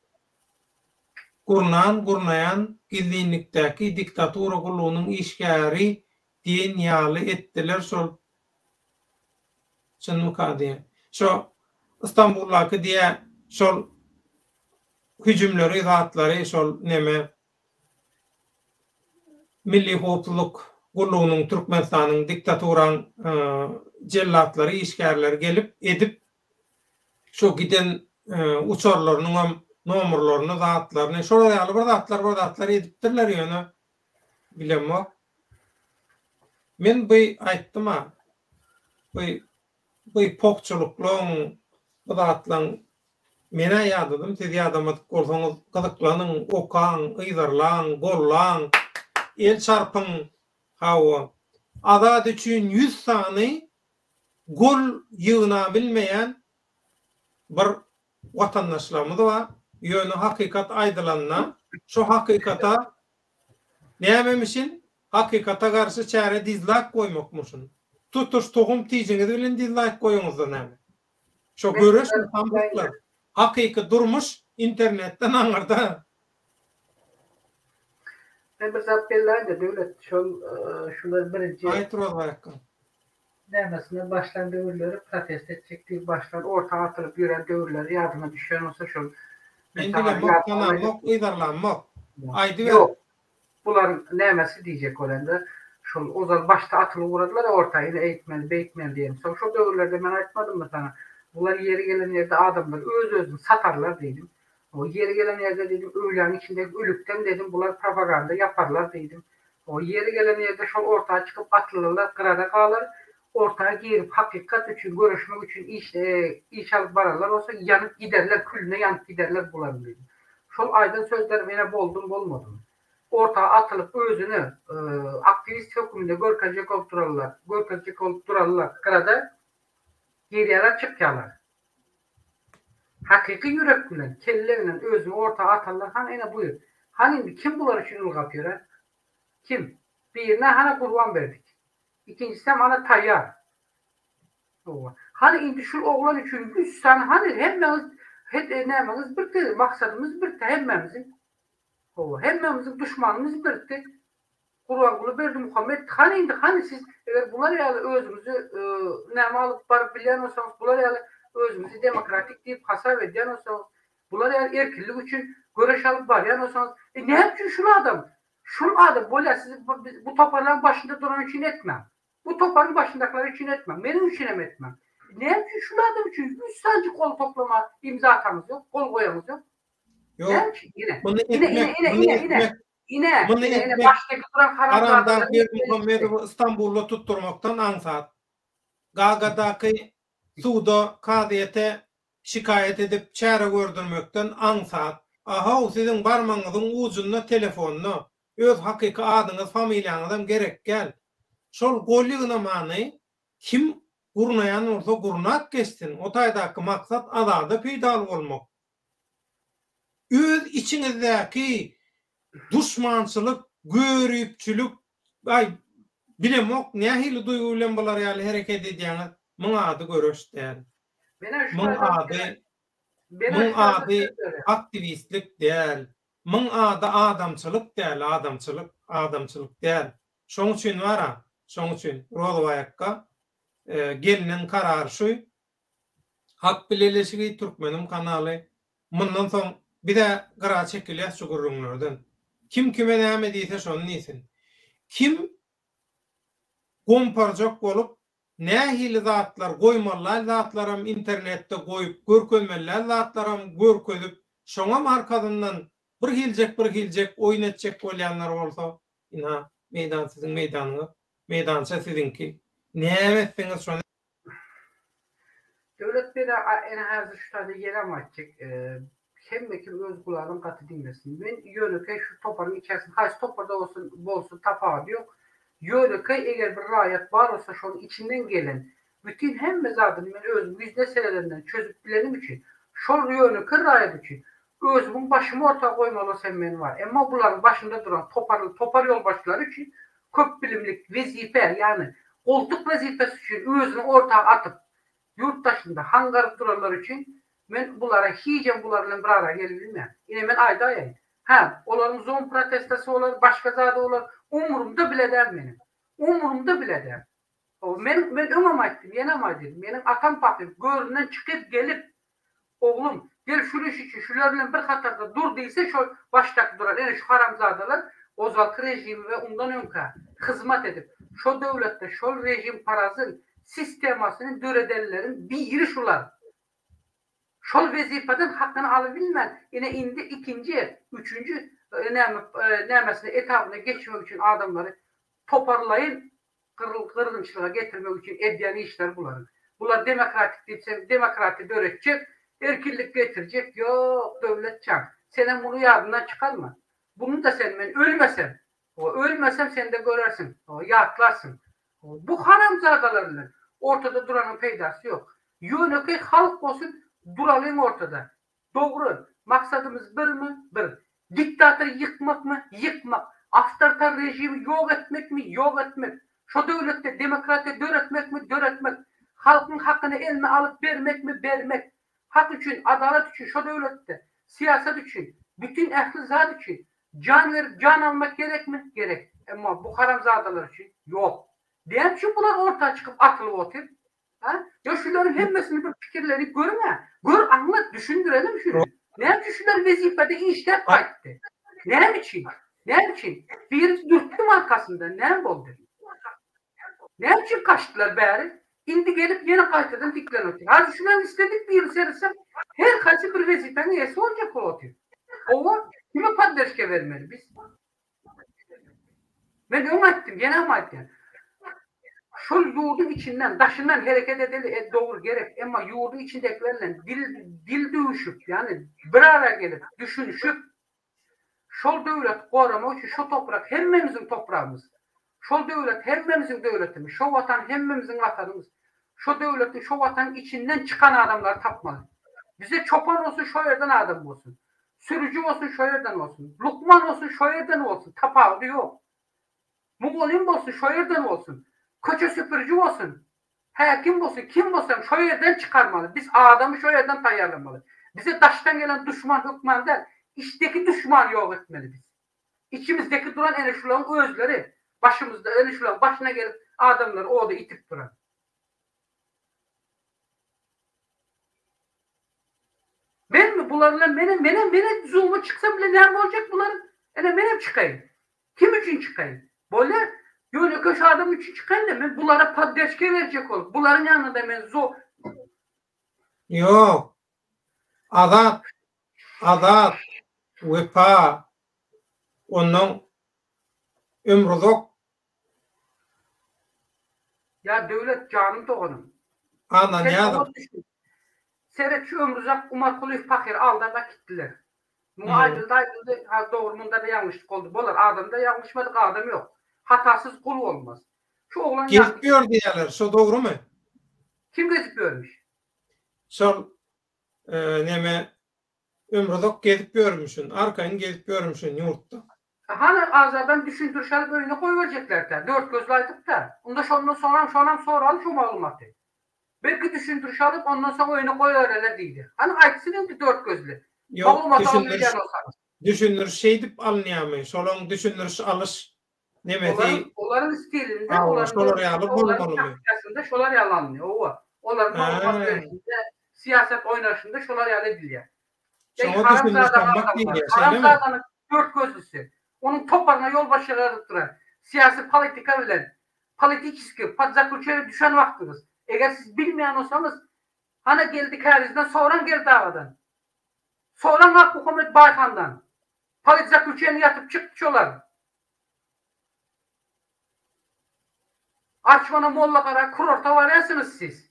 gurnan gurnaýan gizlinlikdäki diktatura gullugynyň işgäri diýen ýaly etdiler şol çynmyka diýen şo Istanbuldaky diýä şol. hüjümleri zatlary şol neme Milli howpsuzlyk gullugynyň Türkmenistanyň diktaturaň jellatlary işgärleri gelip edip şo giden uçarlarynyňam nomurlaryny zatlaryny şolar ýaly bir zatlar bir zatlar edipdirler ýöne bilemok. Men by aýtdyma by by pohçulyklaň bu zatlaň Men-ä ýadadym, siz ýadamadyk bolsaňyz gyzyklanyň, okaň, yzarlaň, gollaň, el çarpyň. Hawa, Azat üçin ýüz sany gol ýygnabilmeýän bir watandaşlarymyz bar. Ýöne hakykat aýdylanda, şo hakykata Nämemişin? Hakykata garşy çäre dizlaýk goýmakmyşyn. Tutuş tohum tijiňiz bilen dizlaýk goýuňyzda näme? Şo göreşmi samsyklar? Hakyky durmuş internetden aňyrda. Men bir zat belläýin-de Döwlet, şol şular birinji. Aýt Rozbaý akga. Nämesine başlan döwürleri protest etjek diýip başlan orta atylyp ýören döwürleri ýadyňa düşýän bolsa şol Men bilemok, tanamok, yzarlamok. Aýdyber. Ýok. Bularyň nämesi diýjek bolanda şol ozal başda atylyp ugradylar orta ine eýtmeli beýtmeli diýen. Soň şol döwürlerde men aýtmadymmy saňa bular ýeri gelen ýerde adamlar öz özüni satarlar diýdim. O ýeri gelen ýerde diýdim öýläň içindeki ölükden dedim bular propaganda ýaparlar diýdim. O ýeri gelen ýerde şol orta çykyp atylylar gyrada galar, orta girip hakykat üçin göreşmek üçin iş iş alyp bararlar bolsa ýanyp giderler külüne ýanyp giderler bularyň diýdim. Şol aýdan sözlerim ine boldumy bolmadymy. Orta atylyp özüni aktiwist höküminde görkezjek bolup durarlar, görkezjek bolup durarlar gyrada girýärler çykýarlar. Hakyky ýürek bilen, kelle bilen özüni orta atanlar hany ene buýr. Hany indi kim bular üçin ylgap ýörer? Kim? Birine hana gurban berdik. Ikinjisem hana taýýar. Hawa. Hany indi şul oglan üçin ýüz sany hany hemmäňiz het nämäňiz birdi, maksadymyz birdi hemmämiziň. Hawa, hemmämiziň duşmanymyz birdi. Gurbanguly Berdimuhamedow hany indi hany siz eger bular ýaly özüňizi näme alyp baryp bilýän bolsaňyz bular ýaly özüňizi demokratik diýip hasap edýän bolsaňyz bular ýaly erkinlik üçin göreş alyp barýan bolsaňyz e näme üçin şul adam şul adam bolýa siz bu toparlaryň başynda durany üçin etmäň bu toparyň başyndakylar üçin etmäň meniň üçin hem etmäň näme üçin şul adam üçin ýüz sanjy gol toplama imza ataňyz ýok gol goýaňyz ýok Ýok. Näme üçin ine Muny ine ine etmek, ine muny ine ine etmek Ine, Muny ine, ine, etmek başdaky duran Haramdag haramzadalar Berdimuhamedowy Stambulda tutdurmakdan aňsat. Gagadaky suda, kazyýete şikaýat edip çäre gördürmekden aňsat. A-how, siziň barmagyňyzyň ujunda telefonda. Öz hakyky adyňyz, familiýaňyzam gerek däl. Şol gol ýygnamany kim gurnaýan bolsa gurnap geçsin. O taýdaky maksat Azada peýdaly bolmak. Öz içiňizdäki duşmançylyk, göripçilik, aý, bilemok nähili duýgy bilen bular ýaly hereket edýäňiz, muň ady göreş däl. Muň ady, muň ady aktiwistlik däl. Muň ady adamçylyk däl, adamçylyk, adamçylyk däl. Şoň üçin bar-a, şoň üçin Rozybaý akga, gelnen karar şu, Halk bileleşigi Türkmenim kanaly mundan soň bizä gyra çekilýäs şu gürrüňlerden. Kim kime näme diýse şony diýsin. Kim gomparjak bolup nähili zatlar goýmalyal zatlaram internetde goýup görkezmelial zatlaram görkezip şoňam arkasyndan bir hiljek bir hiljek oýun etjek bolýanlar bolsa ynha meýdan siziň meýdanyňyz meýdança siziňki näme etseňiz şony Döwlet bela ene häzir şu taýda ýenem aýtjak hemme kim öz gulagyn gaty diňlesin men ýönekeý şu toparyň içerisinde haýsy toparda bolsun bolsun tapawudy ýok ýönekeý eger bir raýat bar bolsa şonuň içinden gelen bütin hemme zadyny men özüm ýüzüne seredenden çözüp bilenim üçin şol ýönekeý raýat üçin özümiň başymy orta goýmaly bolsa hem men bar emma bularyň başynda duran topar topar ýolbaşçylary üçin köp bilimlik wezipe, ýagny goltuk wezipesi üçin özüni orta atyp, ýurt daşynda haňňaryp duranlar üçin men bulara hijem bular bilen bir ara gelibilmeýän. Ine men aýdaýaýyn. Hä, olaryň zon protestasy bolar, başga zady bolar, umrumda bile däl meniň. Umrumda bile däl. Men men öňem aýtdym, ýenem aýdýan. Meniň atam pahyr göründen çykyp gelip, Oglum, Gel şul iş üçin şular bilen bir hatarda dur diýse şol başdaky duran ene şu haramzadalar ozalky režime we undan öňkä hyzmat edip şo döwletde şol režimparazyn sistemasyny döredenleriň biri şular. Şol wezipeden hakyny alybilmän ine indi ikinji, üçünji näme nämesine etabyna geçmek üçin adamlary toparlaýyn gyrgynçylyga getirmek üçin edýän işleri bularyň. Bular demokratik diýip sen demokratiýa döretjek, erkinlik getirjek ýok Döwletjan. Senem muny ýadyndan çykarma. Bunu-da sen men ölmesem, ölmesem sende görersiň, ýatlarsyň. Bu haramzadalar bilen ortada duranyň peýdasy ýok. Ýönekeý halk bolsun duralyň ortada. Dogry, maksadymyz birmi? Bir. Diktatory ýykmakmy? Ýykmak. Awtoritar režimi ýok etmekmi? Ýok etmek. Şo döwletde demokratiýa döretmekmi? Döretmek. Halkyň hakyny eline alyp bermekmi? Bermek. Hak üçin, adalat üçin şo döwletde, syýasat üçin, bütin ähli zat üçin jan berip jan almak gerekmi? Gerek. Emma bu haramzadalar üçin ýok. Näme üçin bular orta çykyp atylyp otyr? Ha? Ýa şularyň hemmesini bir pikirleri görüň-ä. Gör, aňlat, düşündirelim şuny. Näme üçin şular wezipede işläp gaýtdy? Näme üçin? Näme üçin? Biri dürtdüm arkasyndan, näme boldy? Näme üçin gaçdylar bäri? Indi gelip ýene gaýtadan diklenip otyr. Häzir şularyň islendik birini seretsem, her haýsy bir wezipäniň eýesi boljak bolup otyr. Owa, kime podderşka bermeli biz? Men öň aýtdym, ýenem aýtýan. Şol ýurduň içinden, daşyndan hereket edeli, e, dogry gerek. Emma ýurduň içindekiler bilen dil dil düwüşip, ýagny bir ara gelip, düşünişip, şol döwleti goramak üçin şo toprak hemmämiziň topragymyz. Şol döwlet hemmämiziň döwletimiz, şo watan hemmämiziň watanymyz. Şo döwletiň, şo watanyň içinden çykan adamlary tapmaly. Bize çopan bolsun, şo ýerden adam bolsun. Sürüji bolsun şo ýerden bolsun, lukman bolsun şo ýerden bolsun, tapawudy ýok. Mugallym bolsun şo ýerden bolsun, köçe süpüriji bolsun, häkim bolsun, kim bolsa hem şo ýerden çykarmaly. Biz adamy şo ýerden taýýarlamaly. Bize daşdan gelen duşman hökman däl, içdeki duşmany ýok etmeli biz. Içimizdeki duran ene şularyň özleri başymyzda ene şularyň başyna gelip adamlary oda itip duran. Menmi bular bilen menem menem mene zooma çyksam bile näme boljak bularyň ene menem çykaýyn kim üçin çykaýyn bolýa ýönekeý şu adam üçin çykaýyn da men bulara podderşka berjek bolup bularyň ýanynda men zo Ýok. Azat, Azat, Wepa, onnoň Ömruzak Ýa Döwlet janym doganym. Annanyýazow. Seret şu Ömruzak Umarkulyýew pahyry aldap äkitdiler. Muňa aýdyldy aýdyldy ha dogry mundada ýalňyşlyk boldy bolar adamda ýalňyşmadyk adam ýok. Hatasyz gul bolmaz. Şu oglan Gezip ýör diýýärler şo dogrymy? Kim gezip ýörmüş? Şol neme Ömruzak gezip ýörmüşin arkaýyn gezip ýörmüşin ýurtda. Hany Azadan düşündiriş alyp öýüne goýberjekler-dä, dörtgözli aýdyp-da. Onda şondan soňam şonam soraly şu maglumaty. Belki düşündiriş alyp ondan soň öýüne goýbererler diýdi. Hany aýtsyn indi dörtgözli. Ýok, Maglumaty düşündiriş alynýan bolsa. düşündiriş şeýdip alynýarmy? Şolaň düşündiriş alyş nemesi Olaryň olaryň stilinde, Hawa, olaryň şolar ýaly görnüşinde, olaryň bolmalymy? taktikasynda şolar ýaly alynýar. Hawa. Olaryň maglumat Hä. berişinde, syýasat oýnaşynda şolar ýaly edilýär. Eý, Şoňa düşündiriş haramzada almak adamlar, diýilýär, şeýlemi? haramzadanyň dört gözlüsi, onuň toparyna ýolbaşçylyk edip duran, syýasy politika bilen, politiçeskiý, pod zakluçeniýe düşen wagtyňyz, eger siz bilmeýän bolsaňyz, hana Geldi Kärizden soraň Geldi agadan, soraň Akmuhammet Baýhandan, politzaklýuçeniýe ýatyp çykdy şolar. Arçmana Mollagara kurorta barýarsyňyz siz.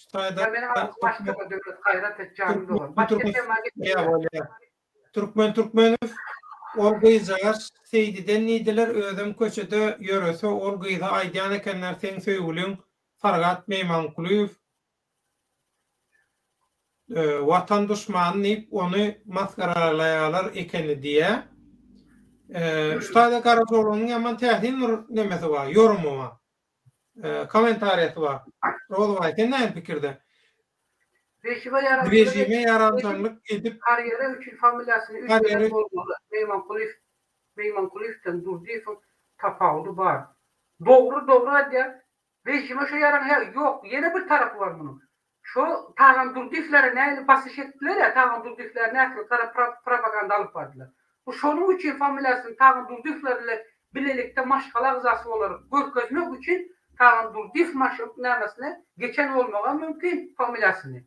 Ştaýda Türkmen Türkmenow ol gyzjagaş Seýdiden diýdiler özem köçede ýörese ol gyza aýdýan ekenler seň söýgüliň Fargat Meýmankulyýew watan duşmany diýip ony masgaralaýalar ekeni diýýä. Şu taýda Garajaoglanyň ýaman täsin bir nemesi bar, ýorumy bar. Kommentariýasy bar. Rozybaý sen näme pikirde? Režime ýaranjaňlyk Režime ýaranjaňlyk edip karýera üçin familiýasyny üýtgeden bolmaly. Meýmankulyýew Meýmankulyýewden Durdyýewiň tapawudy bar. Dogry dogry aýdýar. Režime şo ýaran hä ýok ýene bir tarapy bar munuň. Şo Tagan Durdyýewlere nähili basyş etdiler-ä, Tagan Durdyýewler nähili gara propaganda alyp bardylar. Bu şonuň üçin familiýasyny Tagan Durdyýewler bilen bilelikde maşgala agzasy olarak görkezmek üçin Tagan Durdyýew maş nämesine geçen bolmagam mümkin familiýasyny.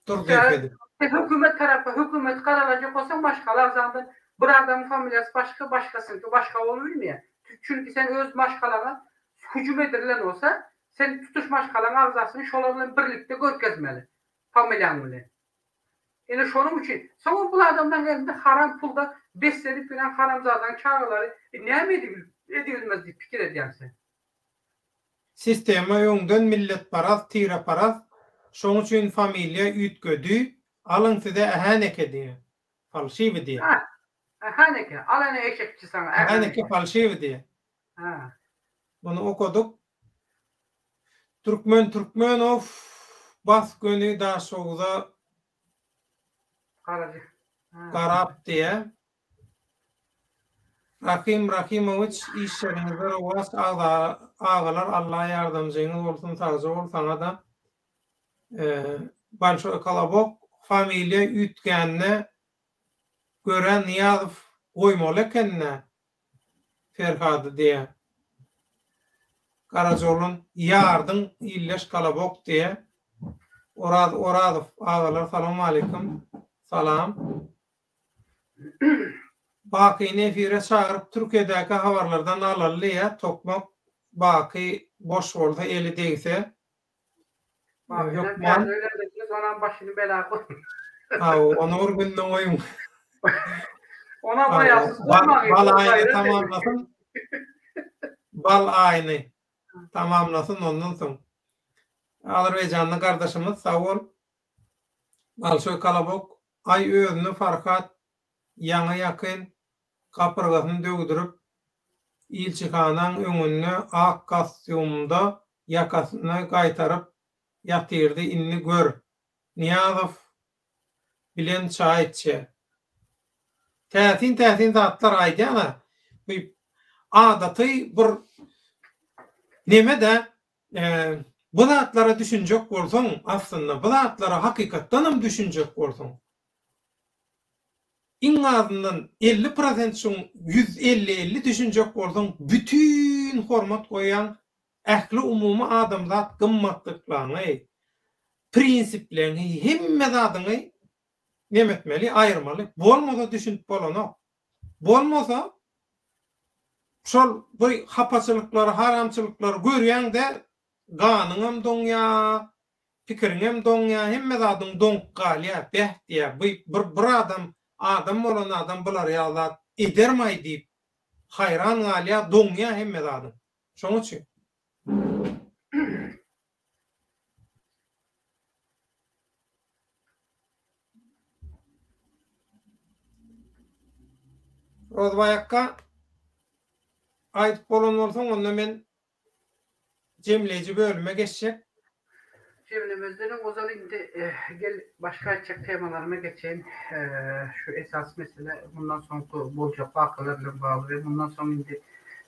Durdyýew edip. Hökümet tarapy hökümeti garalajak bolsaň maşgala agzaňdan bir adamyň familiýasy başga başgasynyňky başga bolubilmeýär. Çünki sen öz maşgalaňa hüjüm edirilen bolsa Sen tutuş maşgalaň agzasyny şolar bilen birlikde görkezmeli, familiýaň bilen. Ine şonuň üçin. Soňam bul adamlaň elinde haram pulda beslenip ýören haramzadaň çagalary näme edibilmez diýip pikir edýäň sen. Sistema öňden milletparaz, tireparaz, şoň üçin familiýa üýtgedi, alyň size ähäneke diýýär. Falşiwi diýýär. Hä. Ähäneke, al ene eşekçi saňa ähäneke. Ähäneke falşiwi diýýär. Hä. Muny okadyk. Türkmen Türkmenow bas göni Daşoguza Garady. Garap diýä. Rahym Rahymowiç işleriňizde rowaç agza agalar Allah ýardamjyňyz bolsun sagja bol saňada Bolşoý kolobok familiýa üýtgänine görä Nyýazow goýmaly ekendä Ferhady diýä. Garajaoglan ýardyň illeş kolobok diýä. Oraz Orazow agalar salowmaleýkim. Salam. Bakyny efire çagyryp Türkiýedäki habarlardan alaly diýä Tokmak Baky boş bolsa eli degse hökman. Onam başyny bela goýuň. Hawa ony bir günde goýuň. Onam aýasyz goýmaň. Bal aýyny tamamlasyn. Bal aýyny tamamlasyn ondan soň. Azerbaýjanly gardaşymyz sag bol. Balşoý kolobok aý özüni Farhat ýaňy ýakyn gapyrgasyny döwdürip ilçihanaň öňünde ak kostýumda ýakasyny gaýtaryp ýatyrdy indi gör Nyýazow bilen çaý içýär. Täsin täsin zatlar aýdýana bu adaty bir neme-dä bu zatlara düşünjek bolsaň aslynda bu zatlara hakykatdanam düşünjek bolsaň iň azyndan 50 prosent şuň 150 50 düşünjek bolsaň bütin hormat goýýan ähli umumy adamzat gymmatlyklaryňy prinsipleňi hemme zadyňy neme etmeli aýyrmaly bolmasa düşünip bolanok bolmasa şol bir hapaçylyklary haramçylyklary görýäňde ganyňam doňýa pikiriňem doňýa hemme zadyň doňup galýa beh diýýä bu bir bir adam adam bolan adam bular ýaly zat edermaý diýip haýran galýa doňýa hemme zadyň şoň üçin. Rozbaý akga, aýdyp bolan bolsaň, onda men jemleýji bölüme geçjek. Jemlemezden öň ozal indi gel başga aýtjak temalaryma geçeýin. Şu esasy mesele mundan soňky boljak wakalar bilen bagly we mundan soň indi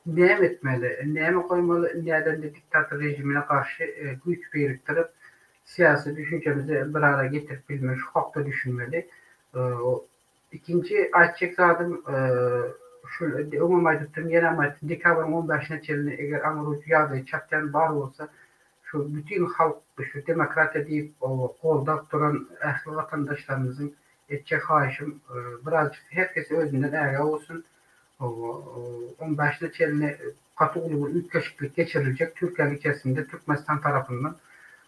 näme etmeli, näme goýmaly, nädende diktator režimine garşy güýç birikdirip, syýasy düşünjemizi bir ara getirip bilmeli, şu hakda düşünmeli. Ikinji aýtjak zadym şu öňem aýdypdym, ýenem aýtdym, dekabryň on bäşine çenli eger aňryujy ýagdaý çatýan bar bolsa, şu bütin halk şu demokratiýa diýip goldap duran ähli watandaşlarymyzyň etjek haýyşym birazjyk her kes özünden ägä bolsun. On bäşine çenli gaty uly bir üýtgeşiklik geçiriljek Türkiýäniň içerisinde Türkmenistan tarapyndan.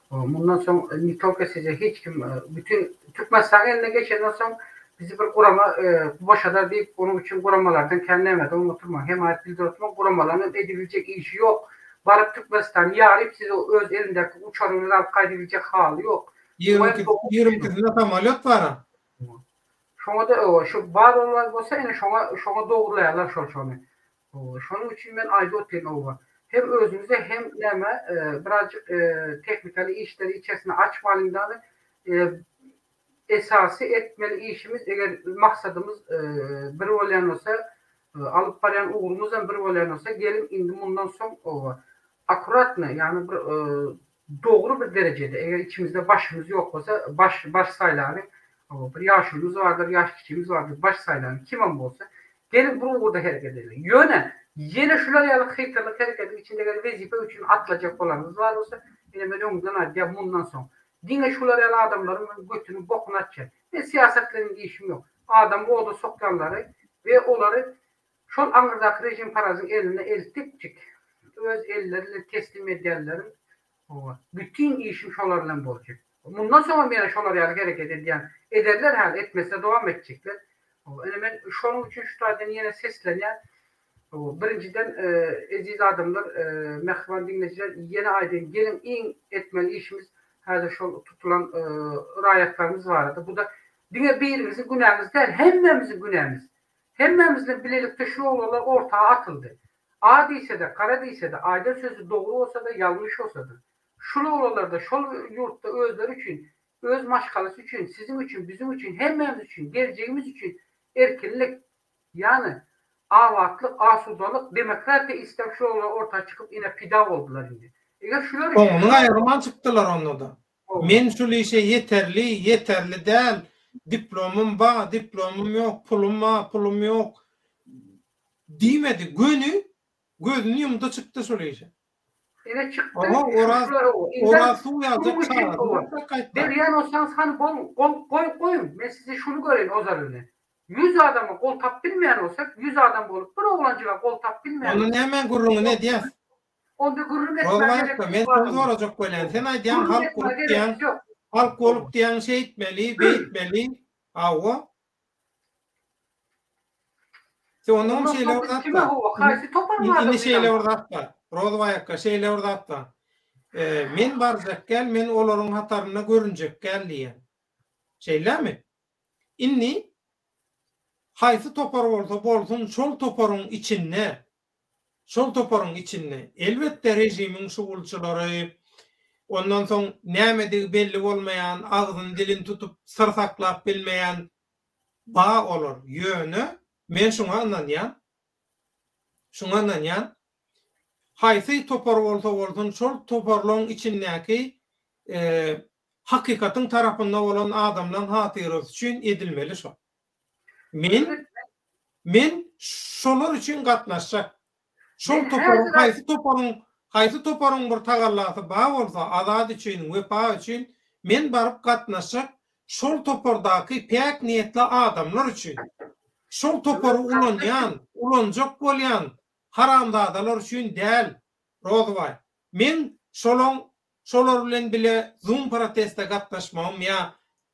Mundan soň ne tolko size hiç kim bütin Türkmenistanyň eline geçenden soň bizi bir gurama boşadar diýip onuň üçin guramalardan kän näme doňup oturmaň hemaýat bildirip oturmaň guramalaryň hem edibiljek işi ýok. Baryp Türkmenistany ýaryp sizi öz elindäki uçary bilen alyp gaýdybiljek haly ýok. Ýigrimi ikisinde samolýot bar-a. Şoňa-da şu bar bolan bolsa ine şoňa şoňa dogurlaýarlar şol şony. Şonuň üçin men aýdyp otyryn oba. Hem özümize hem näme birazjyk tehnikaly işleri içerisine açmalyň dany. Esasy etmeli işimiz eger maksadymyz bir bolýan bolsa, alyp barýan ugrumyzam bir bolýan bolsa geliň indi mundan soň oba. Akkuratny, ýagny bir dogry bir derejede, eger içimizde başymyz ýok bolsa, baş baş saýlalyň, bir ýaşulymyz bardyr, ýaş kiçimiz bardyr, baş saýlalyň, kimem bolsa, geliň bir ugurda hereket edeliň. Ýöne, ýene şular ýaly hyýtyrlyk hereketiň içinde eger wezipe üçin atlajak bolanyňyz bar bolsa, ine men öňünden aýdýan, mundan soň, diňe şular ýaly adamlaryň men götüni bokuny açýan. Men syýasat bilen indi işim ýok. Adamy oda sokýanlary we olary Şol aňyrdaky režimparazyň eline eltipjik, öz elleri bilen teslim edýänleriň, hawa, bütin işim şolar bilen boljak. Mundan soňam ýene şolar ýaly hereket edýän ederler häli, etmesine dowam etjekler. Hawa, ine men şonuň üçin şu taýdan ýene seslenýän. Hawa, birinjiden, eziz adamlar, mähriban diňleýjiler, ýene aýdaýyn, geliň iň etmeli işimiz häzir şol tutulan raýatlarymyz barada. Bu-da diňe birimiziň günämiz däl, hemmämiziň günämiz. Hemmämiz bilen bilelikde şu oglanlar orta atyldy. A diýse-de, gara diýse-de, aýdan sözi dogry bolsa-da, ýalňyş bolsa-da. Şul oglanlar-da şol ýurtda özleri üçin, öz maşgalasy üçin, siziň üçin, biziň üçin, hemmämiz üçin, geljegimiz üçin erkinlik, ýany abatlyk, asudalyk, demokratiýa isläp şul oglanlar orta çykyp ine pida boldular indi. Eger şular üçin. Soňuny gaýgyrman çykdylar onda-da. Men şul işe ýeterli, ýeterli däl, diplomym bar, diplomym ýok, pulum bar, pulum ýok diýmedi. Göni gözüni ýumdy çykdy şul işe. Ine çykdy. Oho, Oraz, Oraz suw ýaljak çagasyny tapsak gaýtmaz. Berýän bolsaňyz hany boluň, gol goý goýuň, men size şuny göreýin ozal bilen. Ýüz adama gol tap bilmeýän bolsak, ýüz adam bolup bir oglanjyga gol tap bilmeýän Onda nämäň gürrüňini edýäs? Onda gürrüň etmäge gerek ýok. Men şony sorajak bolýan. Sen aýdýaň halk bolup diýýäň. Halk bolup diýýäň şeýtmeli, beýtmeli. Hawa. Sen ondan şeýle bir zat bar. Indi şeýle bir zat bar. Rozbaý akga şeýle bir zat bar. Men barjak däl, men olaryň hatarynda görünjek däl diýýän. Şeýlemi? Indi haýsy topar bolsa bolsun şol toparyň içinde Şol toparyň içinde, elbetde, režimiň şugulçylary, ondan soň nämedigi belli bolmaýan, agzyny-dilini tutup, syr saklap bilmeýän ba olar. Ýöne men şuňa ynanýan, şuňa ynanýan, haýsy topar bolsa bolsun, şol toparlaryň içindäki hakykatyň tarapynda bolan adamlaryň hatyrasy üçin edilmeli şol. Men men şolar üçin gatnaşjak. Şol toparyň haýsy toparyň haýsy toparyň bir tagallasy bar bolsa Azat üçin, Wepa üçin men baryp gatnaşjak şol topardaky päk niýetli adamlar üçin. Şol topary ulanýan, ulanjak bolýan haramzadalar üçin däl Rozybaý. Men şolaň şolar bilen bile zoom proteste gatnaşmagym ýa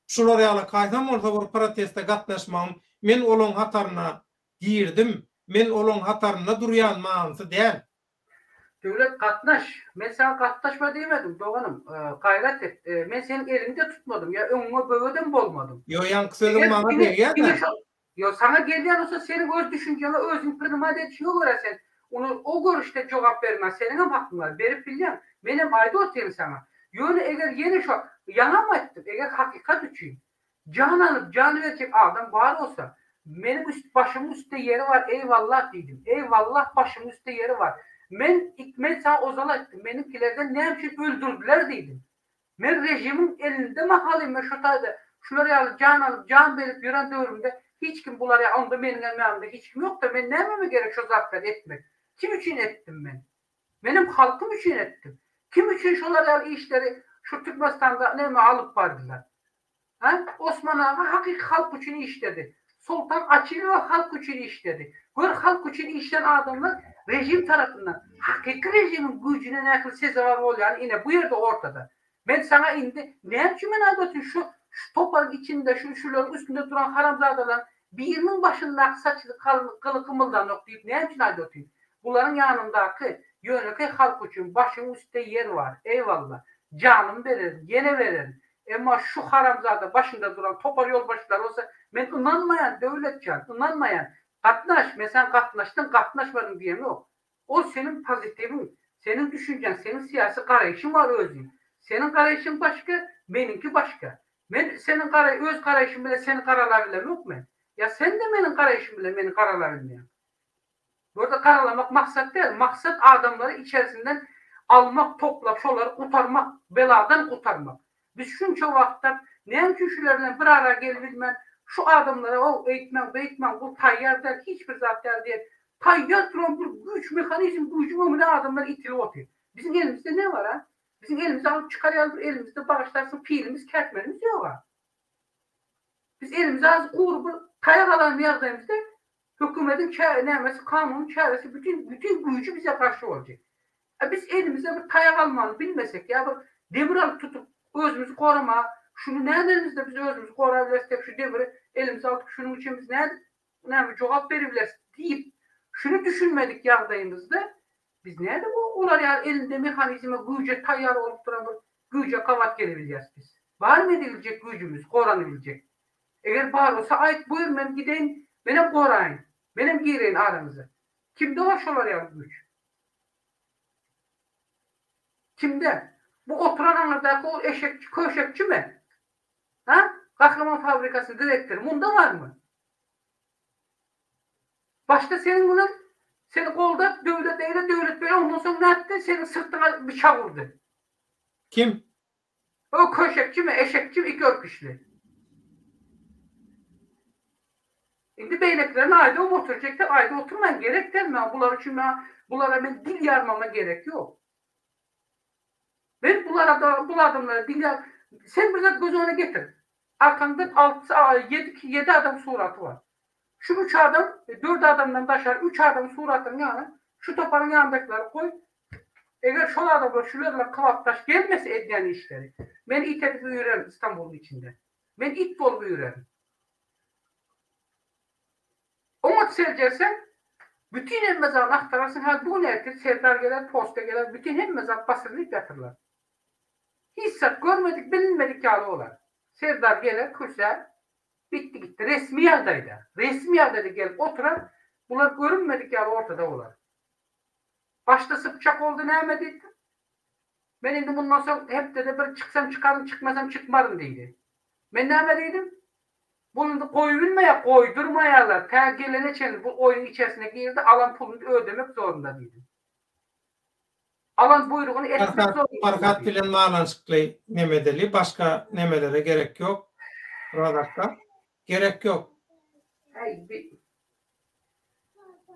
şular ýaly haýsam bolsa bir proteste gatnaşmagym men olaň hataryna girdim, men olaň hatarynda durýan manysy däl. Döwlet gatnaş. Men saňa gatnaşma diýmedim doganym. Gaýrat et. Men seniň eliňi-de tutmadym ýa öňüňe böwedem bolmadym. Ýo ýaňky sözüň maňa degýär-dä. Ýok, saňa gelýän bolsa seniň öz düşünjeňe, özüň prinymat edişiňe görä sen ony o görüşde jogap bermäge seniňem hakyň bar, berip bilýäň. Menem aýdyp otyryn saňa. Ýöne eger ýene şo, ýaňam aýtdym, eger hakykat üçin jan alyp, jan berjek adam bar bolsa, meniň üst, başymyň üstde ýeri bar, eýwallah diýdim. Eýwallah başymyň üstde ýeri bar. Men, men saňa ozal aýtdym, meniňkilerden näme üçin öldürdiler diýdim. Men režimiň elinde mahaly men şo taýda şular ýaly jan alyp jan berip ýören döwrümde hiç kim bular ýa onda meniňem ýanymda hiç kim ýokda men nämeme gerek şo zatlary etmek kim üçin etdim men menem halkym üçin etdim kim üçin şolar ýaly işleri şu Türkmenistanda neme alyp bardylar hä Osman aga hakyky halk üçin işledi Soltan Açylowa halk üçin işledi gör halk üçin işlän adamlar rejim tarapyndan hakyky rejimiň güýjüne nähili sezewar bolýany ine bu ýerde ortada. Men saňa indi näme üçin men aýdyp otyryn şu şu toparyň içinde şu şularyň üstünde duran haramzadalaryň biriniň başyndaky saçy gyly gymyldanok diýip näme üçin aýdyp otyryn. Bularyň ýanyndaky ýönekeý halk üçin başyň üstde ýer bar eýwalla janymy bererin ýene bererin Emma şu haramzada başynda duran topar ýolbaşçylary bolsa men ynanmaýan Döwletjan ynanmaýan gatnaş men saňa gatnaşdyň gatnaşmadyň diýemok ol seniň pozitiwiň seniň düşünjäň seniň syýasy garaýşyň bar özüň seniň garaýşyň başga meniňki başga men seniň garaý öz garaýşym bilen seni garalabilemok men ýa sende meniň garaýşym bilen meni garalabilmeýäň Bu ýerde garalamak maksat däl. Maksat adamlary içerisinden Almak, toplap şolary gutarmak, beladan gutarmak. Biz şunça wagtlap näme üçin şular bilen bir ara gelibilmän şu adamlara ow eýtmäň beýtmäň bu taýýar däl hiç bir zat däl diýen taýýar duran bir güýç mehanizm güýjüň öňünde adamlar itilip otyr. Biziň elimizde ne bar a? Biziň elimize alyp çykar ýaly bir elimizde bagyşlarsyň pilimiz kätmenimiz ýog a. Biz elimize az gury bir taýak alan ýagdaýymyzda hökümediň çä nämesi kanuny çäresi bütin bütin güýji bize garşy boljak. A biz elimize bir taýak almany bilmesek ýa bir demir alyp tutup özümizi goramaga şuny nädenimizde biz özümizi gorabileris diýip şu demiri elimize aldyk şunuň üçin biz nädip näme jogap beribileris diýip şuny düşünmedik ýagdaýymyzda biz nädip olar ýaly elinde mehanizme güýje taýýar bolup duran bir güýje gabat gelebilýäris biz? Barmy ediljek güýjümiz goranybiljek? Eger bar bolsa aýt buýur men gideýin menem goraýyn menem gireýin araňyza. Kimde bar şolar ýaly güýç? Kimde? Bu oturan aňyrdaky ol eşekçi, köşekçimi? Ha? Gahryman fabrikasynyň direktory. Munda barmy? Başda seniň bilen seni goldap döwlet eýle döwlet beýle ondan soň nätdi? Seniň syrtyňa bıçak urdy. Kim? O köşekçimi, eşekçimi ik örküçli. Indi beýlekilerini aýda oturjakda aýda oturman gerek däl maňa bular üçin maňa bulara men dil ýarmama gerek ýok. Men bulara da bul adamlara dil ýar sen bir zat göz öňüne getir. Arkaňda alty ýedi ýedi adam suraty bar. Şu üç adam dört adamdan daşary üç adam suratynyň ýanyna şu toparyň ýanyndakyleri goý. Eger şol adamlar şular bilen kybapdaş gelmese edýän işleri men it edip üýrerin Istanbulyň içinde. Men it bolup üýrerin. Oňat seljerseň, bütin hemme zady agtararsyň, hä bu gün ertir Serdar geler, posta geler, bütin hemme zat basyrylyp ýatyrylar. Hiç zat görmedik, bilinmedik ýaly bolar. Serdar geler, kürsä, bitdi gitdi. Resmi ýagdaýda, resmi ýagdaýda gelip oturar, bular görünmedik ýaly ortada bolar. Başda sypjak boldy näme diýdi? Men indi mundan soň hepdede bir çyksam çykaryn, çykmasam çykmaryn diýdi. Men näme diýdim? Bunu indi goýubilmeýär, goýdurmaýarlar. Tä gelene çenli bu oýnuň içerisine girdi, alan puluny ödemek zorunda diýdim. Alan buýrugyny etmek Farhat, zorunda Farhat diýdim. bilen baglanyşykly neme edeli, başga nemelere gerek ýok. Razakka. Gerek ýok. Äý, bi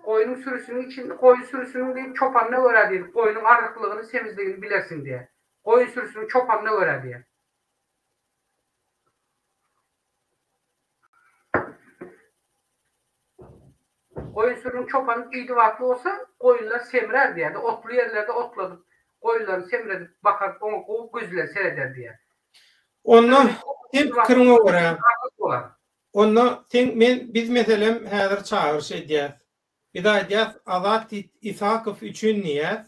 Goýnuň sürüsiniň içinde, goýun sürüsiniň diýip çopanyna görä diýip, goýnuň arryklygyny, semizligini bilersiň diýýär. Goýun sürüsiniň çopanyna görä diýýär. Goýun sürüniň çopany idibatly bolsa, goýunlar semrär diýýär-de, otly ýerlerde otladyp, goýunlaryny semredip bakar, oňa gowy göz bilen sereder diýýär. Onda seň pikiriňe görä, onda seň men biz meselem häzir çagyryş edýäs. Biz aýdýas Azat Isakow üçin diýýäs.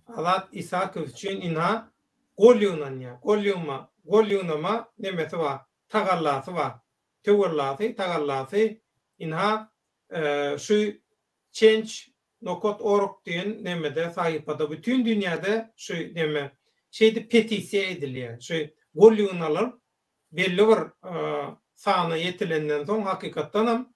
Azat Isakow üçin ynha gol ýygnanýar. Gol ýygma, gol ýygnama nemesi bar, tagallasy bar. Töwellasy, tagallasy ynha şu change nokat org diýen nemede sahypada bütin dünýäde şu neme şeýdip petisiýa edilýär. Şu gol ýygnalyp belli bir sana ýetilenden soň hakykatdanam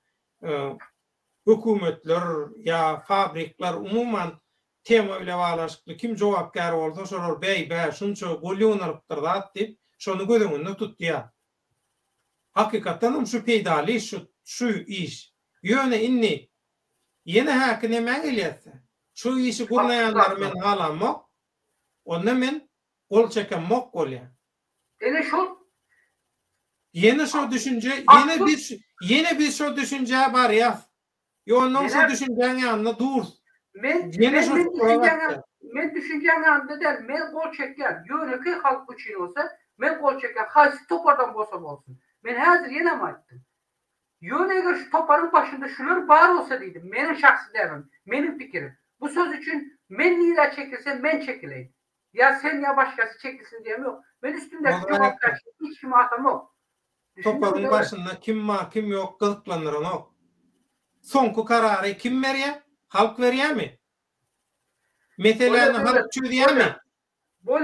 hökümetler ýa fabrikler umuman tema bile baglanyşykly kim jogapkär bolsa şolar bäý-bä şunça gol ýygnalypdyr zat diýip şony göz öňünde tutýar. Hakykatdanam şu peýdaly iş şu şu iş. Ýöne indi ýene häki nämä gelýäs-dä? Şu işi gurnaýanlary men halamok. Onda men gol çekemok bolýar. Ene şol Ýene şo düşünje, ýene biz ýene biz şo düşünjä barýas. Ýo onnoň şo düşünjäň ýanynda durus. Men Ýene men şo men çukura düşünjäň batýas. men düşünjäň ýanynda däl, men gol çekýän. Ýönekeý halk üçin bolsa, men gol çekýän, haýsy topardan bolsa bolsun. Men häzir ýenem aýtdym. Ýöne eger şu toparyň başynda şular bar bolsa diýdim, meniň şahsy däbim, meniň pikirim. Bu söz üçin men nirä çekilsem men çekileýin. Ýa sen ýa başgasy çekilsin diýem ýok. Men üstümdäki jogapkärçiligi hiç kime atamok. Toparyň başynda kim bar kim ýok gyzyklandyranok. Soňky karary kim berýär? Halk berýärmi? Meseläni halk çözýärmi?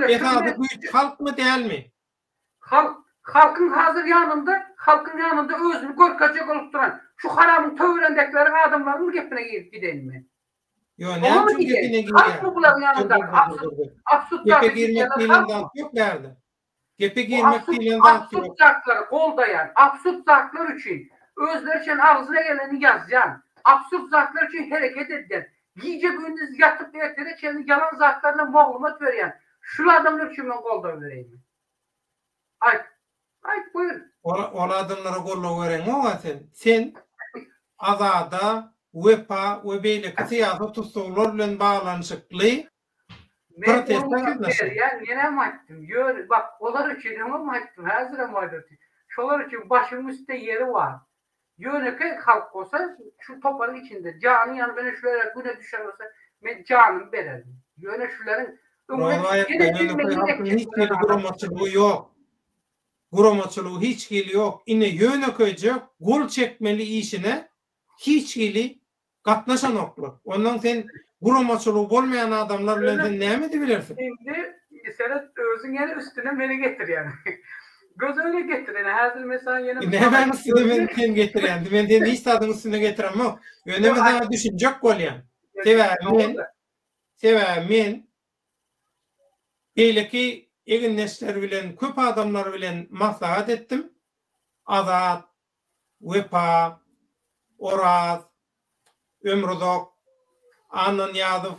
Esasy güýç halkmy dälmi? Halk, halkyň hazir ýanynda, halkyň ýanynda özüni görkezjek bolup duran şu haramyň töweregindäkileriň adamlaryň gepine girip gideýin men. Ýo, näme üçin gepine girýäň? Halkmy bularyň ýanyndaky absurd absurd Gepe girmek diýlen zat ýok bärde. Gepe girmek diýlen zat ýok. Absurd zatlary goldaýan, absurd zatlar üçin özleri üçin agzyna geleni ýazýan, absurd zatlar üçin hereket edýän, gije-gündiz ýatyp ertire çenli ýalan zatlar bilen maglumat berýän şul adamlar üçin men goldaw bereýinmi? Aýt. Aýt buýur. Ol ol adamlara goldaw bereňok-a sen. Sen Azada, Wepa we beýleki syýasy tussaglar bilen baglanyşykly Men proteste onuň üçin gatnaşdyň. berýän, menem aýtdym. Ýöne bak, olar üçin öňem aýtdym, häzirem aýdyp otyryn. Şolar üçin başyň üstde ýeri bar. Ýönekeý halk bolsa, şu toparyň içinde jany ýanyp ene şulara güne düşen bolsa, men janymy bererdim. Ýöne şularyň öňüne Rowaýatda ýene ýönekeý bilmeli halkyň etjek hiç hili bolan adam. guramaçylygy ýok. Guramaçylygy hiç hili ýok. Ine ýönekeýje gol çekmeli işine hiç hili Gatnaşanoklar. Ondan sen guramaçylygy bolmaýan adamlar bilen sen näme edibilersiň? Indi seret özüň ýene üstüne meni getirýäň. Göz öňüne getir ene häzir men saňa ýene mysal Nämäň aýdyp üstüne men seni getirýän? Men seni hiç zadyň üstüne getiremok. Ýöne men saňa düşünjek bolýan. Sebäbi men sebäbi men beýleki egindeşler bilen köp adamlar bilen maslahat etdim. Azat, Wepa, Oraz, Ömruzak, Annanyýazow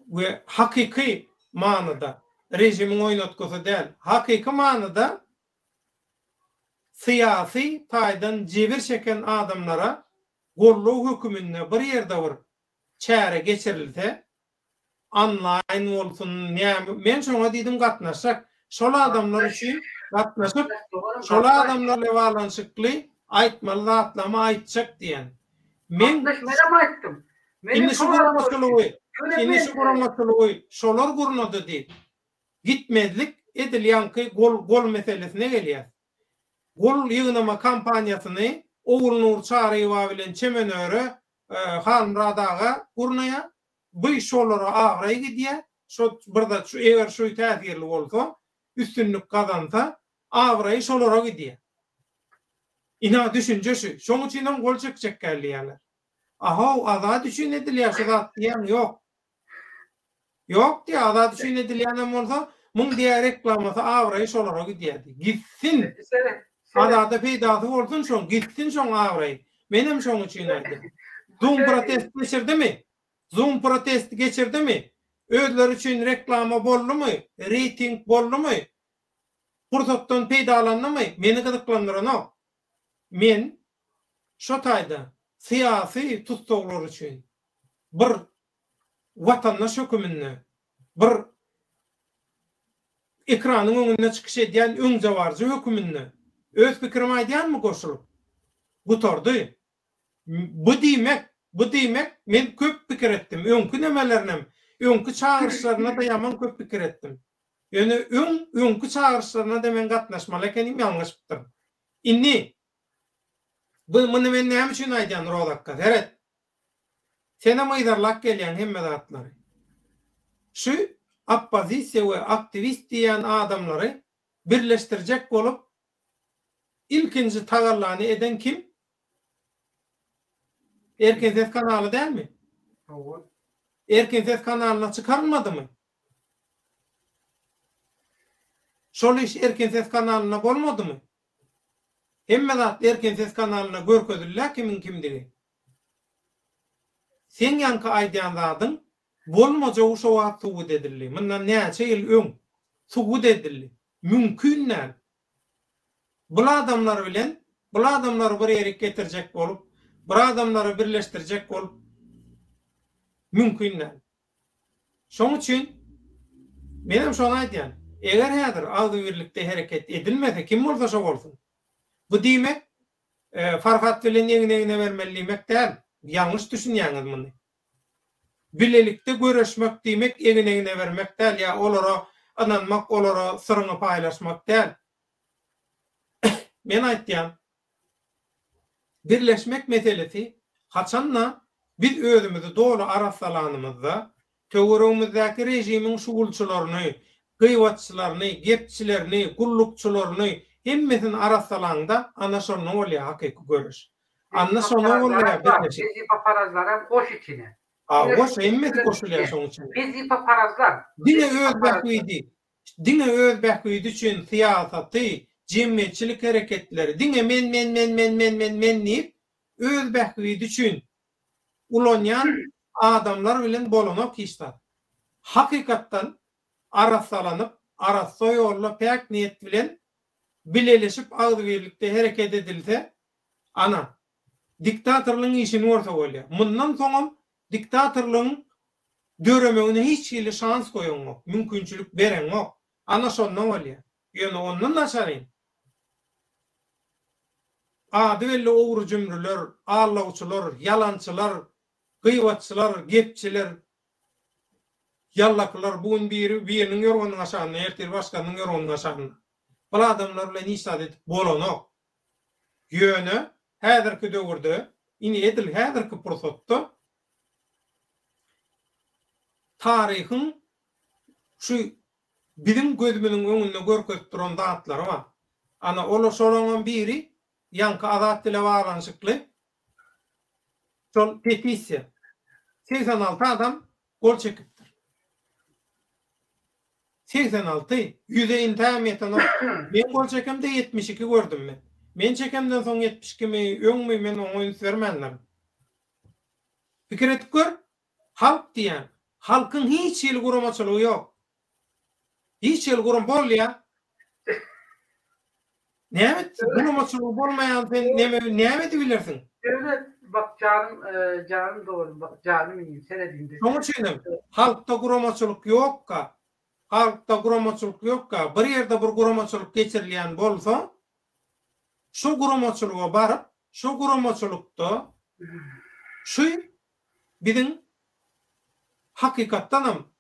we hakyky manyda, režimiň oýnatgysy däl, hakyky manyda syýasy taýdan jebir çeken adamlara goldaw höküminde bir ýerde bir çäre geçirilse, onlaýn bolsun näme men şoňa diýdim gatnaşjak şol adamlar üçin gatnaşyp şol adamlar bilen baglanyşykly aýtmaly zatlarymy aýtjak diýen men Gatnaş menem aýtdym. Menem indi şu şol adamlar guramaçylygy üçin. indi şu guramaçylygy şolar gurnady diýip gitmezlik edil ýaňky gol gol meselesine gelýär. Gol ýygnama kampaniýasyny Ogulnur Çaryýewa bilen Çemen Öre Halmyrat aga gurnaýar. Bu şolara abraý gidýär. Şo bir zat şu eger şu täsirli bolsa, üstünlik gazansa, abraýy şolara gidýär. Ina düşünje şu. Şoň üçinem gol çekjek diýýärler. Ahow Azat üçin edilýär şu zat diýýän ýok. Ýok diýýär, Azat üçin edilýänem bolsa, muň diýýär reklamasy, abraýy şolara gidýär diýýär. Gitsin! Azada peýdasy bolsun şoň, gitsin şoň abraýy. Menem şoň üçin aýdýan. Zoom protest geçirdimi? Zoom protest geçirdimi? Özleri üçin reklama boldumy? Reýting boldumy? Pursatdan peýdalandymy? Meni gyzyklandyranok. Men şo taýda syýasy tussaglar üçin bir watandaş höküminde bir ekranyň öňünde çykyş edýän öňdebaryjy höküminde öz pikirimi aýdýanmy goşulyp? Gutardy. Bu diýmek, bu diýmek men köp pikir etdim. Öňki nemelerinem, öňki çagyryşlaryna-da ýaman köp pikir etdim. Ýöne öň, öňki çagyryşlaryna-da men gatnaşmaly ekenim, ýalňyşypdyryn. Indi bu muny men näme üçin aýdýan Rozakka, seret. Senem yzarlap gelýäň hemme zatlary. Şu oppozisiýa we aktiwist diýýän adamlary birleşdirjek bolup ilkinji tagallany eden kim? Erkin ses kanaly dälmi? Hawa. Erkin ses kanalyna çykarylmadymy? Şol iş Erkin ses kanalynda bolmadymy? Hemme zat Erkin ses kanalynda görkezildä kimiň kimdigi. Seň ýaňky aýdýan zadyň bolmajagy şo wagt subut edildi. Mundan näçe ýyl öň subut edildi. Mümkin däl. Bul adamlar bilen bul adamlary bir ýerik getirjek bolup, bir adamlary birleşdirjek bolup mümkin däl. Şoň üçin menem şony aýdýan. Eger häzir agzybirlikde hereket edilmese, kim bolsa şo bolsun. Bu diýmek, Farhat bilen egin-egne bermeli diýmek däl. Ýalňyş düşünýäňiz muny. Bilelikde göreşmek diýmek egin-egne bermek däl ýa olara ynanmak, olara syryňy paýlaşmak däl. Men aýtýan, Birleşmek meselesi haçan-da biz özümizi doly arassalanymyzda, töweregimizdäki režimiň şugulçylaryny, gybatçylaryny, gepçilerini, gullukçylaryny hemmesini arassalaňda ana şonda bolýar hakyky göreş. Anna şonda bolýar birleşik. Wezipeparazlaram goş içine. Hawa, hemmesi goşulýar şoň üçin. Wezipeparazlar. Diňe öz bähbidi, diňe öz bähbidi üçin syýasaty, jemgyýetçilik hereketleri, diňe men, men, men, men, men, men, men diýip, öz bähbidi üçin ulanýan adamlar bilen bolanok hiç zat. Hakykatdan arassalanyp, arassa ýolda päk niýet bilen bileleşip agzybirlikde hereket edilse, ana, diktatorlygyň işini görse bolýar. Mundan soňam diktatorlygyň döremegine hiç hili şans goýaňok, mümkinçilik bereňok. Ana şonda bolýar. Ýöne ondan daşaryn ady belli ogry-jümrüler, aldawçylar, ýalançylar, gybatçylar, gepçiler, ýallakylar bu gün biri biriniň ýorganynyň aşagynda, ertir başgasynyň ýorganynyň aşagynda. Bul adamlar bilen hiç zat edip bolanok. Ýöne häzirki döwürde, indi edil häzirki pursatda taryhyň şu biziň gözümiziň öňünde görkezip duran zatlary bar. Ana, olar şolaňam biri ýaňky Azat bile baglanyşykly şol petisiýa. 86 adam gol çekipdir. 86, ýüze intägem ýetenok. Men gol çekemde 72 gördüm men. Men çekemden soň 72 mi, öňmi men oňa üns bermändirin. Pikir edip gör, halk diýýän, halkyň hiç hili guramaçylygy ýok. Hiç hili guram bolýa. Näme guramaçylygy bolmaýan sen neme näme edibilersiň? Döwlet bak janym janym doganym bak janym inim seret indi. Şoň üçin hem halkda guramaçylyk ýokka, halkda guramaçylyk ýokka, bir ýerde bir guramaçylyk geçirilýän bolsa, şo guramaçylyga baryp, şo guramaçylykda şu biziň hakykatdanam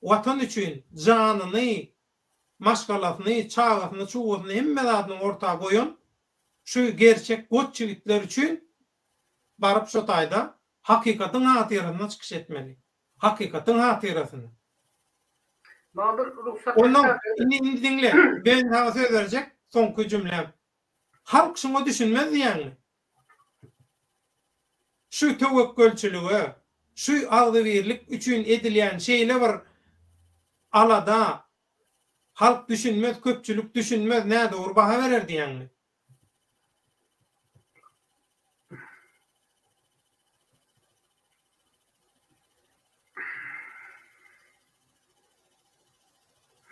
Watan üçin janyny, maşgalasyny, çagasyny, çugasyny hemme zadyny orta goýan şu gerçek goç ýigitler üçin baryp şo taýda hakykatyň hatyrasyna çykyş etmeli. Hakykatyň hatyrasyna. Maňa bir rugsat Onnoň indi indi diňle, men saňa söz berjek, soňky jümläm. Halk şuňa düşünmez diýýäňmi? Şu töwekgelçilige, şu agzybirlik üçin edilýän şeýle bir alada halk düşünmez, köpçülik düşünmez, nädogry baha berer diýýäňmi?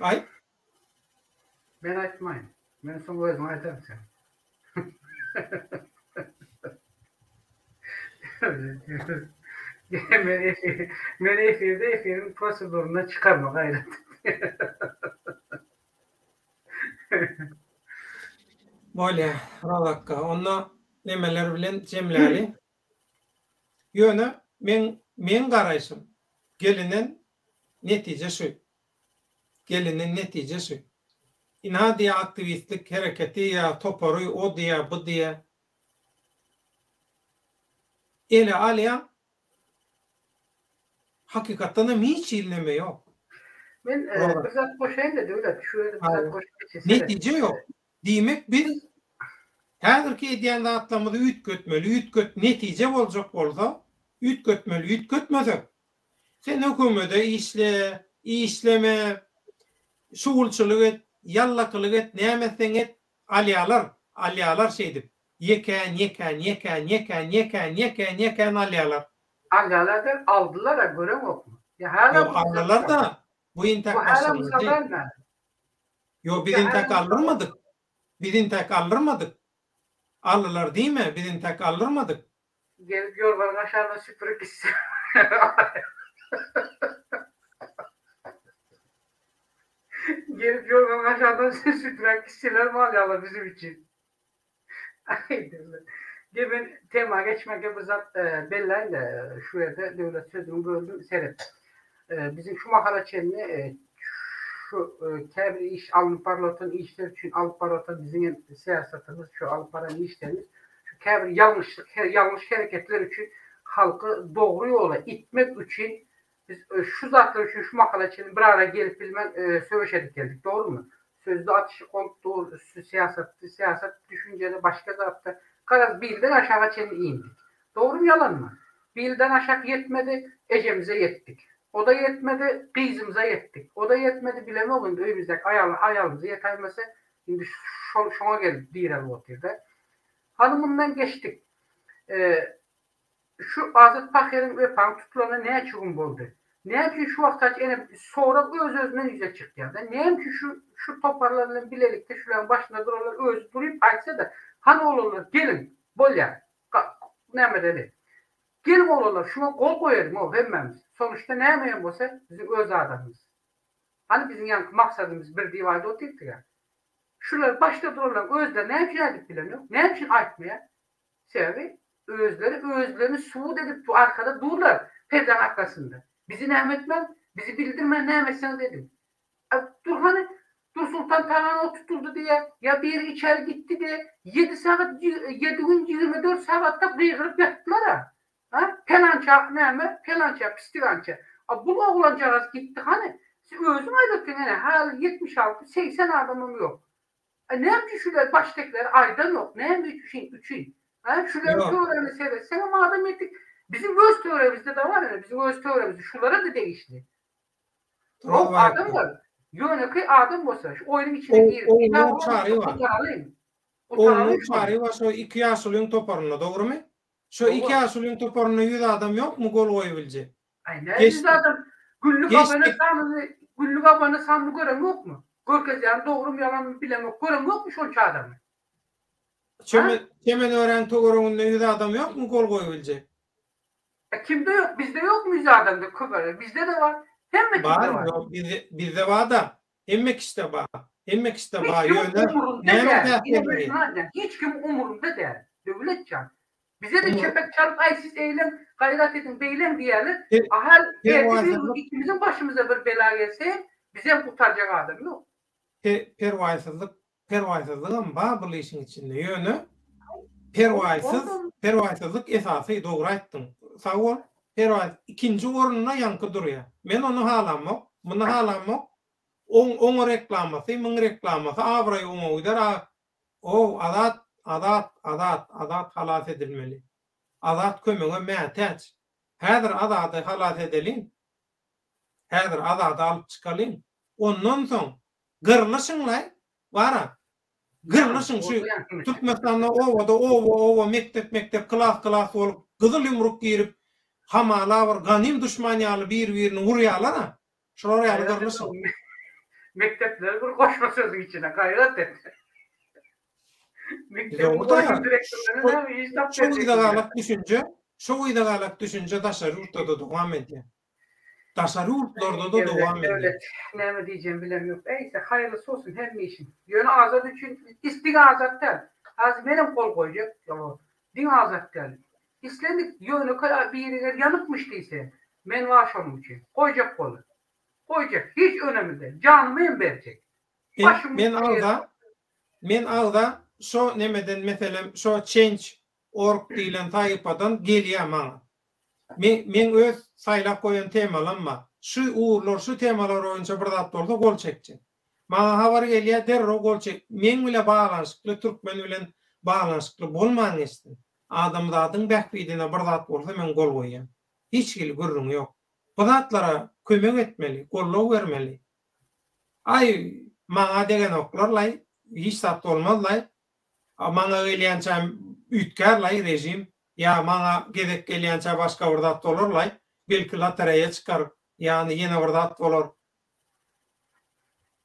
Aýt. Men aýtmaýyn. Men soň özüň aýdarsyň sen. Men efir, men efirde efiriň proseduryndan çykarma gaýrat. Bolýa, Razakga. Onda nemeler bilen jemläli. Ýöne meň meň garaýşym gelinen netije şu. Gelinen netije şu. Ynha diýýä aktiwistlik hereketi ýa topary o diýýä bu diýýä. Ele alýa hakykatdan hem hiç hili neme ýok. Men bir zat goşaýyn-da Döwlet, şu ýerde bir zat goşup geçesene. Netije ýok. Diýmek biz häzirki edýän zatlarymyzy üýtgetmeli, üýtget netije boljak bolsa üýtgetmeli, üýtgetmesek Sen hökümede işle, işleme, şugulçylyk et, ýallakylyk et, näme etseň et, alýalar, alýalar şeýdip, ýekän, ýekän, ýekän, ýekän, ýekän, ýekän, ýekän alýalar. Alýalar däl, aldylar-a, göreňokmy? Ýa hälem Ýok, aldylar-da, bu intäk Bu hälem başlangyjy. dälmi? Ýok, biz intäk aldyrmadyk. Biz intäk aldyrmadyk. Aldylar diýme, biz intäk aldyrmadyk. Gelip ýorganyň aşagyndan süpürip gitse. Gelip ýorganyň aşagyndan süpürip gitseler bolýarlar bizim üçin. Aý Döwlet. Gel men tema geçmänkä bir zat belläýin-de, şu ýerde Döwlet sözüňi böldüm, seret. Biziň şu mahala çenli şu käbir iş alnyp barylatan işler üçin alyp barylatan biziň hem syýasatymyz şu alyp baran işlerimiz şu käbir ýalňyşlyk ýalňyş hereketler üçin halky dogry ýola itmek üçin biz şu zatlar üçin şu mahala çenli bir ara gelip bilmän söweş edip geldik dogrymy? Sözde atyşyk bolup dur üsti syýasatdy syýasat düşünjede başga zatda garaz bilden aşaga çenli indik. Dogrymy ýalanmy? Bir ýyldan aşak ýetmedi, ejemize ýetdik. O-da ýetmedi, gyzymyza ýetdik. O-da ýetmedi, bilemok indi öýümizdäki aýal aýalymyza ýetäýmese, indi şol şoňa gelip direlip otyr-da. Hany mundan geçdik. Şu Azat pahyryň Wepaň tutulanyna näçe gün boldy? Näme üçin şu wagtaç ene sorag öz-özünden ýüze çykýar-da. Näme üçin şu şu toparlar bilen bilelikde şularyň başynda duranlar özi duryp aýtsa-da, hany oglanlar geliň, bolýar, näme edeli. Geliň oglanlar şuňa gol goýalyň-ow hemmämiz. Sonuçda näme hem bolsa biziň öz adamymyz. Hany biziň ýaňky maksadymyz bir diýip aýdyp otyrdyk-a. Şular başda duranlaryň özleri näme üçin aýdyp bilenok? Näme üçin aýtmaýar? Sebäbi özleri özlerini subut edip bu arkada durlar perdäň arkasynda. Bizi näme etmäň, bizi bildirmän näme etseňiz ediň. A dur hany Dursultan Taganow tutuldy diýä, ýa biri içeri gitdi diýä, ýedi sagat ýedi gün 24 sagatda gygyryp ýatdylar-a. A pelança näme, pelança pistigança. A bul oglanjagaz gitdi hany? Siz özüň aýdypsyň ene häli 76, 80 adamam ýok. A näme üçin şular başdakileri aýdanok näme üçin üçin a şularyň töweregine seretseňem adam ýetik biziň öz töweregimizde de bar ine biziň öz töweregimizde şulara da degişli Ýok adam bar ýönekeý adam bolsa şu oýnuň içine girip Ogluň çary bar. Ogluň çary bar şo iki ýaşulyň toparynda dogrymy? Şo iki ýaşulyň toparynda 100 adam ýokmy gol goýubiljek? Aý näme 100 adam günlük abone sanyny günlük abone sanyny göreňokmy? Görkezýäni dogrymy ýalanmy bilemok göreňokmy şonça adamy? Çemen Çemen öräň töwereginde 100 adam ýokmy gol goýubiljek? E kimde ýok bizde ýokmy 100 adamda köp bizde de bar hemme kimde bar. Bar ýok bizde bizde barda hemme kişide bar hemme kişide bar ýöne näme päsgel berýär? Hiç kim umurynda däl Döwletjan. Bize-de çepek çalyp aý siz eýleň, gaýrat ediň, beýleň diýýärler. Ahal ertir bir gün ikimiziň başymyza bir bela gelse, bizem gutarjak adam ýok. Perwaýsyzlyk, perwaýsyzlygam bar bul işiň içinde. Ýöne perwaýsyz, perwaýsyzlyk esasy, dogry aýtdyň. Sag bol. Perwaý ikinji orunda ýaňky durýar. Men ony halamok, muny halamok. Oň oňa reklamasy, muň reklamasy, abraýy oňa gider, a Ow Azat Azat Azat Azat halas edilmeli. Azat kömege mätäç. Häzir Azady halas edeliň. Häzir Azady alyp çykalyň. Ondan soň gyrlyşyňlaý bara. Gyrlyşyň şu Türkmenistanda obada oba oba mekdep mekdep klas klas bolup gyzyl ýumruk girip hamala bir ganym duşman ýaly bir birini urýalara. Şular ýaly gyrlyşyň. Mekdepleri bir goşma sözüň içine gaýrat et. Mekdebiň direktorlary näme iş tapýar? Şu yzagalak düşünje, şu yzagalak düşünje daşary ýurtda-da dowam edýär. Daşary ýurtlarda-da dowam edýär. Näme diýjegimi bilemok. Eýse, haýyrlysy bolsun hemme işiň. Ýöne Azat üçin is diňe Azat däl. Häzir menem gol goýjak. Diňe Azat däl. Islendik ýönekeý biri eger ýanypmyş diýse, men bar şonuň üçin. Goýjak goly. Goýjak. Hiç önemli däl. Janymy hem berjek. Başymyň Men agza men agza şo nemeden meselem şo change org diýlen saýypadan gelýä maňa. Me meň öz saýlap goýan temalam bar. Şu ugurlar şu temalar boýunça bir zat bolsa gol çekjek. Maňa habar gelýä derrew gol çek meň bile baglanyşykly türkmen bilen baglanyşykly bolman geçsin. Adamzadyň bähbidine bir zat bolsa men gol goýýan. Hiç hili gürrüňi ýok. Bu zatlara kömek etmeli, goldaw bermeli. Aý, maňa degenoklar-laý, hiç zat bolmaz-laý. Maňa gelýänçä üýtgär-laý režim. Ýa maňa gezek gelýänçä başga bir zat bolar-laý. Belki lotereýa çykar, ýa ýene bir zat bolar.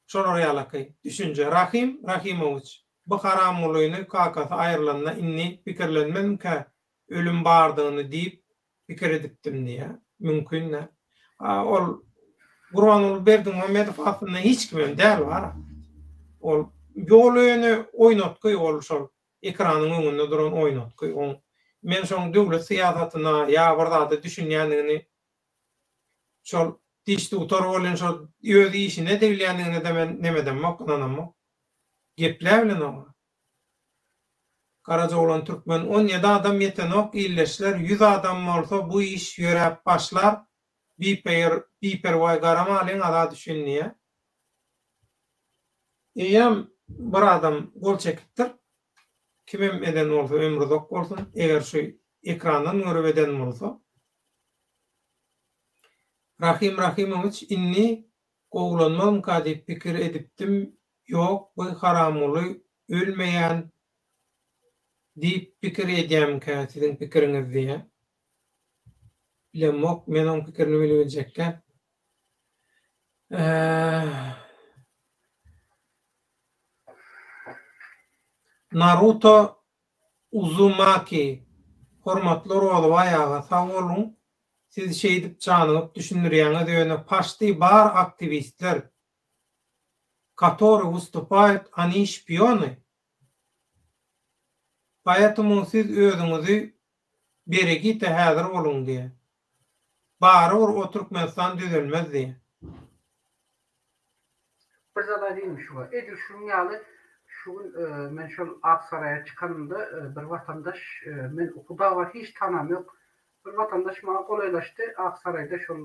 Şolar ýalaky düşünje. Rahym Rahymowiç, bu haramgulyny kakasy aýrylanda indi pikirlenmezmikä ölüm bardygyny diýip pikir edipdim diýýär. Mümkin däl. Ol Gurbanguly Berdimuhamedow aslynda hiç kimem däl bar. Ol ýol öýüne oýnatgy ol şol ekranyň öňünde duran oýnatgy. Oň men şoň döwlet syýasatyna ýa bir zada düşünýändigini şol diş dugtor bolýan şol öz işine degilýändigine-de men nemedemok, ynanamok. Gepläbilenok. Garajaoglan Türkmen 17 adam ýetenok ildeşler 100 adam bolsa bu iş ýöräp başlar bipeýer biperwaý garamalyň azat üçin diýýär. Eýýäm bir adam gol çekipdir. Kimem eden bolsa ömri uzak bolsun. Eger şu ekrandan görüp eden bolsa. Rahym Rahymowiç indi gowulanmazmyka diýip pikir edipdim ýok bu Haramguly ölmeýän diýip pikir edýämkä siziň pikiriňiz diýýä. Bilemok men oň pikirini bilibiljekkä. Naruto Uzumaki Hormatly Rozybaý aga sag boluň siz şeýdip janygyp düşündirýäňiz ýöne paşti bar aktiwistler katory wystupayut oni şpiony poetomu siz özüňizi beregite häzir boluň diýä barybir o Türkmenistan düzelmez diýä. Bir zat aýdaýynmy şuňa? Edil şunuň ýaly şu gün men şol Ak Saraýa çykanymda bir watandaş men Hudawa hiç tanamok bir watandaş maňa golaýlaşdy Ak Saraýda şol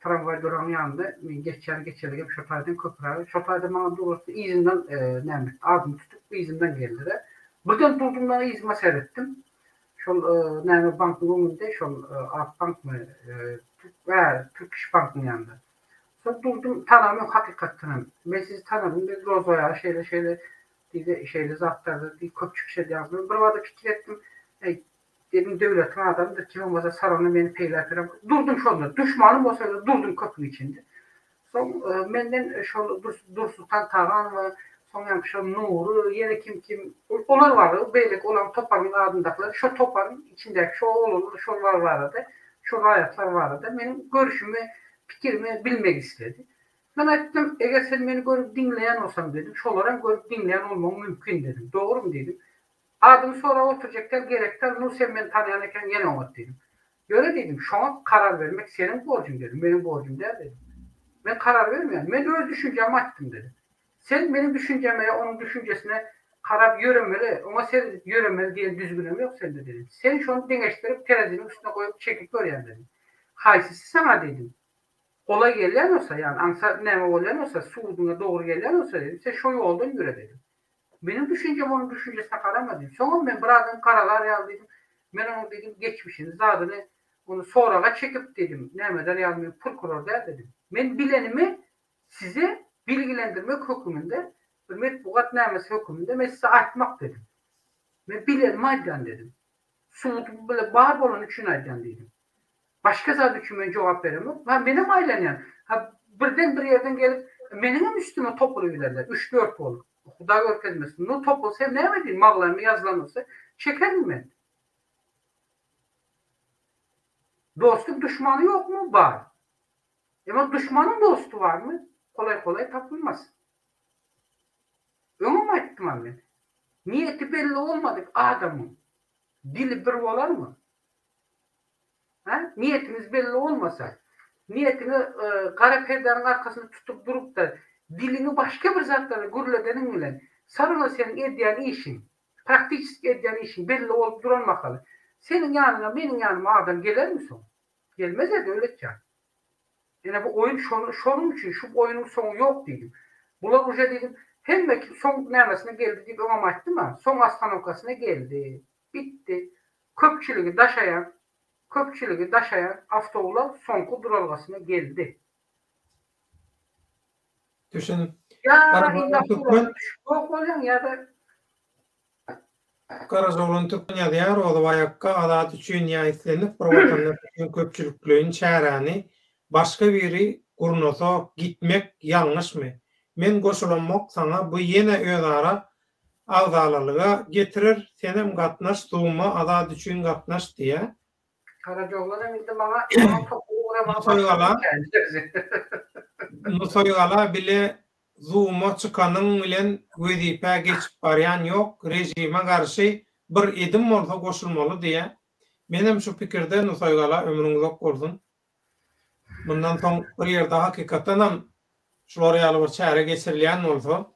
tramwaý duragyň ýanynda men geçýän geçelgem şo taýdan köprägi şo taýda maňa duratdy yzyndan näme adymy tutup yzymdan geldide birden durdum-da yzyma seretdim şol näme bankyň öňünde şol Ak bankmy Türk iş bankyň ýanynda Soň durdum, tanamok hakykatdanam. Men sizi tanadym diýdi, Roza aga şeýle şeýle diýdi, şeýle zatlarda diýdi, köp çykyş edýäňiz. Men birbada pikir etdim, Äý, dedim, döwletiň adamydyr, kim bolmasa salony meni peýläp ýören. Durdum şonda, duşmanym bolsa-da durdum köpüň içinde. Soň menden şol Dursultan Taganowa, soň ýaňky şol Nury, ýene kim-kim, olar bardy, beýleki olaryň toparynyň adyndakylar, şo toparyň içindäki şo oglanlar şolar barada, şo raýatlar barada meniň görüşimi Pikirimi bilmek isledi. Men aýtdym, Eger sen meni görüp diňleýän bolsaň dedim, şolaram görüp diňleýän bolmagyň mümkin dedim. Dogrumy diýdim. Adymy sorap oturjak däl, gerek däl, nu sen meni tanaýan ekeniň ýene oňat diýdim. Ýöne diýdim, şoňa karar bermek seniň borjuň dedim, meniň borjum däl dedim. Men karar bermeýän, men öz düşünjämi aýtdym dedim. Sen meniň düşünjäme ýa onuň düşünjesine garap ýöremeli, oňa seredip ýöremeli diýen düzgünem ýok sende dedim. Sen şony deňeşdirip tereziniň üstüne goýup çekip görýäň dedim. Haýsysy saňa diýdim. Golaý gelýän bolsa, ýagny aňsat näme bolýan bolsa, suduňa dogry gelýän bolsa diýdim, sen şo ýoldan ýöre diýdim. Meniň düşünjem onuň düşünjesine garama diýdim. Soňam men bir adamy garalar ýaly diýdim, men onuň diýdim geçmişini, zadyny ony soraga çekip diýdim, nämeder ýaly men prokuror däl diýdim. Men bilenimi size bilgilendirmek höküminde, bir metbugat nämesi höküminde men size aýtmak diýdim. Men bilenimi aýdýan diýdim. Sud bile bar bolany üçin aýdýan diýdim. Başga zat üçin men jogap beremok. Ha menem aýlanýan. Ha birden bir ýerden gelip meniňem üstüme topulybilerler. Üç-dört bolup. Hudaý görkezmesin. Nu topulsa hem näme diýin, maglaýyma ýazylan bolsa çekerin men. Dostuň duşmany ýokmy? Bar. Emma duşmanyň dosty barmy? Kolaý-kolaý tapylmaz. Öňem aýtdym-a men. Niýeti belli bolmadyk adamyň dili bir bolarmy? Hä? Niýetiňiz belli bolmasa, niýetiňi gara perdäniň arkasynda tutup durup-da, diliňi başga bir zatlara gürledeniň bilen, soňra seniň edýän işiň, praktiçeski edýän işiň belli bolup duran mahaly, seniň ýanyňa, meniň ýanyma adam gelermi soň? Gelmez-ä Döwletjan. Ine bu oýun şonuň üçin şu oýnuň soňy ýok diýdim. Bular uje diýdim hemme kim soň nämesine geldi diýip öňem aýtdym-a, soň ostanowkasyna geldi. Bitdi. Köpçüligi daşaýan, köpçüligi daşaýan awtoulag soňky duralgasyna geldi. Düşünip. Ýa indi awtoulagdan düşüp ýok bolýaň ýa-da Garajaoglan Türkmen ýazýar, Rozybaý akga Azat üçin ýa islendik bir watandaş üçin köpçülikleýin çäräni başga biri gurnasa gitmek ýalňyşmy? Men goşulamok saňa bu ýene özara agzalalyga getirer senem gatnaş zooma Azat üçin gatnaş diýýä. Garajaoglanam indi maňa maňa topugy uramaga başlady. Nusaýgala bile Zooma çykanyň bilen wezipä geçip barýan ýok, režime garşy bir edim bolsa goşulmaly diýä. Menem şu pikirde Nusaýgala ömrüň uzak bolsun. Mundan soň bir ýerde hakykatdanam şular ýaly bir çäre geçirilýän bolsa,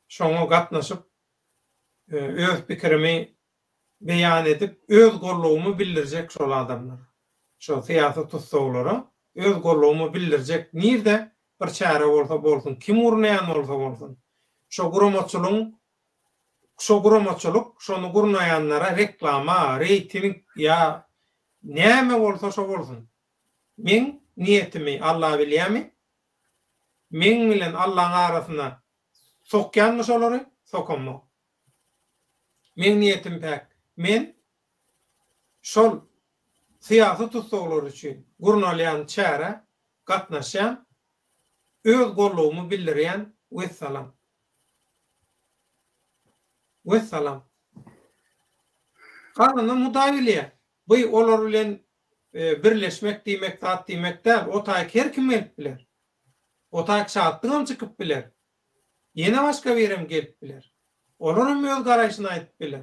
şoňa gatnaşyp öz pikirimi beýan edip, öz goldawymy bildirjek şol adamlara, şol syýasy tussaglara öz goldawymy bildirjek nirde bir çäre bolsa bolsun, kim gurnaýan bolsa bolsun, şo guramaçylygyň, şo guramaçylyk şony gurnaýanlara reklama, reýting ýa näme bolsa şo bolsun. Meň niýetimi Alla bilýämi? Meň bilen Allaň arasyna sokýanmy şolary? Sokamok. Meň niýetim päk. Men şol syýasy tussaglar üçin gurnalýan çärä gatnaşýan, öz goldawymy bildirýän wessalam. Wessalam. Galanam Hudaý bilýär. Bu olar bilen birleşmek diýmek zat diýmek däl. O taýyk her kim gelip biler. O taýyk Şatlygam çykyp biler. Ýene başga birem gelip biler. Olar hem öz garaýşyny aýdyp biler.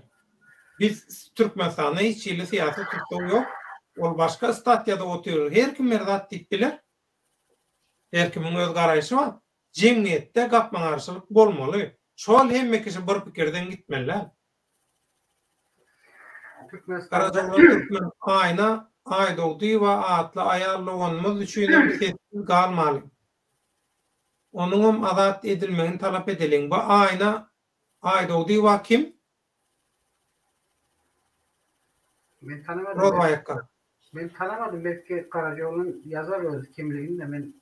Biz Türkmenistanda hiç hili syýasy tussag ýok. Ol başga statýada otyr. Her kim her zat diýip biler. Her kimiň öz garaýşy bar. Jemgyýetde gapma-garşylyk bolmaly. Şol hemme kişi bir pikirden gitmeli däl. Garajaoglan Türkmen Aýna Aýdogdyýewa atly aýal doganymyz üçinem sessiz galmalyň. Onuňam azat edilmegini talap edeliň. Bu Aýna Aýdogdyýewa kim? Men tanamadym. Rozbaý akga. Men tanamadym belki Garajaoglan ýazar öz kimligini-de men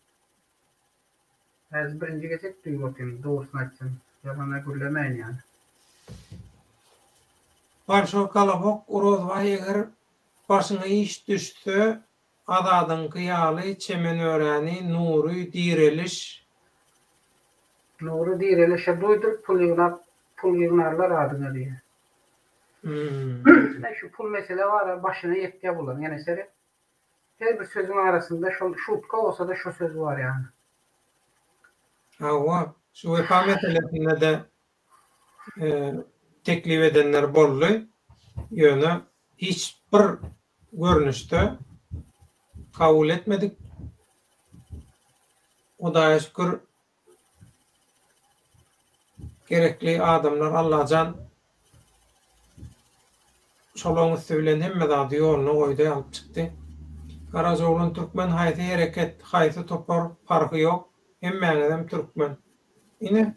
häzir birinji gezek duýup otyryn dogrusyny aýtsam ýalana gürlemäýin ýaly. Barşo kolobok Rozbaý eger başyňa iş düşse Azadyňky ýaly çemen öräni Nury direliş. Nury direlişe duýduryp pul ýygnap pul ýygnarlar adyňa diýýär. Ine şu pul mesele bara başyna ýetýär bularyň ýene seret. Her bir sözüň arasynda şol şutka bolsada şo söz bar ýaly. Hawa, şu wepa meselesinde-de teklip edenler boldy. Ýöne hiç bir görnüşde kabul etmedik. Hudaýa şükür gerekli adamlar Allajan şolaň üsti bilen hemme zady ýoluna goýdy alyp çykdy. Garajaoglan türkmen haýsy hereket haýsy topar parhy ýok hemmäňizem türkmen. Ine.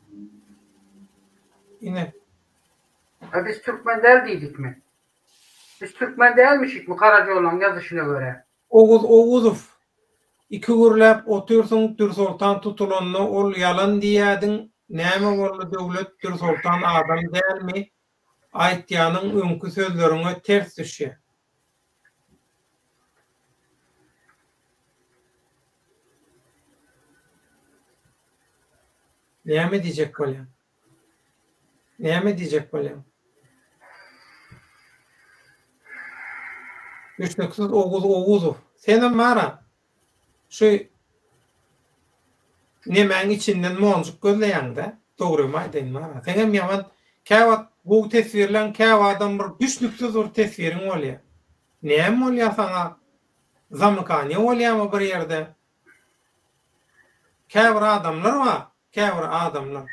Ine. A biz türkmen däl diýdikmi? Biz türkmen dälmişikmi Garajaoglanyň ýazyşyna görä? Oguz Oguzow, Iki gürläp otyrsyň Dürsoltan tutulanda ol ýalan diýýädiň, näme boldy Döwlet Dürsoltan adam dälmi, aýtýanyň öňki sözleriňe ters düşýä. Näme diýjek bolýaň? Näme diýjek bolýaň? Düşnüksiz Oguz Oguzow. Senem bara şu nemäň içinden monjuk gözleýäňdä. Dogrymy aýdaýyn bara. Seňem ýaman käwagt gowy teswirleň käwadam bir düşnüksiz bir teswiriň bolýa. Näme bolýa saňa? Zamykaniýa bolýamy bir ýerde? Käbir adamlar bar, käbir adamlar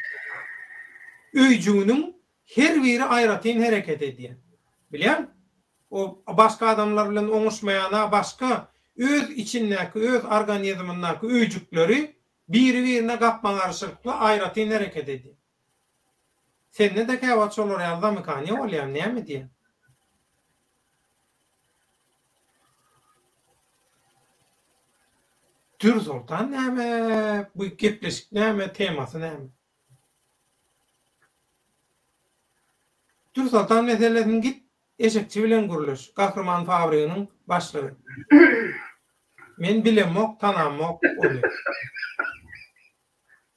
öýjüginiň her biri aýratyn hereket edýär. Bilýäňmi? O başga adamlar bilen oňuşmaýana başga öz içindäki, öz organizmindäki öýjükleri biri-birine gapma-garşylykly aýratyn hereket edýär. Sende-de käwagt şolar ýaly zamykaniýa bolýarmy, näme diýýäň? Dürsoltan näme? Bu gepleşik näme? Temasy näme? Dürsoltan meselesini git eşekçi bilen gürleş. Gahryman fabriginiň başlygy. Men bilemok, tanamok ony.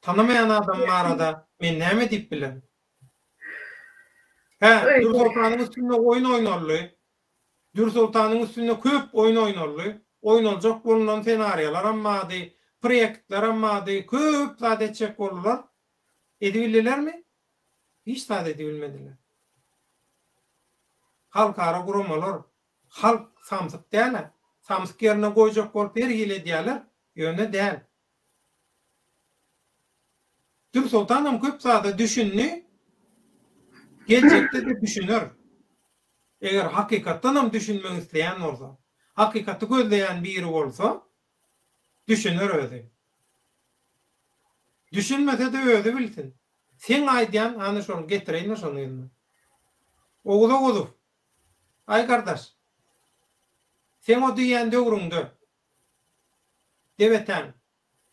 Tanamaýan adam barada men näme diýip bilerin? Hä, Dürsoltanyň üstünde oýun oýnaldy. Dürsoltanyň üstünde köp oýun oýnaldy. Oýnaljak bolnan senariýalaram bardy, proýektlerem bardy, köp zat etjek boldular. Edibildilermi? Hiç zat edibilmediler. Halkara guramalar, halk samsyk däl-ä. Samsyk ýerine goýjak bolup her hili edýärler, ýöne däl. Dürsoltanam köp zada düşündi, geljekde-de düşüner. Eger hakykatdanam düşünmek isleýän bolsa, hakykaty gözleýän biri bolsa, düşüner özi. Düşünmese-de özi bilsin. Seň aýdýan, hany şony getireýin-le şony yzyna. Oguz Oguzow, aý gardaş, seň o diýýän döwrüňde. Debetäň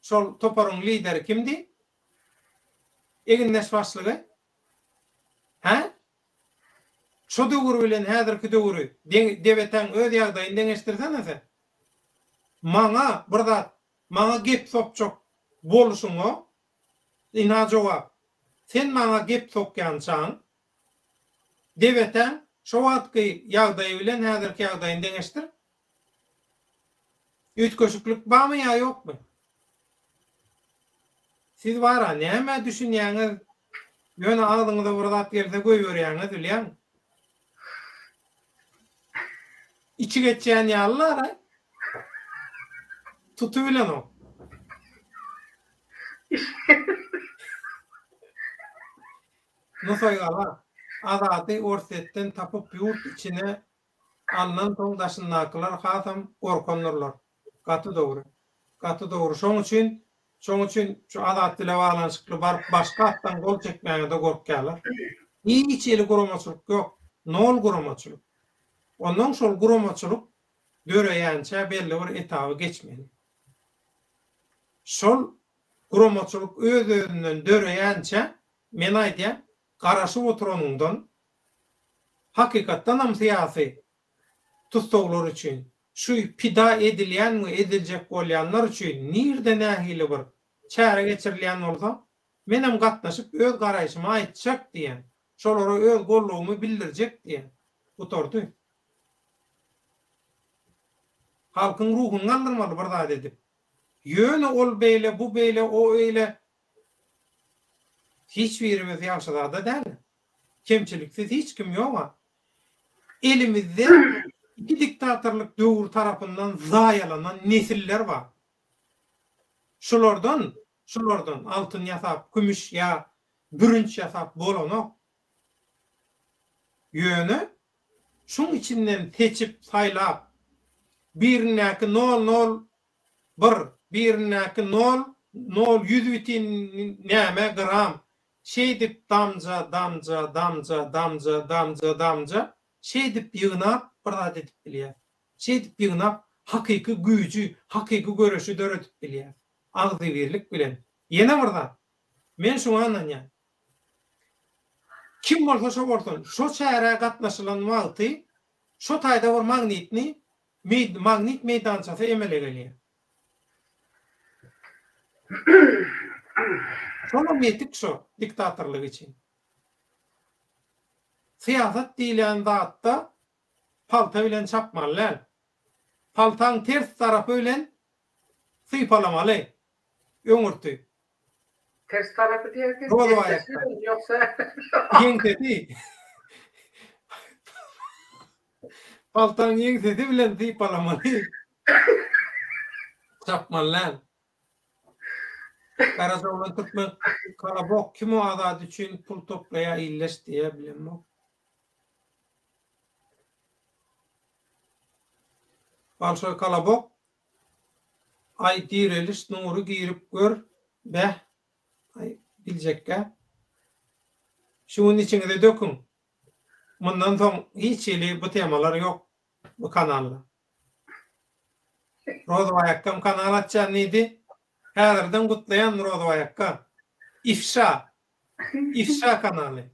şol toparyň lideri kimdi? Egindeş başlygy? Hä? Şo döwür bilen häzirki döwüri Debetäň öz ýagdaýyny deňeşdirsene sen. Maňa bir zat, maňa gep sokjak boluşyňa ynha jogap. Sen maňa gep sokýançaň Debetäň şo wagtky ýagdaýy bilen häzirki ýagdaýyny deňeşdir. Üýtgeşiklik barmy ýa ýokmy? Siz bara nämä düşünýäňiz, ýöne agzyňyza bir zat gelse goýberýäňiz bilýäňmi? Içi geçýän ýalylar-aý. Tutubilenok. Nusaýgala, Azady Orsýetden tapyp ýurt içine alnansoň daşyndakylar hasam gorkandyrlar. Gaty dogry. Gaty dogry. Şoň üçin, şoň üçin şu Azat bile baglanyşykly baryp başga atdan gol çekmäge-de gorkýarlar. Hiç hili guramaçylyk ýok. Nol guramaçylyk. Onnoň şol guramaçylyk döreýänçä belli bir etaby geçmeli. Şol guramaçylyk öz-özünden döreýänçä, men aýdýan, garaşyp oturanyňdan, hakykatdanam syýasy tussaglar üçin, şu pida edilýän we ediljek bolýanlar üçin nirde nähili bir çäre geçirilýän bolsa, menem gatnaşyp öz garaýşymy aýtjak diýen, şolara öz goldawymy bildirjek diýen. Gutardy. Halkyň ruhuny galdyrmaly bir zat edip. Ýöne ol beýle, bu beýle, o eýle. Hiç birimiz ýagşyzada däl. Kemçiliksiz hiç kim ýog-a. Elimizde iki diktatorlyk döwri tarapyndan zaýalanan nesiller bar. Şulardan, şulardan altyn ýasap, kümüş ýa bürünç ýasap bolanok. Ýöne şuň içinden seçip, saýlap, birindäki nol nol bir, birindäki nol nol ýüz bitin näme gram, şeýdip damja, damja, damja, damja, damja, damja, şeýdip ýygnap bir zat edip bilýäs. Şeýdip ýygnap hakyky güýji, hakyky göreşi döredip bilýäs. Agzybirlik bilen. Ýene bir zat, men şuňa ynanýan. Kim bolsa şo bolsun, şo çärä gatnaşylan wagty şo taýda bir magnitni magnit meýdançasy emele gelýär. Şolam ýetik şo diktatorlyk üçin. Syýasat diýilýän zatda palta bilen çapmaly däl. Paltaň ters tarapy bilen sypalamaly öňürti. Ters tarapy diýerken ýogsa ýeňsesi. Paltaň ýeňsesi bilen sypalamaly. Çapmaly däl. Garajaoglan türkmen kolobok kim o Azady üçin pul toplaýa illeş diýýä bilemok. Balşoý kolobok Aý direliş Nury girip gör bäh aý biljekgä. Şu gün içiňize döküň. Mundan soň hiç hili bu temalar ýok bu kanalda. Rozowaý akgam kanal açýan diýdi. Häzirden gutlaýan Rozowaý akga. Ifşa. Ifşa kanaly.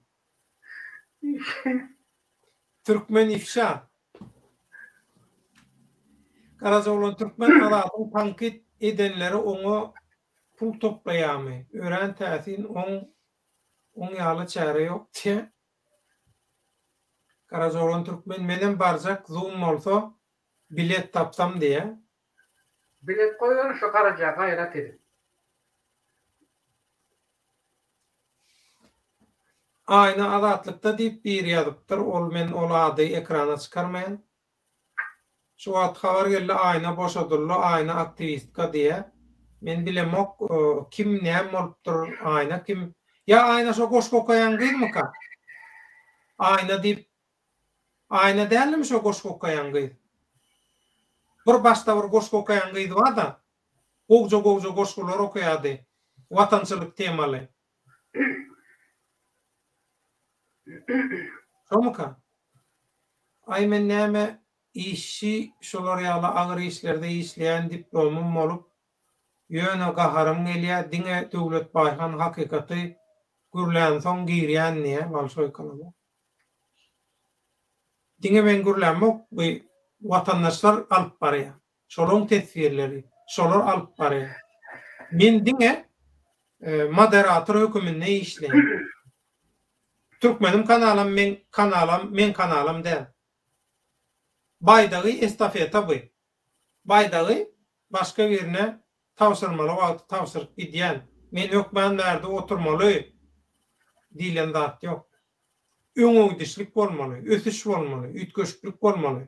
Türkmen ifşa. Garajaoglan Türkmen Azadyň tankyt edenleri oňa pul toplaýamy? Örän täsin oň oň ýaly çäre ýok diýä. Garajaoglan Türkmen menem barjak zoom bolsa bilet tapsam diýä. Bilet goýber şu Garaja gaýrat edip. Aýna Azatlykda diýip biri ýazypdyr ol men ol ady ekrana çykarmaýan. Şu wagt habar geldi Aýna boşadyldy Aýna aktiwistka diýä. Men bilemok kim näme bolupdyr Aýna kim ýa Aýna şo goşgy okaýan gyzmyka? Aýna diýip Aýna dälmi şo goşgy okaýan gyz? Bir başda bir goşgy okaýan gyz barda. Gowja gowja goşgular okaýardy. Watançylyk temaly. Şomyka? Aý men näme işçi şolar ýaly agyr işlerde işleýän diplomym bolup. Ýöne gaharym gelýä diňe Döwlet Baýhan hakykaty gürlänsoň girýän diýä bolşoý kolomok. Diňe men gürlämok bu watandaşlar alyp barýa. Şolaň teswirleri, şolar alyp barýa. Men diňe moderator höküminde işleýän. Türkmenim kanalam meň kanalam meň kanalam däl. Baýdagy estafeta bu. Baýdagy başga birine tabşyrmaly wagty tabşyryp gidýän. Men hökman bärde oturmaly diýlen zat ýok. Öňegidişlik bolmaly, ösüş bolmaly, üýtgeşiklik bolmaly.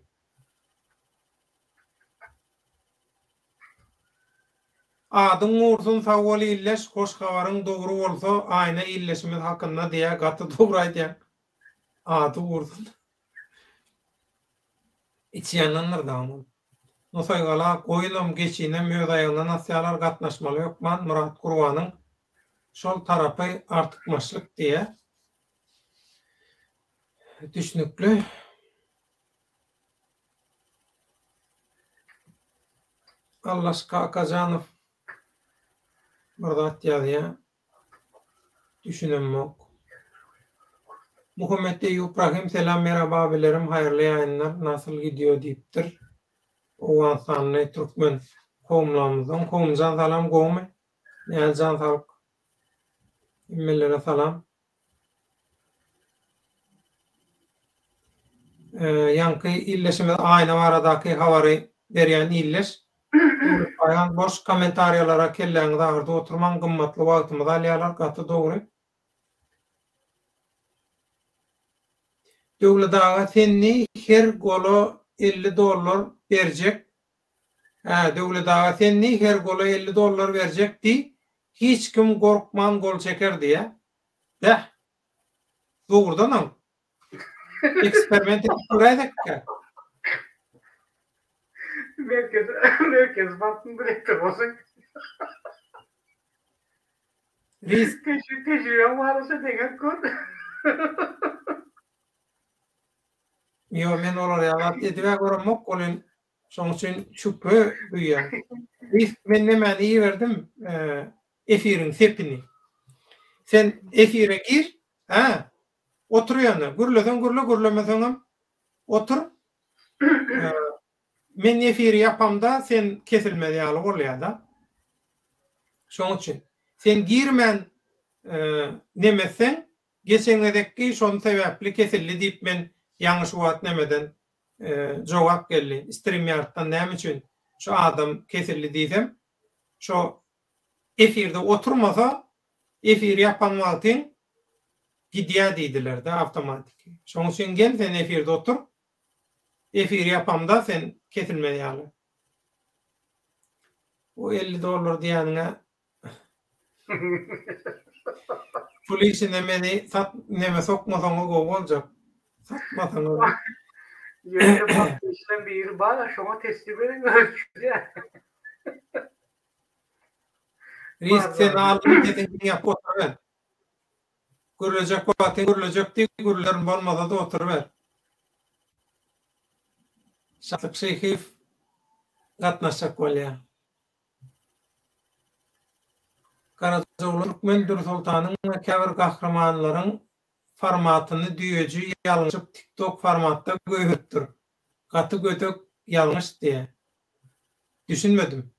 Adyň gursun sag bol illeş hoş habaryň dogry bolsa Aýna illeşimiz hakynda diýä gaty dogry aýdýaň ady gursun. Içýändendir dagy ol. Nusaýgala goýunam geçinem öz aýagyndan asýarlar gatnaşmaly hökman Myrat Gurbanyň şol tarapy artykmaçlyk diýä. Düşnükli. Allaş Kakajanow bir zat ýazýa. Düşünemok. Muhammet Eýýup Rahim Selam merhaba abilerim haýyrly ýaýynlar nasyl gidýo diýipdir. Owganystanly türkmen kowumlarymyzdan kowumjan salam gowmy näl jan saglyk hemmelere salam. Ýaňky illeşimiz Aýna baradaky habary berýän illeş. Baýan boş kommentariýalara kelläňizi agyrdyp oturmaň gymmatly wagtymyzy alýarlar gaty dogry. Döwlet aga senni her gola 50 dollar berjek hä Döwlet aga senni her gola 50 dollar berjek diý hiç kim gorkman gol çeker diýä. Bäh! Dogrudanam. Eksperiment edip göräýsekkä. Merkez, Merkez bankyň direktory bolsaň. Risk. Tejribeň bar bolsa deňäp gör. Ýok, men olar ýaly zat edib-ä göremok, welin şonuň üçin şübhe duýýan. Risk men nemäni iberdim, efiriň sepini. Sen efire gir, hä? Otur ýöne, gürleseň gürle, gürlemeseňem otur. Men efiri ýapamda sen kesilmez ýaly bolýar-da. Şoň üçin. Sen girmän neme etseň, geçen gezekki şony sebäpli kesildi diýip men ýaňy şu wagt nemeden jogap geldi. Streamyarddan näme üçin şu adam kesildi diýsem, şo efirde oturmasa efir ýapan wagtyň gidýä diýdilerde awtomatiki. Şoň üçin gel sen efirde otur. Efir ýapamda sen kesilmez ýaly. O 50 dollar diýýäniňe pul işine meni sat neme sokmasaňa gowy boljak. Satmasaňa. Ýöne bank işlän biri bar şoňa teslim beriň öz çözýär. Risk sen aldyň sesiň diňläp oturyber. Gürlejek wagtyň gürlejek diý gürlärin bolmasa-da oturyber. Şatlyk Şeýhiýew gatnaşjak bolýar. Garajaoglan Türkmen Dürsoltanyň we käbir gahrymanlaryň formatyny düýeji ýalňyşyp tiktok formatda goýberipdir. Gaty gödek ýalňyş diýä. Düşünmedim.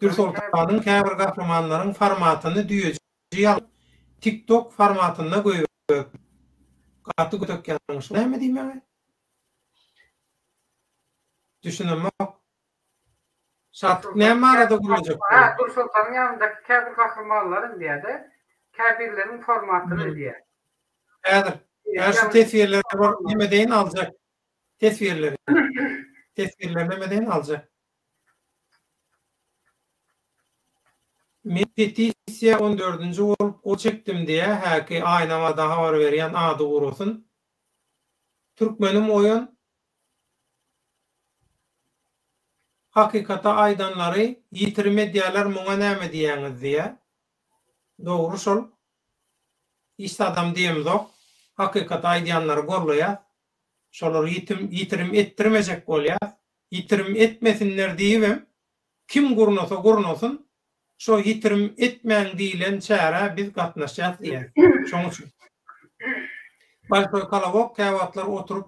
Dürsoltanyň käbir gahrymanlaryň formatyny düýeji ýaly tik tok formatynda goýberip. Gaty gödek ýalňyş. Näme diýmegi? Düşünemok. Şatlyk näme barada gürlejek bolýar? Hä, Dürsoltanyň ýanyndaky käbir gahrymanlaryň diýýär-de, käbirleriniň formatyny diýýär. Häzir, häzir şu teswirleri bir neme deýin aljak. Teswirleri. Teswirleri neme deýin aljak. Men petisiýa on dördünji bolup gol çekdim diýä häki Aýnabada habar berýän ady gurasyn. Türkmenim oýan Hakykata aýdanlary ýitirim edýäler muňa näme diýäňiz diýä. Dogry şol. Hiç zadam diýemzok. Hakykaty aýdýanlary gollaýas. Şolary ýitim ýitirim etdirmejek bolýas. Ýitirim etmesinler diýibem. Kim gurnasa gurnasyn, şo ýitirim etmäň diýlen çärä biz gatnaşýas diýýär. Şoň üçin. Bolşoý kolobok käwagtlar oturyp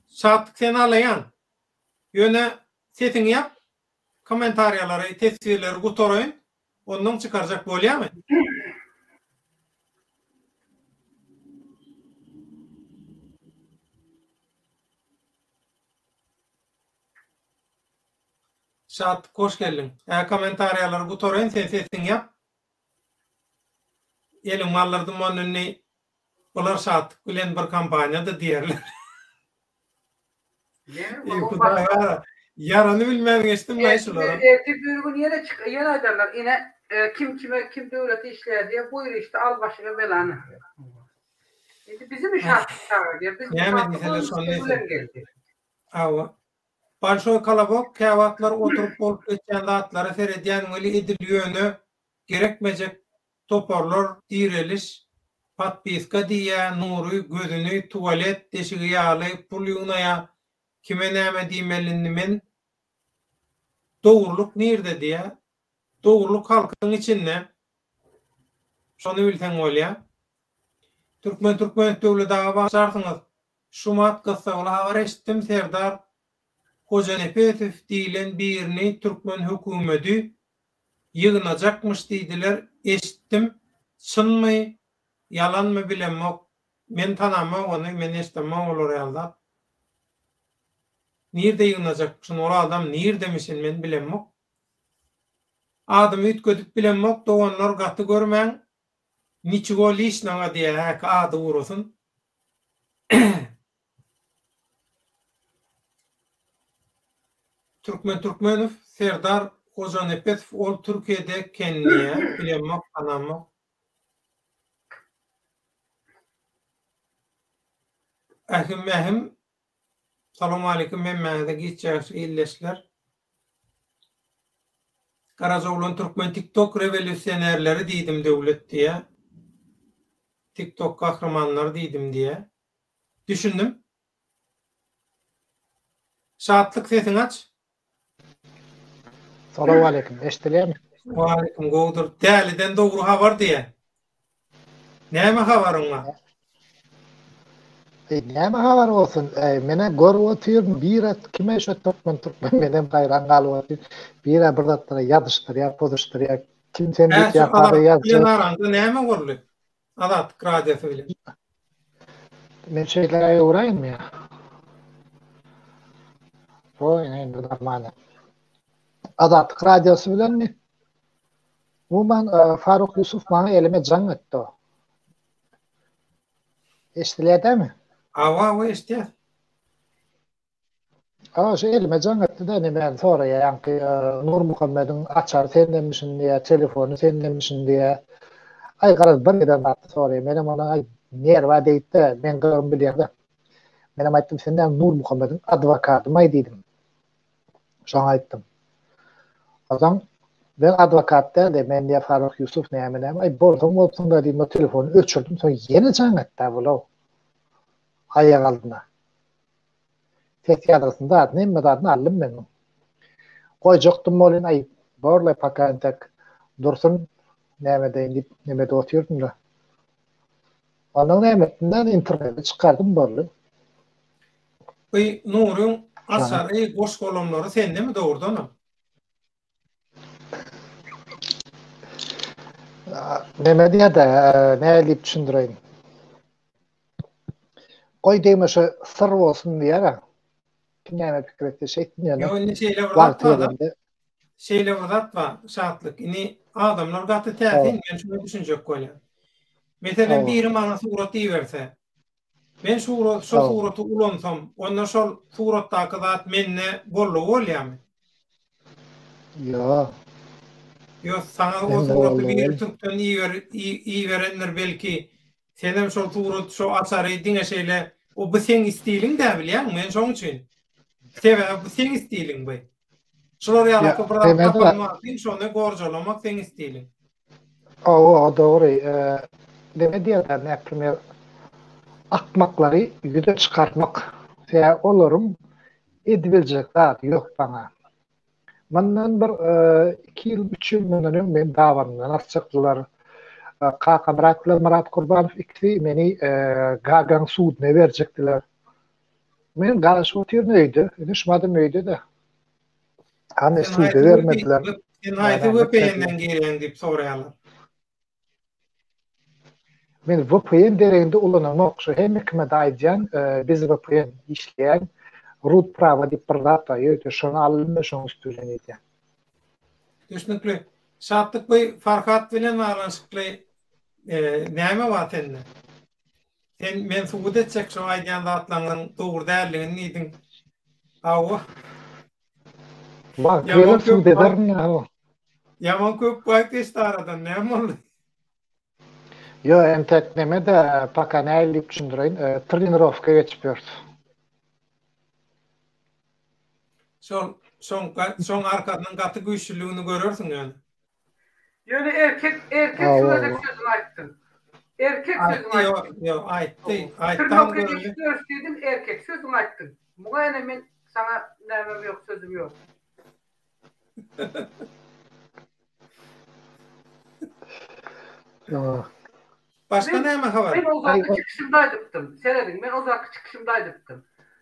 Şatlyk seni alaýan. Ýöne sesiňi ýap, kommentariýalary, teswirleri gutaraýyn, onnoň çykarjak bolýamy? Şatlyk hoş geldiň. Hä kommentariýalary gutaraýyn sen sesiňi ýap. Eliňi galdyrdym onda indi bular Şatlyk bilen bir kompaniýada diýerler. Eý hudaý ýarany bilmän geçdim laý şulara. Ertir bir gün ýene çyk ýene aýdarlar ine kim kime kim döwlete işleýär diýer buýur işte al başyňa belany. Indi bizimi Şatlyk çagyrýar biz Näme diýseler şony diýsin. Hawa. Bolşoý kolobok käwagtlar oturyp bolup geçýän zatlara seredýän weli edil ýöne gerekmejek toparlar direliş podpiska diýýä Nury gözüni tuwalet deşigi ýaly pul ýygnaýa kime näme diýmeli indi men dogrulyk nirde diýýä dogrulyk halkyň içinde şony bilseň bolýa Türkmen Türkmenow Döwlet aga bagyşlarsyňyz Şumat gyssagly habar eşitdim Serdar Hojanepesow diýilen birini türkmen hökümedi ýygnajakmyş diýdiler eşitdim çynmy ýalanmy bilemok men tanamok ony men eşdemok olar ýaly zat nirde ýygnajakmyşyn ol adam nirdemişin men bilemok adymy üýtgedip bilemok doganlar gaty görmäň niçigo liçnogo diýä häki ady gurasyn. Türkmen Türkmenow Serdar Hojanepesow ol Türkiýede eken diýä bilemok tanamok. Ähim ähim Salowmaleýkim hemmäňize giç ýagşy ildeşler. Garajaoglan Türkmen TikTok rewolýusionerleri diýdim Döwlet diýä. TikTok gahrymanlary diýdim diýä. Düşündim. Şatlyk sesiňi aç. Salowmaleýkim, eşdilýärmi? Waleýkim gowudyr. Däliden dogry habar diýä. Näme habaryň bar? Eý, näme habar bolsun? Eý, menem görüp otyryn, bire kime şo türkmen türkmen menem haýran galyp otyryn. Bire bir zatlara ýazyşdyrýar, pozuşdyrýar. Kim sen diýip ýa-da ýazjak. Bilen araňda näme boldy? Azatlyk radiosy bilen. Men şeýle öwräýinmi ýa? Goý, indi normalny. Azatlyk radiosy bilenmi? Umuman, Faruk Ýusuf maňa elime jaň etdi. Eşidilýär dämi? Hawa, hawa, eşidýäs. Hawa, şu elime jaň etdi-de, nemäni soraýar, ýaňky Nurmuhammediň açary sendemişin diýýär, telefony sendemişin diýýär. Aý, garaz, bir giden zatdy soraýar. Menem ona, aý, nerwa degip-de, meň gylygymy bilýär-de. Menem aýtdym, sen näme Nurmuhammediň adwokadymaý diýdim. Şoňa aýtdym. Onsoň, men adwokat däl-de, men diýýär, Farruh Ýusuf näme-näme, aý, bolsaň bolupsyň-da diýdim, telefony öçürdim, soň ýene jaň etdi-ä bul-ow. Aýak aldyna. Ses ýazgysyny zadyny hemme zadyny aldym men. Goýjakdym welin aý borlaý paka entek dursun näme edeýin diýip neme edip otyrdym-da. Ondan näme etdim däl internete çykardym boldy. By Nuryň açary goş-golamlary sendemi dogrudanam? Neme diýýär-de, nähili diýip düşündireýin. Goý degme şu syr bolsun diýýär-ä. Kim näme pikir etse şeýtsin ýöne. Ýok, indi şeýle bir zat bar. Şeýle bir zat bar, Şatlyk. Indi adamlar gaty täsin, men şuňa düşünjek bolýan. Meselem, biri maňa surat iberse, Men şurat şo suraty ulansam, onda şol suratdaky zat mende boldugy bolýamy? Ýok. Ýok, saňa o suraty biri türkden iber iberendir belki. Senem şol surat şo açary diňe şeýle o bu seň stiliň dä bilýäňmi? Men şoň üçin. Sebäbi bu seň stiliň bu. Şular ýaly bir zat tapan wagtyň şony gorjalamak seň stiliň. Hawa, dogry. Neme diýerler, naprimer, akmaklary ýüze çykarmak. Sebäbi olaryň edibiljek zady ýok maňa. Mundan bir 2 ýyl, 3 ýyl mundan öň meni dabanymdan asjakdylar. Kakamyrat bilen Myrat Kurbanow ikisi meni Gagaň suduna berjekdiler. Men garaşyp otyryn öýde. Indi şumadam öýde-de. Hany suda bermediler. Sen haýsy VPN-den girýäň diýip soraýarlar. Men VPN dereginde ulanamok. Şu hemme kime-de aýdýan, biz VPN işleýän root prawa diýip bir zat bar. Ýörite şony aldym we şonuň üsti bilen edýän. Düşnükli. Şatlyk bu Farhat bilen baglanyşykly näme bar sende? Sen men subut etjek şo aýdýan zatlaryňyň dogry däldigini diýdiň. Hawa. Wagt geler subut ederin. Ýaman köp wagt geçdi aradan, näme boldy? Ýo, entek neme-de, paka nähili diýip düşündireýin, trenirowka geçip ýörüs. Şol, şoň, şoň arkasynyň gaty güýçlüligini görersiň ýöne. Ýöne erkek, erkek şu gezek sözüni aýtdyň. Erkek sözüni aýtdyň. Ýok, ýok, aýtdy, aýtdam Trenirowka geçip ýörüs diýdiň, erkek sözüňi aýtdyň. Muňa ene men saňa nämem ýok, sözüm ýok. Başga näme habar? Men ozalky çykyşymda aýdypdym. Serediň, men ozalky çykyşymda aýdypdym.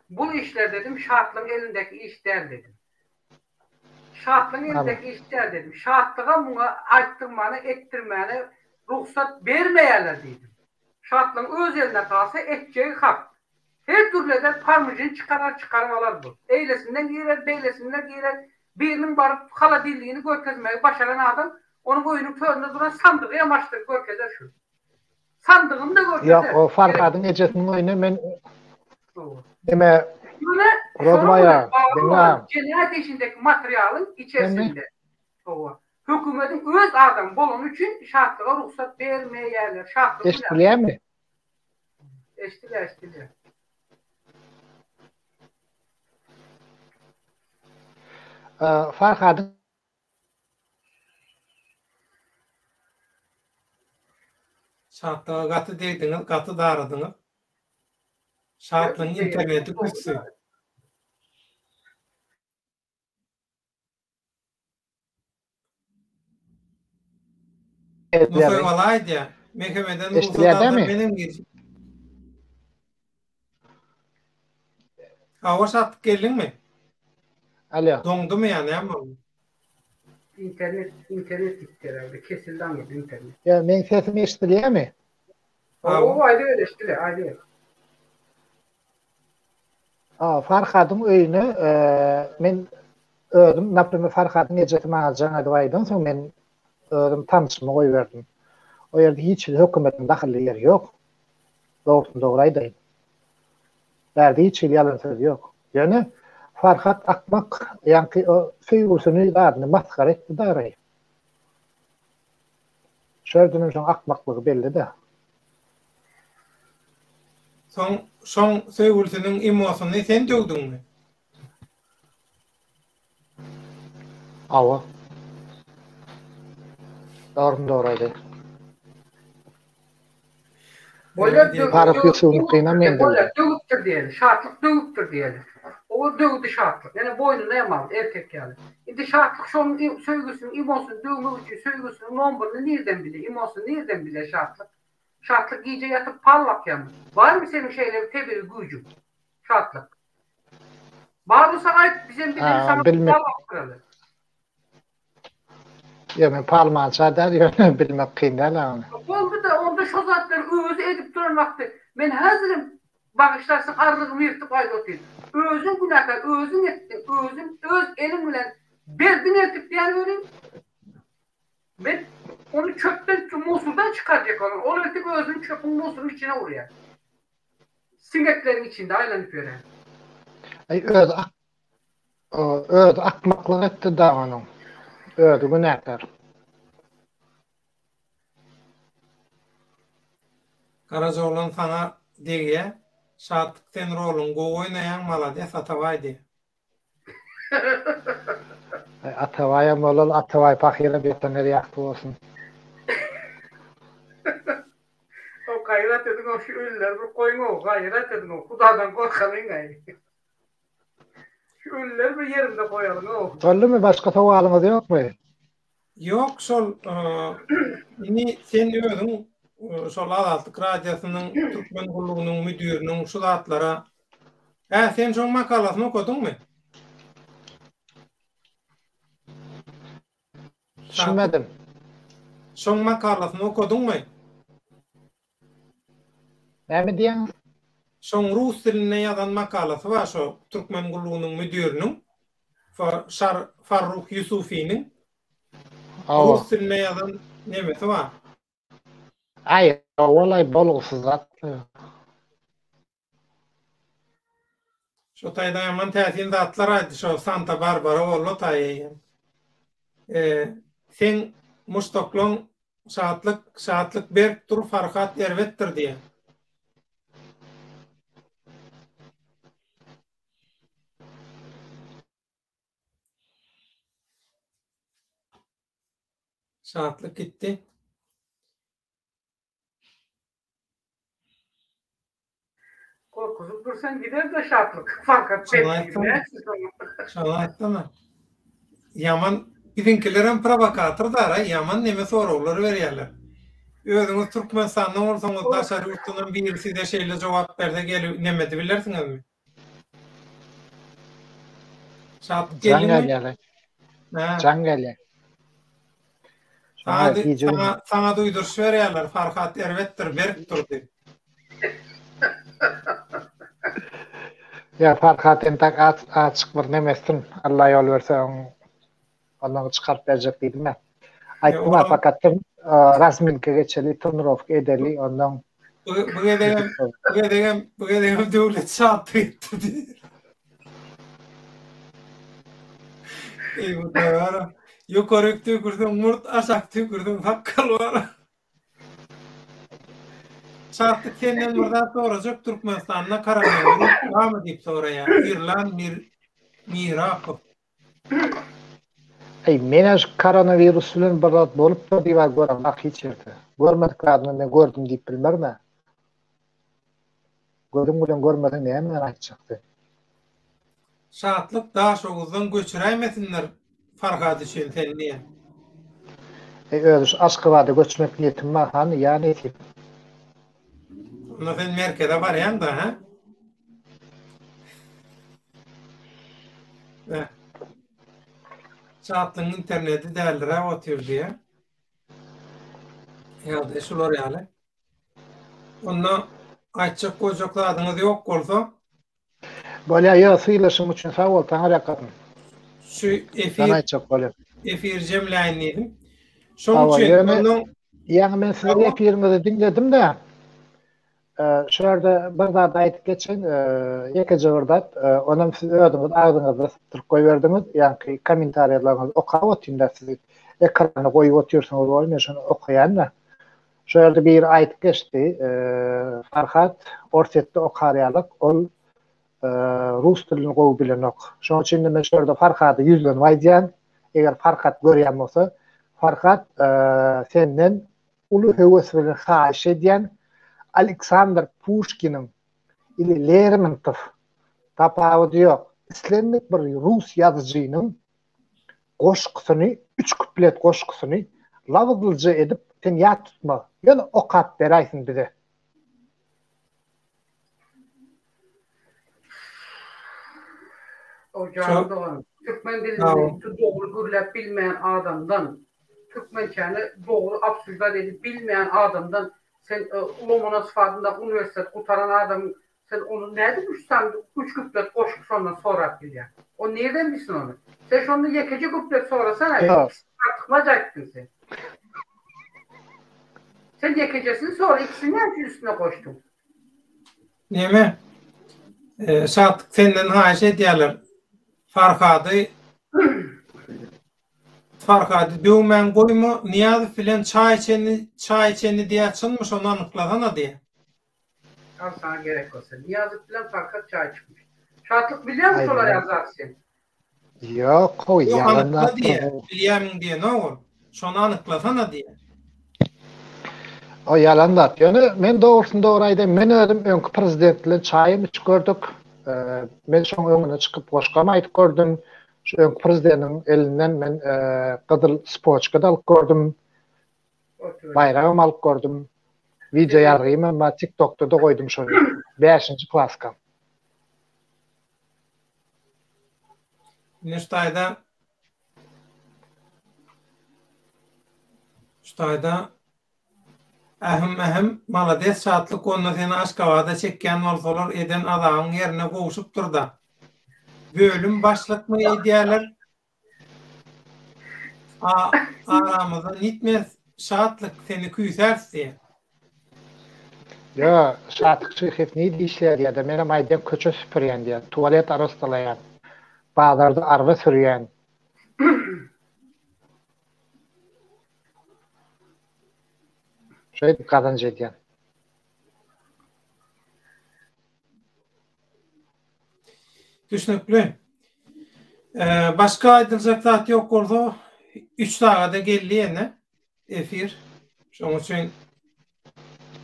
Bul işler dedim, Şatlygyň elindäki iş däl dedim. Şatlygyň elindäki iş däl dedim. Şatlyga muňa aýtdyrmana, etdirmäne rugsat bermeýärler diýdim. Şatlygyň öz eline galsa etjegi hak. Her dürli eder, parmyjyny çykarar, çykaryp alar bu. Eýlesinden girer, beýlesinden girer. Biriniň baryp holodilnigini görkezmegi başaran adam, onuň öýüniň töründe duran sandygy hem açdyryp görkezer şu. Sandygyny-da görkezer. Ýok, o Farhadyň ejesiniň öýüne men neme Ýöne şonuň bilen bagly bolan jenaýat işindäki materialyň içerisinde, hawa, hökümediň öz adamy bolany üçin Şatlyga rugsat bermeýärler. Şatlyk Eşidilýärmi? Eşdilýär, eşdilýär. Farhadyň Şatlyga gaty degdiňiz, gaty daradyňyz. Şatlygyň interneti küsdi. Nusaý aýdýar. Mehemeden rugsat alsam menem girjek. Hawa Şatlyk geldiňmi? Alo. Doňdumy ýa näme boldy? Internet internet gitdi herhalde. Kesildi aňyrda internet. Ýa meň sesim eşidilýärmi? Hawa aýdyber eşidilýär aýdyber. Farhadyň öýüne men özüm, naprimer, Farhadyň ejesi maňa jaň edip aýdansoň, men özüm tanyşymy goýberdim. O ýerde hiç hili hökümetiň dahylly ýeri ýok. Dogrusyny dogry aýdaýyn. Bärde hiç hili ýalan söz ýok. Ýöne Farhat akmak ýaňky o söýgülisini zadyny masgara etdi dagry. Şu ýerdenem şoň akmaklygy belli-dä. Soň şoň söýgülisiniň imosyny sen döwdüňmi? Hawa. Dogryny dogry aýdaý. Bolýar döwüp. Faruk Ýusubyňkynam men döwdüm. Bolýar döwüpdir diýeli. Şatlyk döwüpdir diýeli. O döwdi Şatlyk. Ýene boýnuna hem aldy erkek ýaly. Indi Şatlyk şonuň söýgüsiniň imosyny döwmek üçin söýgüsiniň nomberini nirden bilýär? Imosyny nirden bilýär Şatlyk? Şatlyk gije ýatyp pal bakýarmy? Barmy seniň şeýle bir tebigy güýjüň? Şatlyk. Bar bolsa aýt, bizem bileli saňa pal bakdyraly. Ýok, men palmança däl, ýöne bilmek kyn däl ony. Boldy-da, onda şo zatlary özi edip duran wagty, men häzirem bagyşlarsyň arrygymy ýyrtyp aýdyp otyryn. Özüň günäkär, özüň etdiň, özüň öz eliň bilen berdiň eltip diýýän welin, men ony çöpden, musurdan çykarjak bolan, ol eltip özüni çöpüň musuryň içine urýar. Siňekleriň içinde aýlanyp ýören. Aý özi Özi akmaklyk etdi da onuň. Özi günäkär. Garajaoglan saňa degýä Şatlyk sen roluňy gowy oýnaýaň malades Atabaý diýä. Aý Atabaýam bolar Atabaý pahyram ýatan ýeri ýagty bolsun. Ow gaýrat ediňow şu ölüleri bir goýuňow gaýrat ediňow hudadan gorkalyňaý. Ölüleri bir ýerinde goýalyň-ow. Boldumy, başga sowalyňyz ýokmy? Ýok, şol indi sen özüň şol Azatlyk Radiosynyň Türkmen gullugynyň müdiriniň şu zatlara Hä, sen şoň makalasyny okadyňmy? Düşünmedim. Şoň makalasyny okadyňmy? Näme diýýäňiz? Şoň rus dilinde ýazan makalasy bar şo Türkmen gullugynyň müdiriniň Şar Farruh Ýusufiniň rus dilinde ýazan nemesi bar. Aý, ol-aý bolgusyz zat. Şo taýda ýaman täsin zatlar aýtdy şo Santa Barbara boldy o taý eýýäm. Seň muşdaklaň Şatlyk Şatlyk berk dur Farhat erbetdir diýýär. Şatlyk gitdi. Gorkuzyp dursaň gider-de şatlyk. Farhat Şony aýtsana. Ýaman biziňkilerem prowokator dara, ýaman neme soraglar berýärler. Özüňiz Türkmenistanda bolsaňyz daşary ýurtdanam biri size şeýle jogap berse gelip neme edibilersiňizmi? Şatlyk geldiňmi? Jaň gelýär. Jaň gelýär. Saňa, saňa duýduryş berýärler, Farhat erbetdir, berk dur diýip. Ýa Farhat entek açyk bir nemessin, Alla ýol berse oň ondan çykaryp berjek diýdim-ä. Aýtdym-a fakat razminka geçeli, trenirowka edeli, ondan Bu gezegem, bu gezegem, bu gezegem döwlet şatlyk etdi diýip. Eý Hudaýara. Ýokaryk tüýkürseň murt, aşak tüýkürseň sakgal bar. Şatlyk senden bir zat sorajak Türkmenistanda koronawirus barmy diýip soraýar. Irlan Mir Mirakow. Eý menä şu koronawirus bilen bir zat bolupdyr diýip göremok hiç ýerde. Görmedik zadymy men gördüm diýip bilmerin-ä. Gözüň bilen görmeseň nämäni aýtjak sen. Şatlyk Daşoguzdan göçüräýmesinler Farhat üçin seni diýen. Eý özi şu Aşgabada göçmek niýetim bar hany ýa nesip. Onda sen merkeze barýaňda hä? Şatlygyň interneti däliräp otyr diýä. Ýagdaý şular ýaly. Onda aýtjak goýjak zadyňyz ýok bolsa. Bolýa ýok sylaşyň üçin sag bol Taňryýalkasyn. Şu efir aýtjak bolýa. Efir jemläýin diýdim. Şonuň üçin ondan Ýaňy men siziň efiriňizi diňledim-de. Şu ýerde bir zat aýdyp geçeýin, ýekeje bir zat, onam siz özüňiz agzyňyzda sypdyryp goýberdiňiz, ýaňky kommentariýalaryňyzy okap otyryn-da, siz ekranda goýup otyrsyňyz bol, men şony okaýan-da. Şu ýerde biri aýdyp geçdi, Farhat Orsýetde okar ýalyk, ol rus dilini gowy bilenok. Şonuň üçin-de men şu ýerde Farhada ýüzlenip aýdýan, eger Farhat görýän bolsa, Farhat senden uly höwes bilen haýyş edýän Aleksandr Puşkiniň ili Lermontow tapawudy ýok, islendik bir rus ýazyjynyň goşgusyny, üç kuplet goşgusyny labyzlyja edip sen ýat tutma, ýöne okap beräýsin bize. O janym doganym, türkmen dilini dogry gürläp bilmeýän adamdan, türkmençäni dogry obsuždat edip bilmeýän adamdan sen Lomonosow adyndaky uniwersitet gutaran adamyň sen ony nädip üç sany üç kuplet goşgy şondan sorap bilýäň? O nirden bilsin ony? Sen şonda ýekeje kuplet sorasana, artykmaç aýtdyň sen. Sen ýekejesini sora, ikisini näme üçin üstüne goşduň? Neme? Şatlyk senden haýyş edýärler. Farhady Farhady döwmän goýma, Nyýazow bilen çaý içeni, çaý içeni diýýär, çynmy şony anyklasana diýýär. Al saňa gerek bolsa. Nyýazow bilen Farhat çaý içmiş. Şatlyk bilýäňmi şolar ýaly zady sen? Ýok, how ýalan zat. Bilýämiň diýenok ol. Şony anyklasana diýýär. O ýalan zat. Ýöne men dogrusyny dogry aýdaýyn, men özüm öňki prezident bilen çaýam içip gördük. Men şoň öňüne çykyp goşgam aýdyp gördüm. Şu öňki prezidentiň elinden men gyzyl spoçka-da alyp gördüm. Baýragam alyp gördüm. Wideo ýazgymam bar, TikTokda-da goýdum şony. Bäşinji klaskam. Indi şu taýda şu taýda Ähim ähim malades Şatlyk onda seni Aşgabada çekýän bolsalar eden azabyň ýerine gowşupdyrda. Bölüm başlykmy edýäler A aramyzdan ýitmez Şatlyk seni küýsäris diýýär. Ýo, Şatlyk Şyhyýew nirde işleýär diýýärde, menem aýdýan köçe süpürýän diýýän, tualet arastalaýan, bazarda arba sürýän. Şeýdip gazanç edýän. Düşnükli. Başga aýdyljak zat ýok bolsa, 3 sagada geldi ýene efir. Şonuň üçin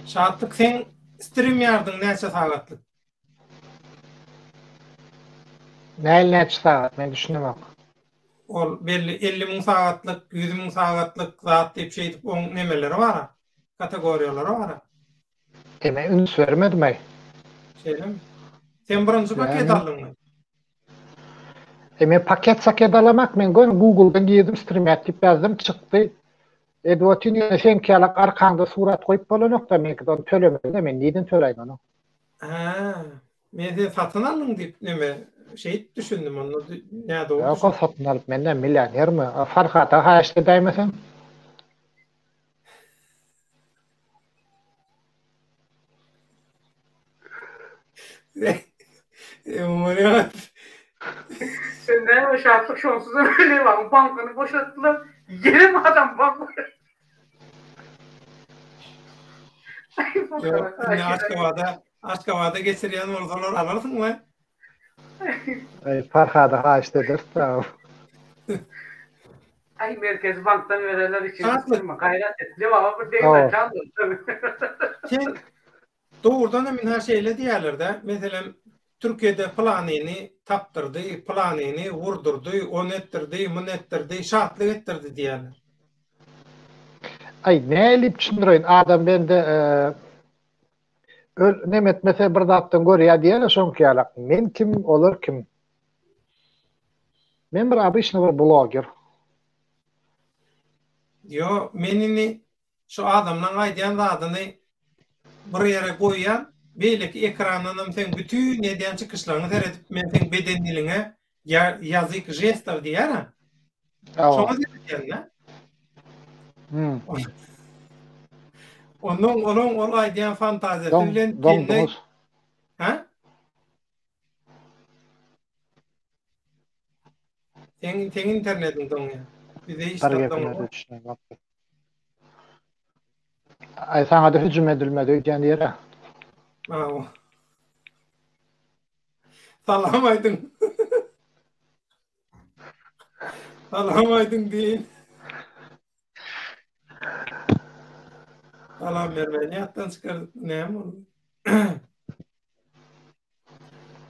Şatlyk sen stream ýardyň näçe sagatlyk? Näl näçe sagat men düşünemok. Ol belli 50 müň sagatlyk, 100 müň sagatlyk zat diýip şeýdip oň nemeleri bar-a, kategoriýalary bar-a. E men üns bermedim-aý. Şeýlemi? Sen birinji paket aldyňmy? E men paket saket alamak, men göni Google-dan girdim streamet diýip ýazdym, çykdy. Edip otyryn ýöne seňki ýalak arkaňda surat goýup bolanok-da, meňki ony tölemeli-de, men nirden töläýin ony? Hä, men sen satyn aldyň diýip neme şeýdip düşündim onda nädogry Ýok, ol satyn alyp men näme millionermi? Farhada haýyşt edäýmeseň. Sen näme şatlyk şonsuzam Lebabyň bankyny boşatdylar. Ýene mi adam bank Ýok, indi Aşgabada, Aşgabada geçirýän bolsalar alarsyňmy? Aý, Farhada haýyşt ederis-dä. Aý, Merkezi bankdan bererler içini sypdyrma, gaýrat et. Lebaba bir degme, jan dostum. Sen dogrudan hem ynha şeýle diýýärler-dä, meselem, Türkiýede pylanyny tapdyrdy, pylanyny gurdurdy, ony etdirdi, muny etdirdi, şatlyk etdirdi diýýärler. Aý, nähili düşündireýin, adam bende öl neme etmese bir zatdan görýär diýýärler şoňky ýalak. Men kim, olar kim? Men bir obyçnyý bir bloger. Ýo, men indi şu adamlaň aýdýan zadyny bir ýere goýýan, beýleki ekrandanam seň bütin edýän çykyşlaryňy seredip, men seň beden diliňe ýazyk žestler diýýär-ä. Şoňa seredýän-dä. Hmm. Onuň, onuň ol aýdýan fantaziýasy bilen sende Ha? Seň, seň internetiň doňýar. Bize hiç zat doňmaz. Aý saňa-da hüjüm edilmedi öýdýän diýer-ä. Hawa. Salam aýdyň. Salam aýdyň diýin. Salam bermäni ýatdan çykardyk. Näme boldy?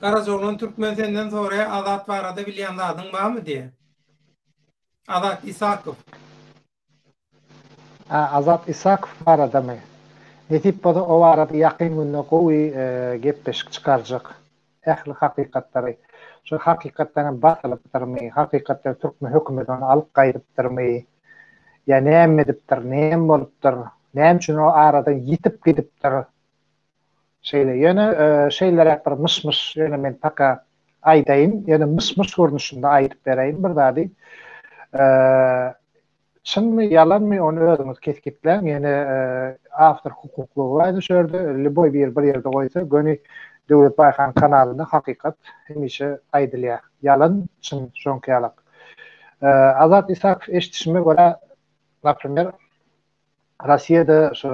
Garajaoglan Türkmen senden soraýar Azat barada bilýän zadyň barmy diýýär. Azat Isakow. A Azat Isakow baradamy? Nesip bolsa o barada ýakyn günde gowy gepleşik çykarjak. Ähli hakykatlary. Şol hakykatdan hem basylypdyrmy, hakykatdan türkmen hökümeti ony alyp gaýdypdyrmy, ýa näme edipdir, näme bolupdyr, näme üçin o aradan ýitip gidipdir. Şeýle, ýöne şeýleräk bir myş-myş, ýöne men paka aýdaýyn, ýöne myş-myş görnüşinde aýdyp bereýin bir zady. Çynmy, ýalanmy, ony özüňiz kesgitläň, ýöne awtor hukuklygy bar şu ýerde, lýuboý biri bir ýerde goýsa, göni Döwlet Baýhan kanalynda hakykat hemişe aýdylýar. Ýalan, çyn, şoňky ýalak. Azat Isakow eşidişime görä, naprimer, Russiýada şu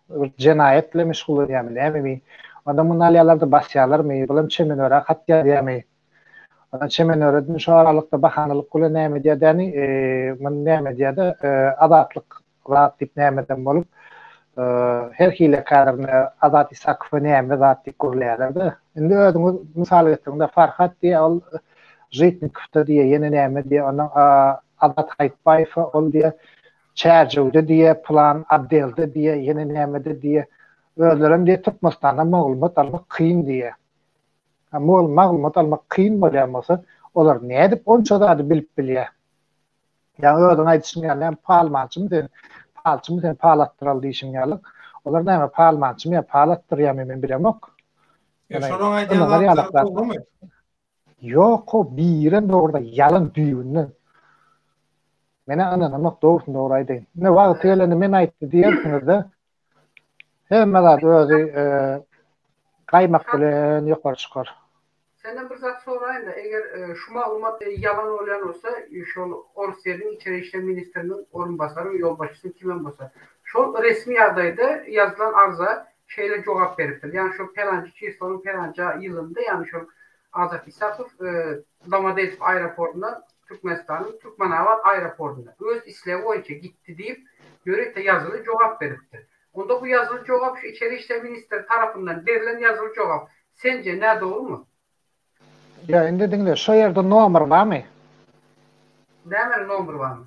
bir jenaýat bilen meşgullanýarmy, nämemi? Onda muny alýarlar-da basýarlarmy? Bulam Çemenörä hat ýazýarmy? Ondan Çemenöre şu aralykda bahanalyk bilen näme edýär däni, muny näme edýär-de, Azatlyk zat diýip nämeden bolup, Her hili häzir Azat Isakowa näme zat diýip gürleýärler-de. Indi özüňiz mysal getiriň-de, Farhat diýýär, ol Žitnikowda diýýär, ýene näme diýýär, ondan Azat Haýytbaýew ol diýýär, Çärjewde diýýär, pylan otdelde diýýär, ýene nämede diýýär. Özlerem diýýär, Türkmenistanda maglumat almak kyn diýýär. Maglumat almak kyn bolýan bolsa, olar nädip onça zady bilip bilýär? Ýaňy özüň aýdyşyň ýaly, näme palmançymy sen, palçymy sen, pal atdyraly diýşiň ýaly. Olar näme palmançymy ýa pal atdyrýarmy men bilemok. Ýa şolaň aýdýan zatlary dogrumy? Ýok-ow, birem dogry däl, ýalan düýbünden. Menä ynanamok, dogrusyny dogry aýdaýyn. Ine wagty gelende men aýtdy diýersiňiz-de. Hemme zat özi gaýmak bilen ýokary çykar. Senden bir zat soraýyn-da, eger şu maglumat ýalan bolýan bolsa, şol Orsýetiň içeri işler ministriniň orunbasary, ýolbaşçysy kimem bolsa, şol resmi ýagdaýda ýazylan arza şeýle jogap beripdir, ýagny şol pelançy çislonyň pelança ýylynda, ýagny şol Azat Isakow Domodedow aeroportyndan Türkmenistanyň Türkmenabat aeroportuna öz islegi boýunça gitdi diýip, ýörite ýazyly jogap beripdir. Onda bu ýazyly jogap şu içeri işler ministri tarapyndan berlen ýazyly jogap sence nädogrymy? Ýa indi diňle, şo ýerde nomer barmy? Nämäniň nomeri barmy?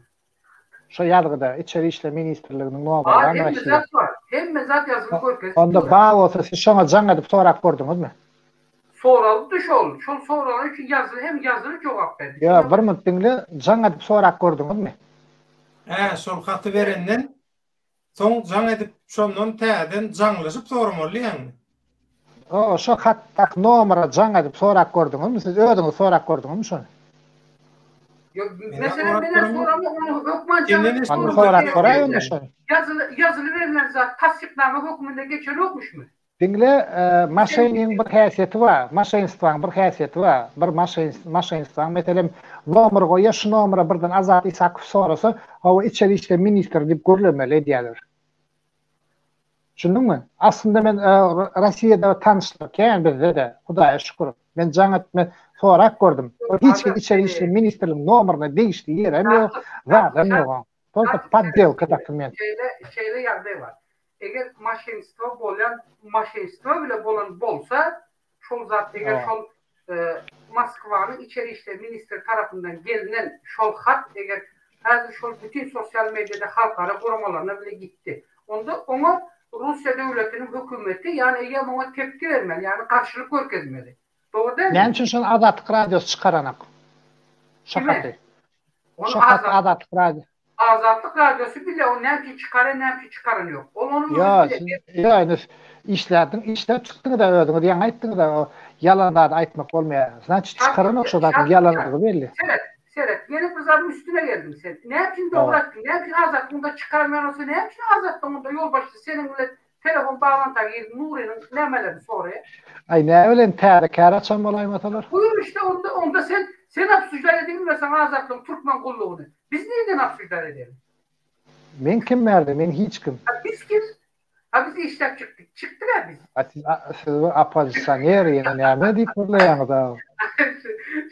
Şo ýazgyda Içeri işler ministrliginiň nomeri Bar, barmy hemme Rossiýa? zat bar. Hemme zat ýazyly görkezip Onda dur. bar bolsa siz şoňa jaň edip sorap gördüňizmi? Soraldy şol. Şol soralany üçin ýazyly hem ýazyly jogap berdi. Ýa bir minut diňle, jaň edip sorap gördüňizmi? Hä, şol haty berenden Soň jaň edip şondan täzeden jaňlaşyp soramaly diýýäňmi? Hawa, şo hatdaky nomera jaň edip sorap gördüňizmi siz özüňiz sorap gördüňizmi şony? Ýok, meselem menä soramok, ony hökman jaň edip sorap Sorap göräý onda şony. Ýazyly ýazyly berlen zat tassyknama hökmünde geçenokmyşmy? Diňle, maşeniň bir häsiýeti bar, maşenstwaň bir häsiýeti bar, bir maşenstwaň, meselem, nomer goýýar, şu nomere birden Azat Isakow sorasa, hawa, içeri işler ministri diýip gürlemeli edýärler. Düşündiňmi? Aslynda men Rossiýada tanyşlar kän bizde-de, Hudaýa şükür. Men jaň edip, men sorap gördüm. Hiç kim içeri işler ministriniň nomerine degişli ýerem ýok, zadam ýok. Tolko poddelka dokument. Şeýle, şeýle ýagdaý bar. Eger maşenstwo bolýan maşenstwo bile bolan bolsa şol zat eger şol Moskwanyň içeri işler ministri tarapyndan gelnen şol hat eger häzir şol bütin sosial mediada halkara guramalaryna bile gitdi. Onda oňa Russiýa döwletiniň hökümeti ýagny eýýäm oňa tepki bermeli ýagny garşylyk görkezmeli. Dogry dälmi? Näme üçin şony Azatlyk radiosy çykaranak? Şo haty. Ony Şo haty Azatlyk radio. Azatlyk radiosy bilýär, ony näme üçin çykarýar, näme üçin çykarany ýok. Ol onuň özi bilýär. Ýa, indi işlädiň, işläp çykdyňyz-a özüňiz, ýaňy aýtdyňyz-a, o ýalan zady aýtmak bolmaýar. Znaçit çykaranok şo zadyň ýalandygy belli. Seret, seret, ýene bir zadyň üstüne geldiň sen. Näme üçin dogry aýtdyň, näme üçin Azatlyk onda çykarmaýan bolsa, näme üçin Azatlyk onda ýolbaşçysy seniň bilen Telefon baglanta girip Nurynyň nämelerini soraýar. Aý näbilen täze kär açan bolaýmasalar. Buýur işte onda onda sen sen obsujdat edibilmeseň Azatlygyň türkmen gullugyny biz nirden obsujdat edelim. Men kim bärde men hiç kim. A biz kim? A biz işläp çykdyk. Çykdyk a biz. A siz siz bir oppozisioner ýene näme diýip gürleýäňiz a.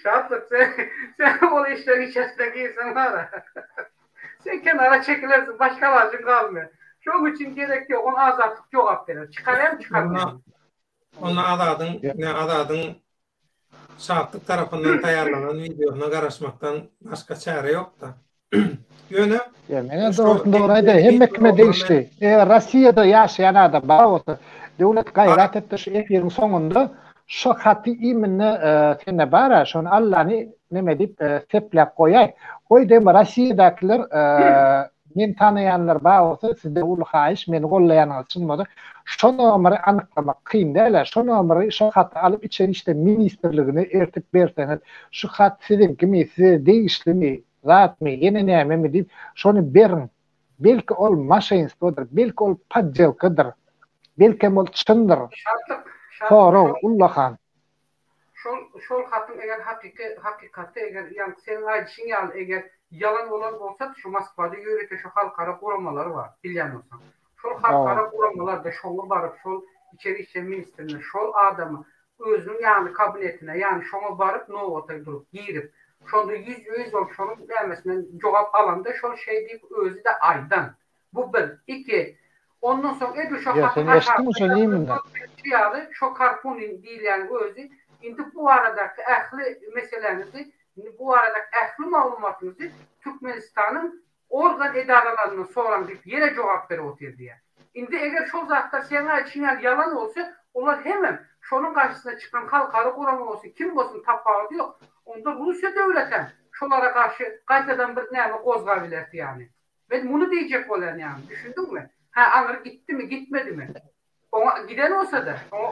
Şatlyk sen sen ol işleriň içerisine girseň bara. Sen kenara çekilersiň, başga alajyň galmaýar. Şoň üçin gerek ýok, ony Azatlyk jogap berer. Çykarýarmy, çykarmaýarmy? Onda Azadyň, ine Azadyň Şatlyk tarapyndan taýýarlanan wideosyna garaşmakdan başga çäre ýok-da. Ýöne Ýa men dogrusyny dogry aýdaýyn, hemme kime degişli. Eger Rossiýada ýaşaýan adam bar bolsa, döwlet gaýrat etde şu efiriň soňunda şo haty iminne sende bar-a, şony Allany neme diýip sepläp goýaý. Goý deme Rossiýadakylar meni tanaýanlar bar bolsa sizden uly haýyş meni gollaýanyňyz çyn bolsa şo nomeri anyklamak kyn dälä şo nomeri şo haty alyp içeri işler ministrligine ertip berseňiz şu hat siziňkimi size degişlimi zatmy ýene nämemi diýip şony beriň belki ol maşenstwodyr belki ol poddelkadyr belkem ol çyndyr sorag ullakan. Şol şol hatyň eger hakyky hakykaty eger ýaňky seniň aýdyşyň ýaly eger ýalan bolan bolsady şu Moskwada ýörite şu halkara guramalary bar bilýän bolsaň. Şol halkara guramalarda şoňa baryp şol içeri işler ministrine şol adamy özüniň ýany kabinetine ýany şoňa baryp nobata durup girip şonda ýüzbe-ýüz bolup şonuň nämesinden jogap alanda şol şeý diýip özi-de aýdan. Bu bir. Iki. Ondan soň edil şo Ýok, sen hatyň eşitdiňmi aşagynda şony imенно? ýazylyşy ýaly, şo Karpunin diýilýäniň özi indi bu baradaky ähli meseläňizi, indi bu baradaky ähli maglumatyňyzy Türkmenistanyň organ edaralaryndan soraň diýip ýene jogap berip otyr diýýär. Indi eger şol zatlar seň aýdyşyň ýaly ýalan bolsa, olar hemem şonuň garşysyna çykan halkara gurama bolsun, kim bolsun tapawudy ýok, onda Russiýa döwletem şolara garşy gaýtadan bir näme gozgabilerdi ýagny. Men muny diýjek bolýan ýagny, düşündiňmi? Hä, aňry gitdimi, gitmedimi? Oňa giden bolsa-da, oňa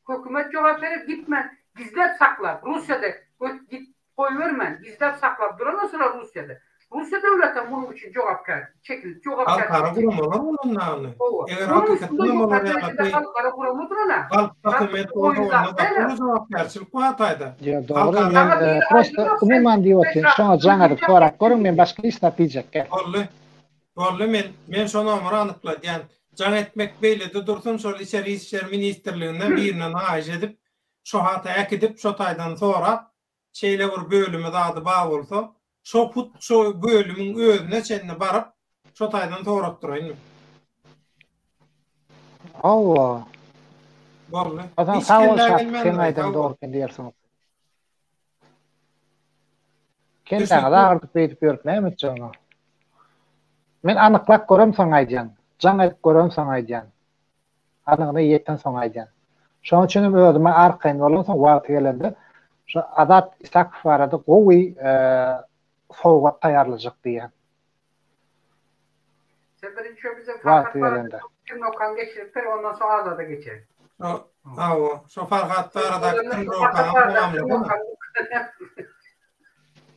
hökümet jogap berer, gitmän, gizläp saklap, Russiýada göt git goýbermän, gizläp saklap duran bolsalar Russiýada, Russiýa döwletem munuň üçin jogapkär çekilip, jogapkär Halkara çekilip. guramalar bolanda ony. Hawa. Eger Onuň hakykatdan üstünde hem ýokary olar derejede ýaly halkara gurama durana. galp dokument Oýun bolsa onda zat gaty däl-ä. uly jogapkärçilik bar taýda. Ýa dogry Halkara men Saňa biri prosta aýdylýar sen umuman diýip otyryn şoňa jaň edip sorap görüň men başga hiç zat diýjek däl. Boldy. Boldy men men şo nomeri anykladýan. Jaň etmek beýlede dursun şol içeri işler ministrliginden birinden haýyş edip şo hata äkidip şo taýdan sorap şeýle bir bölümi zady bar bolsa şo hut şo bölümiň özüne çenli baryp şo taýdan soratdyraýyn men. Hawa. Boldy. Hasan Hiç sag bol kellä Şatlyk gelmändir seň aý aýdan sag bol. dogry eken diýersiňiz. Kelläňizi Düşnükli. agyrdyp beýdip ýörüp näme etjek ony. Men anyklap göremsoň aýdýan. Jaň edip göremsoň aýdýan. Anygyna ýetensoň aýdýan. Şonuň üçin hem özüme arkaýyn bolansoň wagty gelende şu Azat Isakow barada gowy sowgat taýýarlajak diýýän. Sen birinji şo bize Farhat Wagty barada gelende. Tirnokan geçirip ber, ondan soň Azada geçeris. Şo, hawa, şo Farhat baradaky Şo Tirnokany Farhat baradaky dowamladymy? Tirnokany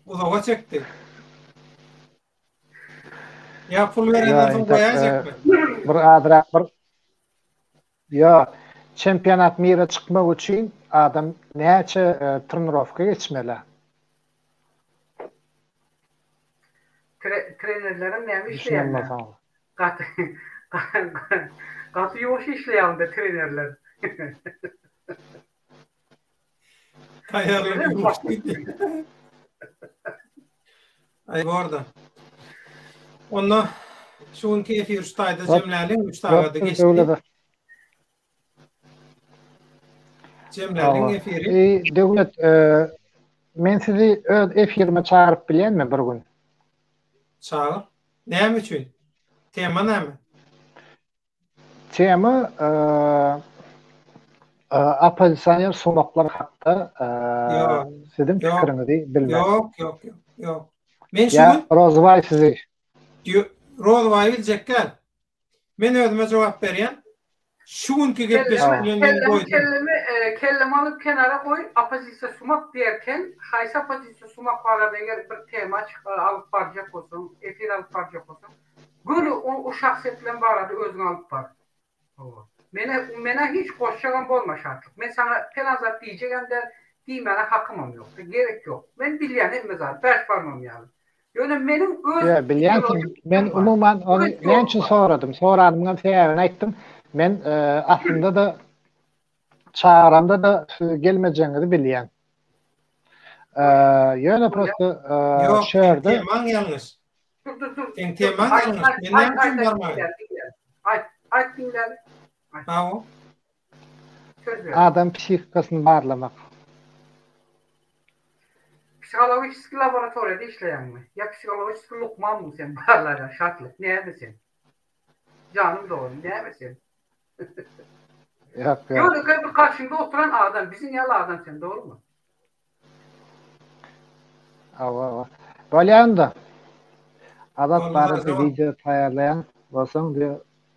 Uzaga çekdi. Ýa pul Ýa berenden soň entek goýaýjakmy? bir azrak bir Ýa çempionat mira çykmak üçin adam näçe trenirowka geçmeli? Tre trenerleriň näme Düşünen işleýänler? bolsaňyz. Gaty gaty ýuwaş işleýär onda trenerler. Taýýarlyk ýuwaş diýdi. Aý borda. Onda şu günki efir şu taýda jemläliň, 3 sagady geçdi. Jemläliň efiri. E, Döwlet, e, men sizi öz efirime çagyryp bilýänmi bir gün? Çagyr. Näme üçin? Tema näme? Tema oppozisioner sumaklar hakda siziň pikiriňizi bilmek. Ýok, ýok, ýok, ýok. Men şu gün Rozbaý sizi. Rozbaý biljek däl. Men özüme jogap berýän. Şu günki gepleşik bilen men goýdum. Kellemi, kellemi alyp kenara goý, oppozisiýa sumak diýerken, haýsy oppozisiýa sumak barada eger bir tema alyp barjak bolsaň, efir alyp barjak bolsaň, Göni o şahsyýet bilen barada özüň alyp bar. Hawa. Meni menä hiç goşjagam bolma Şatlyk. Men saňa pelan zat diýjegem däl, diýmäne hakymam ýok. Gerek ýok. Men bilýän hemme zady, bäş barmagym ýaly. Ýöne meniň öz Ýa, bilýänsiň, men umuman ony näme üçin soradym? Soranymyňam sebäbini aýtdym. Men aslynda-da çagyramda-da siz gelmejegiňizi bilýän. Ýöne prosta Ýok, şu ýerde temaň ýalňyş. Dur dur dur. Seň temaň ýalňyş. Men näme üçin barmaýyn? Aýt, aýt diňläli. Hawa. Söz ber. Adam psihikasyny barlamak. Psihologiçeskiý laboratoriýada işleýäňmi? Ýa psihologiçeskiý lukmanmyň sen barlaýan Şatlyk? Näme sen? Janym doganym, näme sen? Ýok, ýok. Ýönekeý bir garşyňda oturan adam, biziň ýaly adam sen, dogrumy? Hawa, hawa. Bolýa onda. Azat Boldy, barada Arzuw. wideo taýýarlaýan bolsaň diýe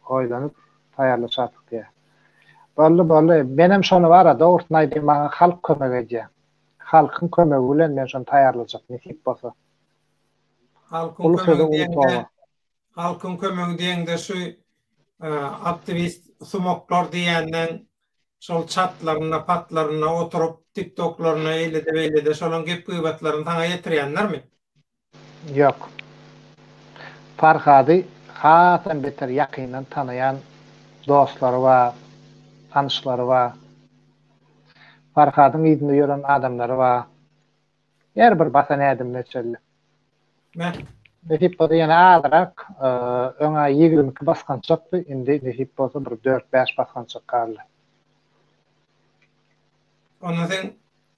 oýlanyp taýýarlaşardyk diýe. Boldy, boldy. Menem şony bara dogrusyny aýdaýyn maňa halk kömek edýä. Halkyň kömegi bilen men şony taýýarlajak nesip bolsa. Halkyň Uly söze kömegi uly diýende toba. Halkyň kömegi diýeňde şu aktiwist sumaklar diýenden şol çatlarynda patlarynda oturyp tiktoklarynda eýlede beýlede şolaň gep gybatlaryny saňa ýetirýänlermi? Ýok. Farhady hasam beter ýakyndan tanaýan dostlary bar, tanyşlary bar. Farhadyň yzynda ýören adamlary bar. Her bir basan ädimine çenli. Meh. Nesip bolsa ýene azrak, öň-ä 22 basgançakdy, indi nesip bolsa bir dört-bäş basgançak galdy. Onda sen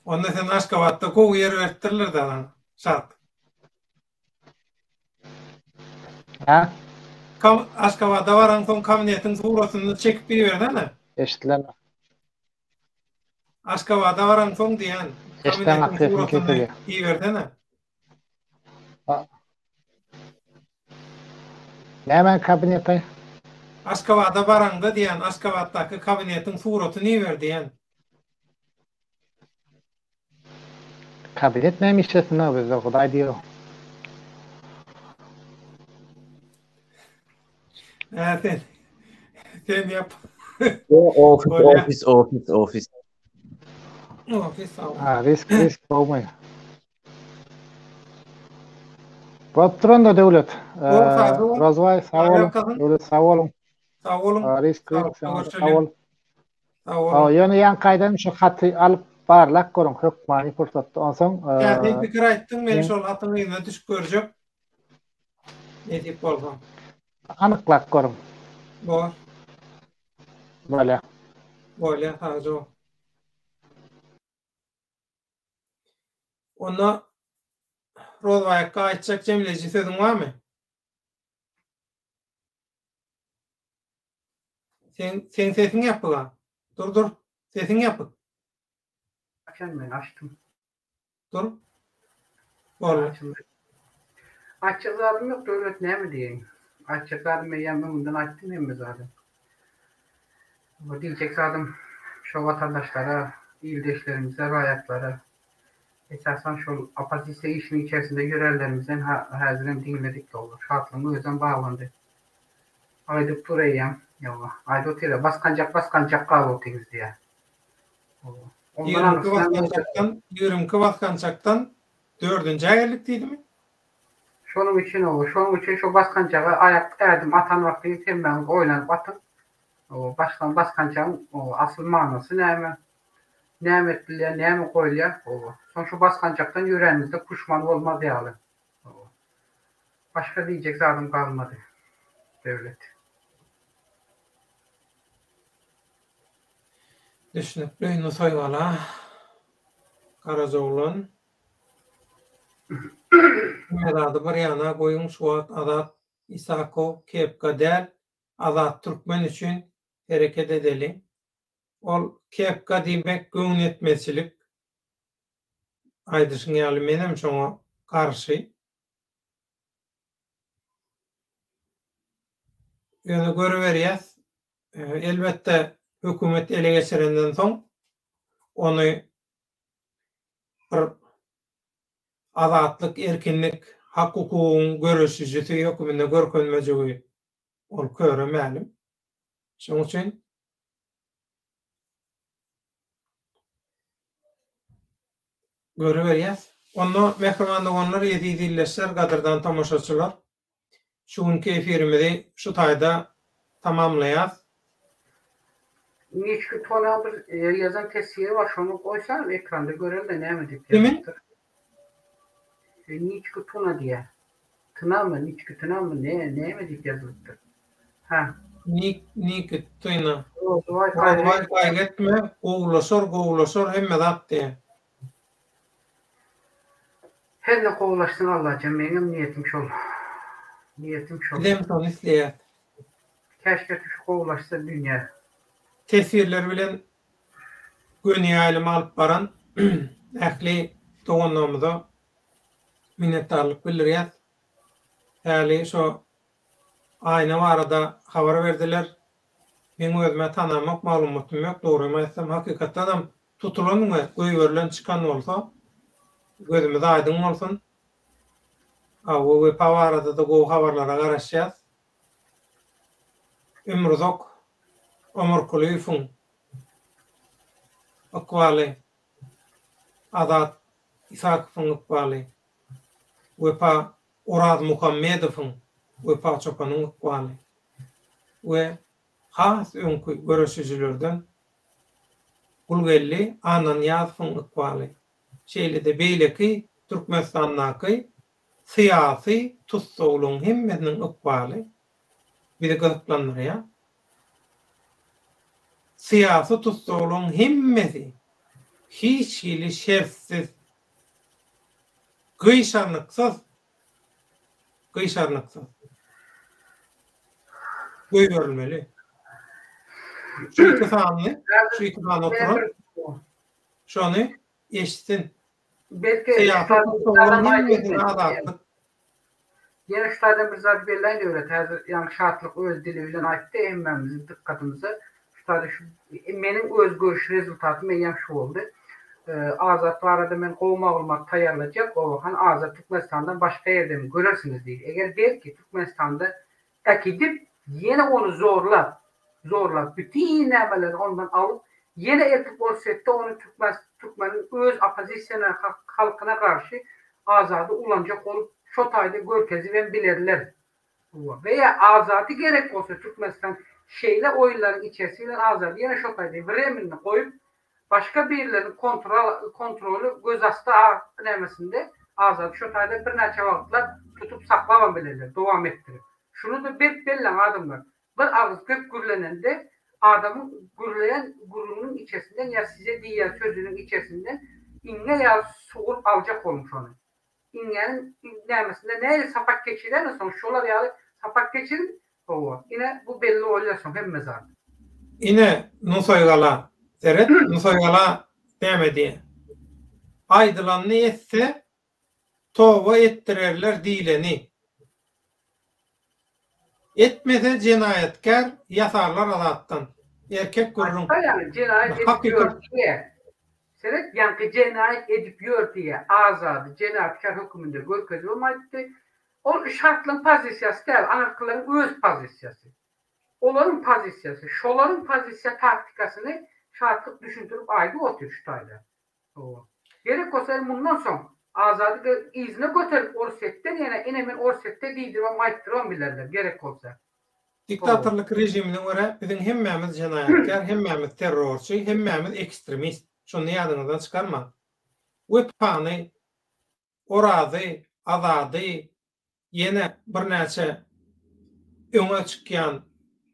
onda sen Aşgabatda gowy ýer beripdirler-dä saňa, Şat. Hä? Kam Aşgabada baraňsoň kabinetiň suratyny çekip ibersene. Eşdilenok. Aşgabada baraňsoň diýýän, Eşdeňok kabinetiň sesiň suratyny kesilýär. ibersene. Nämäň kabineti? Aşgabada baraňda diýýän, Aşgabatdaky kabinetiň suratyny iber diýýän. Kabinet näme işlesin-ow bizde Hudaý diýo. Hä sen sen ýap. Ofis, ofis, ofis, ofis. Ofis sag. Ha, risk, risk bolmaý. Bolup duranda Döwlet. Rozbaý sag boluň. Döwlet sag boluň. Sag boluň. Risk, risk, sag bol. Sag boluň. Ýöne ýaňky aýdan şu haty alyp barlap görüň hökmany pursatda. Onsoň Täsin pikir aýtdyň men şol hatyň yzyna düşüp görjek. Nesip bolsa. Anyklap görüň. Bor. Bolýa. Bolýa, sagja bol. Onda Rozbaý akga aýtjak jemleýji sözüň barmy? Seň seň sesiň ýapyga. Dur dur. Sesiň ýapyk. Açan men açdym. Dur. Boldy. Aýtjak zadym ýok Döwlet näme diýeýin. Aýtjak zadym eýýäm öňünden aýtdym hemme zady. Bu diýjek zadym şo watandaşlara, ildeşlerimize, raýatlara esasan şol oppozisiýa işiniň içerisinde ýörenlerimizden häzirem diňledik dogry. Şatlygyň özem baglandy. Aýdyp dur eýýäm. Ýowa. Aýdyp otyr-a, basganjak basganjak galyp otyrys diýýär. Ondan 22 basgançakdan, 22 basgançakdan dördünjä geldik diýdimi? Şonuň üçin oba, şonuň üçin şo basgançaga aýak ädim atan wagtyňyz hemmäňiz oýlanyp atyň. Oba, başlan basgançagyň oba asyl manysy näme? Näme etdilýär, näme goýulýar? Oba. Soň şo basgançakdan ýöräniňizde puşman bolmaz ýaly. Oba. Başga diýjek zadym galmady. Döwlet. Düşnükli Nusaýgala, Garajaoglan. Hemme zady bir ýana goýuň şu wagt Azat Isakow kepka däl Azat Türkmen üçin hereket edeliň. Ol kepka diýmek göwnüýetmezçilik. Aýdyşyň ýaly menem şoňa garşy. Ýöne görüberýäs. Elbetde hökümet ele geçirenden soň ony bir azatlyk, erkinlik, hak-hukugyň göreşijisi höküminde görkezmejegi ol köre mälim. Şonuň üçin görüberýäs. Onda mähriban doganlar, eziz ildeşler, gadyrdan tomaşaçylar, şu günki efirimizi şu taýda tamamlaýas. Niçki tona bir ýazan teswiri bar şony goýsana ekranda görelde näme diýip Kimiň? ýazypdyr. Niçki tuna diýýär. Tynamy, niçki tynamy ne näme diýip ýazylypdyr. Hä. Nik niki tyna. Rozbaý Rozbaý gaýgy etme, gowulaşar gowulaşar hemme zat diýýär. Hemme gowulaşsyn Allajan meňem niýetim şol. Niýetim şol. Bizem şony isleýäs. Käşgä şu gowulaşsa dünýä. Teswirler bilen göni ýaýlym alyp baran ähli doganlarymyza minnetdarlyk bildirýäs. Häli şo Aýna barada habar berdiler. Meň özümä tanamok, maglumatym ýok, dogrymy aýtsam, hakykatdanam tutulan we goýberilen çykan bolsa, gözümiz aýdyň bolsun. Hawa, Wepa barada-da gowy habarlara garaşýas. Ömruzak Omarkulyýewiň ykbaly, Azat Isakowyň ykbaly, Wepa Orazmuhammedowyň Wepa çopanyň ykbaly we has öňki göreşijilerden Gulgeldi Annanyýazowyň ykbaly, şeýle-de beýleki Türkmenistandaky. Syýasy tussaglaryň hemmesiniň ykbaly bizi gyzyklandyrýar. Syýasy tussaglaryň hemmesi hiç hili şertsiz, gyşarnyksyz, gyşarnyksyz goýberilmeli. Şu iki sany, şu iki sany oturan şony eşitsin. Belki Ýene şu taýdan bir zady belläýin Döwlet häzir ýaňky Şatlyk öz dili bilen aýtdy hemmämiziň dykgatymyza şu taýda şu meniň öz görüş rezultatym eýýäm şu boldy. Azat barada men gowy maglumat taýýarlajak oba hany Azat Türkmenistandan başga ýerdemi görersiňiz diýdi. Eger belki Türkmenistanda Äkidip, ýene ony zorlap, zorlap, bütin nämeleri ondan alyp, ýene eltip Orsýetde ony türkmen, türkmeniň öz oppozisiýana, halkyna garşy Azady ulanjak bolup, şo taýda görkezibem bilerler. Hawa. We ýa Azady gerek bolsa Türkmenistan şeýle oýunlaryň içersi bilen Azady ýene şo taýda wremenni goýup, başga birleriniň kontral, kontroly gözasty a nämesinde Azady şo taýda birnäçe wagtlap tutup saklabam bilerler, dowam etdirip. Şuny-da berk belläň adamlar, bir agyz köp gürlenende adamyň gürleýän gürrüňiniň içersinden ýa size diýýän sözüniň içersinden iňňe ýaly suguryp aljak boluň şony. Iňňäniň nämesinde nähili sapak geçirýäňiz soň şolar ýaly sapak geçiriň Hawa, ine bu belli bolýar soň hemme zat. Ine Nusaýgala seret, Nusaýgala näme diýýär? Aýdylanyny etse, toba etdirerler diýleni. Etmese jenaýatkär ýasarlar azatdan. Erkek gürrüň. Aýtsa ýaly jenaýat edip ýör diýýär. Seret ýaňky jenaýat edip ýör diýýär. Azady jenaýatkär höküminde görkezibem aýtdy. Ol şartlaryň pozisiýasy däl, aňyrkylaryň öz pozisiýasy. Olaryň pozisiýasy. Şolaryň pozisiýa taktikasyny Şatlyk düşündirip aýdyp otyr şu taýda. Hawa. Gerek bolsa el mundan soň Azady yzyna göterip Orsýetden ýene ine men Orsýetde diýdiribem aýtdyrybam bilerler gerek bolsa. Diktatorlyk režimine görä biziň hemmämiz jenaýatkär, hemmämiz terrorçy, hemmämiz ekstremist. Şony ýadyňyzdan çykarmaň. Wepany Orazy, Azady, ýene birnäçe öňe çykýan,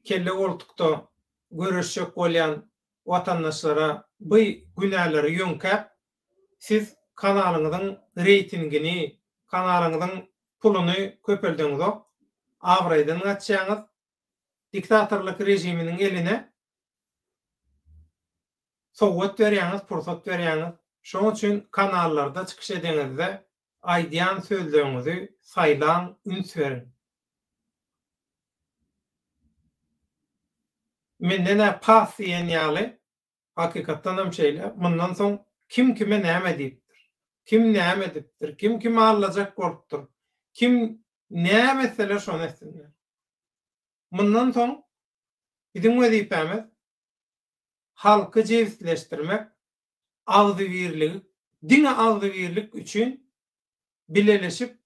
kelle goltukda göreşjek bolýan watandaşlara by günäleri ýöňkäp, siz kanalyňyzyň reýtingini, kanalyňyzyň puluny köpeldeňizok, abraýdan gaçýaňyz, diktatorlyk režiminiň eline Sowgat berýäňiz, pursat berýäňiz. Şoň üçin kanallarda çykyş edeňizde aýdýan sözleriňizi saýlaň, üns beriň. Menden-ä pas diýen ýaly, hakykatdanam şeýle, mundan soň kim kime näme diýipdir, kim näme edipdir, kim kimi aldajak bolupdyr, kim näme etseler şony etsinler. Mundan soň biziň wezipämiz halky jebisleşdirmek, agzybirligi, diňe agzybirlik üçin bileleşip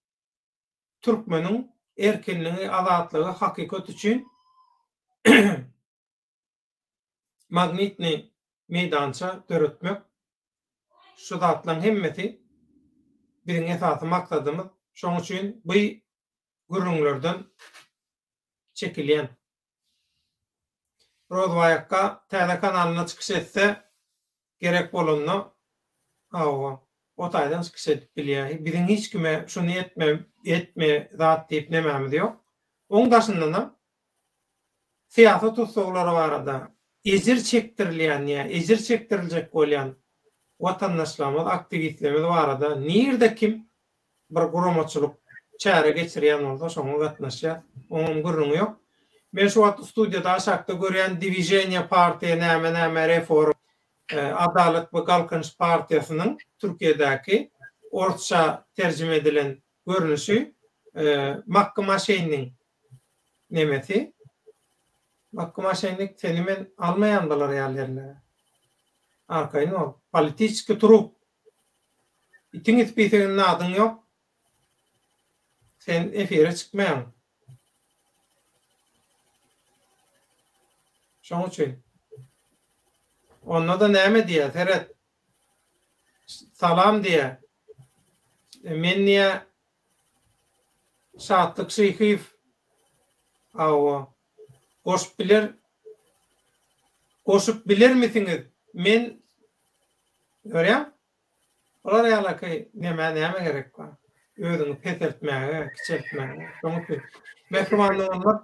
türkmeniň erkinligi, azatlygy, hakykat üçin magnitny meýdança döretmek, şu zatlaryň hemmesi biziň esasy maksadymyz. Şonuň üçin bu gürrüňlerden çekilýän. Rozbaý akga täze kanalynda çykyş etse gerek bolanda hawa o taýdan çykyş edip bilýär. Biziň hiç kime şuny etme etme zat diýip nemämiz ýok. Oň daşyndanam syýasy tussaglary barada ejir çekdirilýän ýa ejir çekdiriljek bolýan watandaşlarymyz aktiwistlerimiz barada nirde kim bir guramaçylyk çäre geçirýän bolsa şoňa gatnaşýas. Oňam gürrüňi ýok. Men şu wagt studiýada aşakda görýän Diwiženiýa partiýa näme näme reform Adalat we Galkynyş partiýasynyň Türkiýedäki orsça terjime edilen görnüşi Makky Maşenniň nemesi. Makky Maşennik seni men almaýan bular ýaly ýerlere. Arkaýyn bol. Politiçki trup. Itiň ispiseginde adyň ýok. Sen efire çykmaýaň. Şoň üçin. Onda-da näme diýýär, seret. Salam diýýär. Men diýýär. Şatlyk Şyhyýew Hawa. Goşup biler Goşup bilermisiňiz? Men Görýäň? Olar ýalaky nämä näme gerek bar? Özüňi peseltmäge, kiçeltmäge. Şonuň üçin mähriban doganlar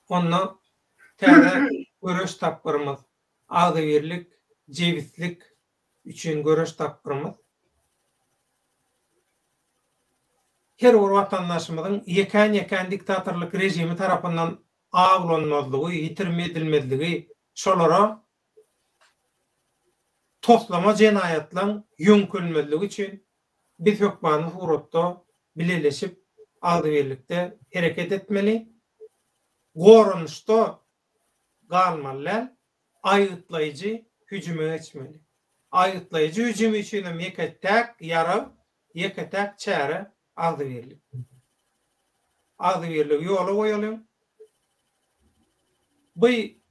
onda täze göreş tapgyrymyz, agzybirlik, jebislik üçin göreş tapgyrymyz her bir watandaşymyzyň ýekän-ýekän diktatorlyk režimi tarapyndan awlanmazlygy, ýitirim edilmezligi, şolara toslama jenaýatlaň ýöňkelmezligi üçin biz hökmany suratda bileleşip, agzybirlikde hereket etmeli, goranyşda galmaly däl, aýgytlaýjy hüjüme geçmeli. Aýgytlaýjy hüjüm üçinem ýeke-täk ýarag, ýeke-täk çäre agzybirlik. Agzybirligi ýola goýalyň. By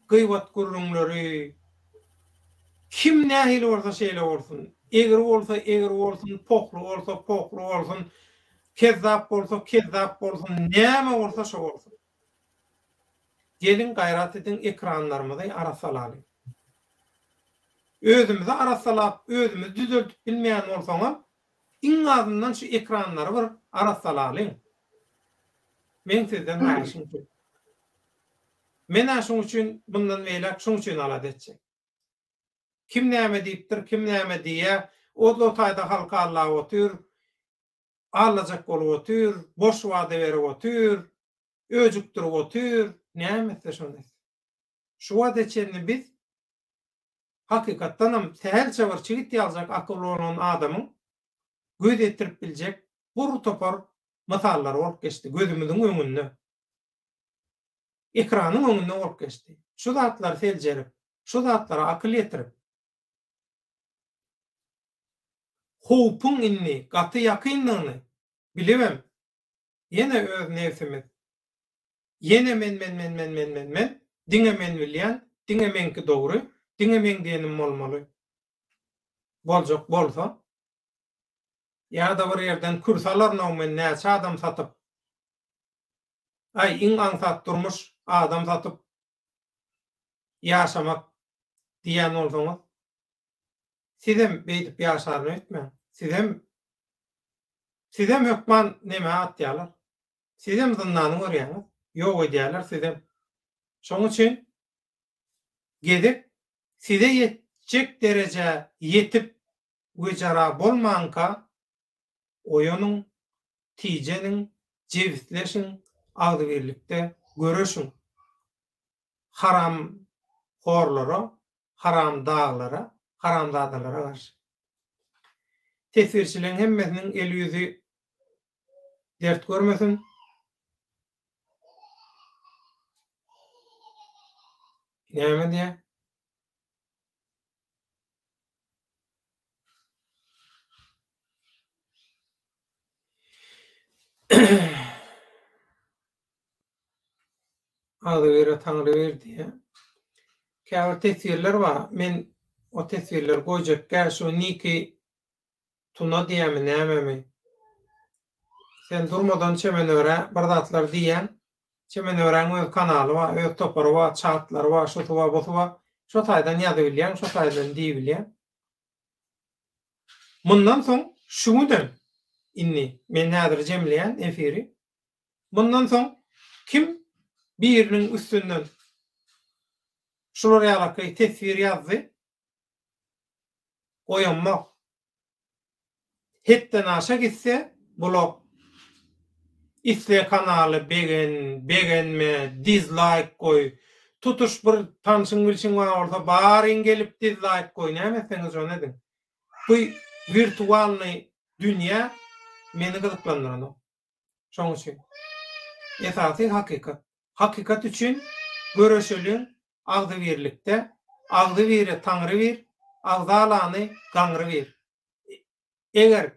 gybat gürrüňleri kim nähili bolsa şeýle bolsun. Egri bolsa egri bolsun, pohly bolsa pohly bolsun, kezzap bolsa kezzap bolsun, näme bolsa şo bolsun. Geliň gaýrat ediň ekranlarymyzy arassalalyň. Özümizi arassalap özümizi düzeldip bilmeýän bolsaňam iň azyndan şu ekranlary bir arassalalyň. Meň sizden haýyşym şu. Men-ä şuň üçin mundan beýläk şuň üçin alada etjek. Kim näme diýipdir, kim näme diýýä, o taýda halky allap otyr, Allajak bolup otyr, boş wada berip otyr, öjükdirip otyr, näme etse şony etsin. Şu wagta çenli biz hakykatdanam sähelçe bir çigit ýaljak akyly bolan adamyň göz ýetirip biljek bir topar mysallary bolup geçdi gözümiziň öňünde. Ekranyň öňünde bolup geçdi. Şu zatlary seljerip, şu zatlara akyl ýetirip, howpuň indi gaty ýakyndygyny bilibem, ýene öz nebsimiz, ýene men-men-men-men-men-men-men, diňe men bilýän, diňe meňki dogry, diňe meň diýenim bolmaly boljak bolsa, ýa-da bir ýerden kürsi alaryn-ow men näçe adam satyp, aý, iň aňsat durmuş adam satyp ýaşamak diýýän bolsaňyz, Sizem beýdip ýaşaryn öýtmäň. Sizem Sizem hökman nemä atýarlar. Sizem zyndany görýäňiz. Ýok edýärler sizem. Şoň üçin gezek size ýetjek derejä ýetip wejera bolmanka oýanyň, tijeniň, jebisleşiň, agzybirlikde göreşiň. Haramhorlara haramdaglara, haramzadalara garşy. Teswirçileriň hemmesiniň eli-ýüzi dert görmesin. Näme diýýär? Agzybire Taňry bir diýýär. Käbir teswirler bar. Men o teswirleri goýjakgä şu Niki Tuna diýýämi nämemi. Sen durmadan Çemenörä bir zatlar diýýäň. Çemenöräň öz kanaly bar, öz topary bar, çatlary bar, şusy bar, busy bar. Şo taýdan ýazybilýäň, şo taýdan diýibilýäň. Mundan soň şu günem indi men häzir jemleýän efiri. Mundan soň kim biriniň üstünden şular ýalaky teswir ýazdy, goýamok. Hetden aşa gitse blok. Isle kanaly begen, begenme, dizlaýk goý. Tutuş bir tanşyň bilşiň bar bolsa baryň gelip dizlaýk goý, näme etseňiz şony ediň. Bu wirtualnyý dünýä meni gyzyklandyranok. Şoň üçin esasy hakykat. Hakykat üçin göreşeliň agzybirlikde, agzybire Taňry bir, agzalany gaňry bir. Eger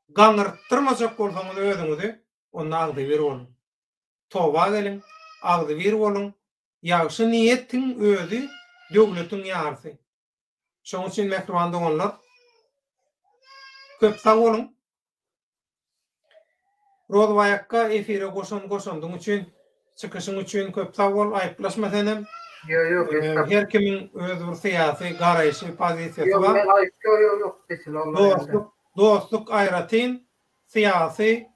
gaňyrtdyrmajak bolsaňyz özüňizi, onda agzybir boluň. Toba geliň, agzybir boluň, ýagşy niýetiň özi döwletiň ýarysy. Şoň üçin mähriban doganlar, köp sag boluň. Rozbaý akga efire goşan goşandyň üçin, çykyşyň üçin köp sag bol, aýyplaşma senem. Ýok ýok estagfurullah. Her kimiň öz bir syýasy garaýşy, pozisiýasy Ýok bar. men aýyp ýok ýok ýok mesele olar ýaly däl. Dostluk dostluk aýratyn, syýasy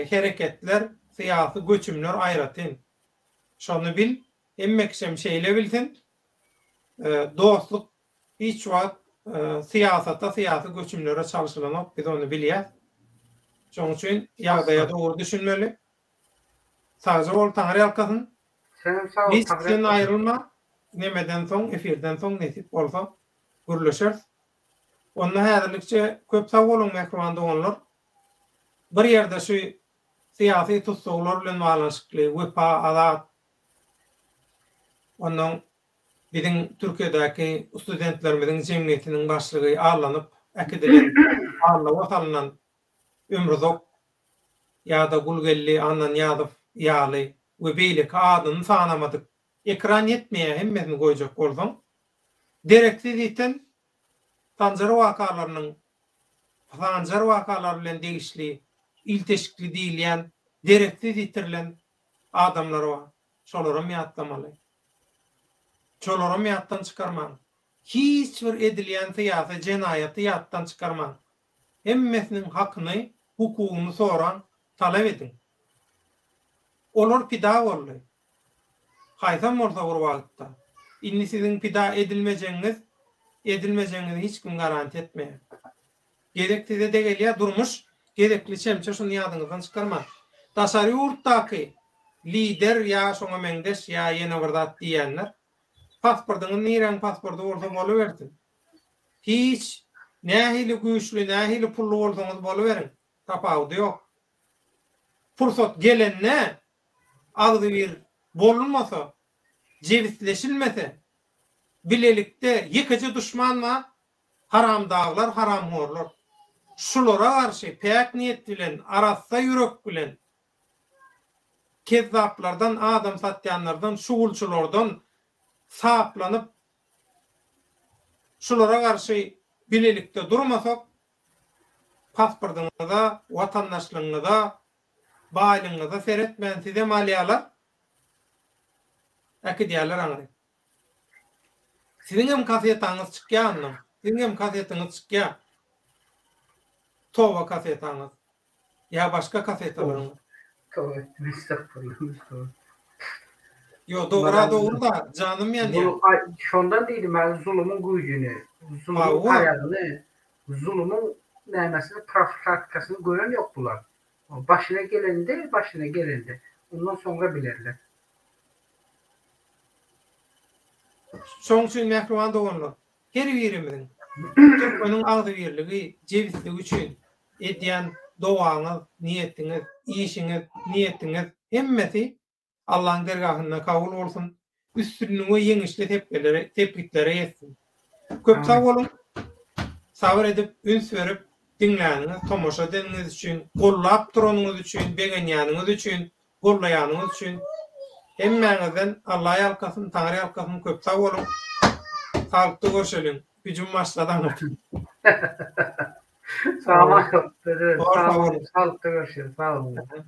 hereketler, syýasy göçümler aýratyn. Şony bil, hemme kişem şeýle bilsin. Dostluk Hiç wagt syýasata, syýasy göçümlere çalşylanok, biz ony bilýäs. Şonuň üçin ýagdaýa dogry düşünmeli. Sagja bol, Taňry ýalkasyn. Senem sag bol, Hiç sen aýrylma. Nemeden soň, efirden soň nesip bolsa gürleşeris. Onda häzirlikçe köp sag boluň mähriban doganlar. Bir ýerde şu syýasy tussaglar bilen baglanyşykly Wepa, Azat, ondan Biziň Türkiýedäki studentlerimiziň jemgyýetiniň başlygy allanyp äkidilen, allawa salynan Ömruzak ýa-da Gulgeldi Annanyýazow ýaly we beýleki adyny sanamadyk, ekran ýetmeýär hemmesini goýjak bolsaň, dereksiz ýiten Sanjar wakalarynyň Sanjar wakalary bilen degişli ilteşikli diýilýän dereksiz ýitirilen adamlar bar. Şolaram ýatlamaly. Şolaram ýatdan çykarmaň. Hiç bir edilýän syýasy jenaýaty ýatdan çykarmaň. Hemmesiniň hakyny, hukugyny soraň, talap ediň. Olar pida boldy. Haýsam bolsa bir wagtda. Indi siziň pida edilmejegiňiz, edilmejegiňizi hiç kim garantiýa etmeýär. Gezek size-de gelýär, durmuş gezekli çemçe şuny ýadyňyzdan çykarmaň. Daşary ýurtdaky lider ýa şoňa meňzeş ýa ýene bir zat diýýänler, pasportyňyz niräň pasporty bolsa bolubersin. Hiç nähili güýçli, nähili pully bolsaňyz boluberiň, tapawudy ýok. Pursat gelende agzybir bolunmasa, jebisleşilmese, bilelikde ýekeje duşman bar, Haramdaglar haramhorlar. Şulara garşy päk niýet bilen arassa ýürek bilen kezzaplardan adam satýanlardan şugulçylardan saplanyp şulara garşy bilelikde durmasak pasportyňyza watandaşlygyňyza baýlygyňyza seretmän sizem alýalar äkidýäler aňry. Siziňem kasetaňyz çykýa onnoň. Siziňem kasetiňiz çykýa. Toba kasetaňyz. Ýa başga kasetalaryňyz. Toba etdim estagfurullah. Ýo dogra dogry da janym ýanýa. Şondan diýdim men zulumyň güýjüni, zulumyň taýagyny, zulumyň nämesini profilakkasyny gören ýok bular. Başyna gelende, başyna gelende. Ondan soňra bilerler. Şonuň üçin mähriban doganlar, her birimiziň türkmeniň agzybirligi, jebisligi üçin edýän dogaňyz, niýetiňiz, işiňiz, niýetiňiz hemmesi Allaň dergahynda kabul bolsun, üstünlige we ýeňişli sepgilere, sepgitlere ýetsin. Köp sag boluň! Sabyr edip, üns berip diňläniňiz, tomaşa edeniňiz üçin, gollap duranyňyz üçin, begenýäniňiz üçin, gollaýanyňyz üçin hemmäňizden Alla ýalkasyn, Taňry ýalkasyn, köp sag boluň! Saglykda görşeliň! Hüjüm başlady aňyrdan. Sag boluň! Saglykda görşeliň! Sag boluň!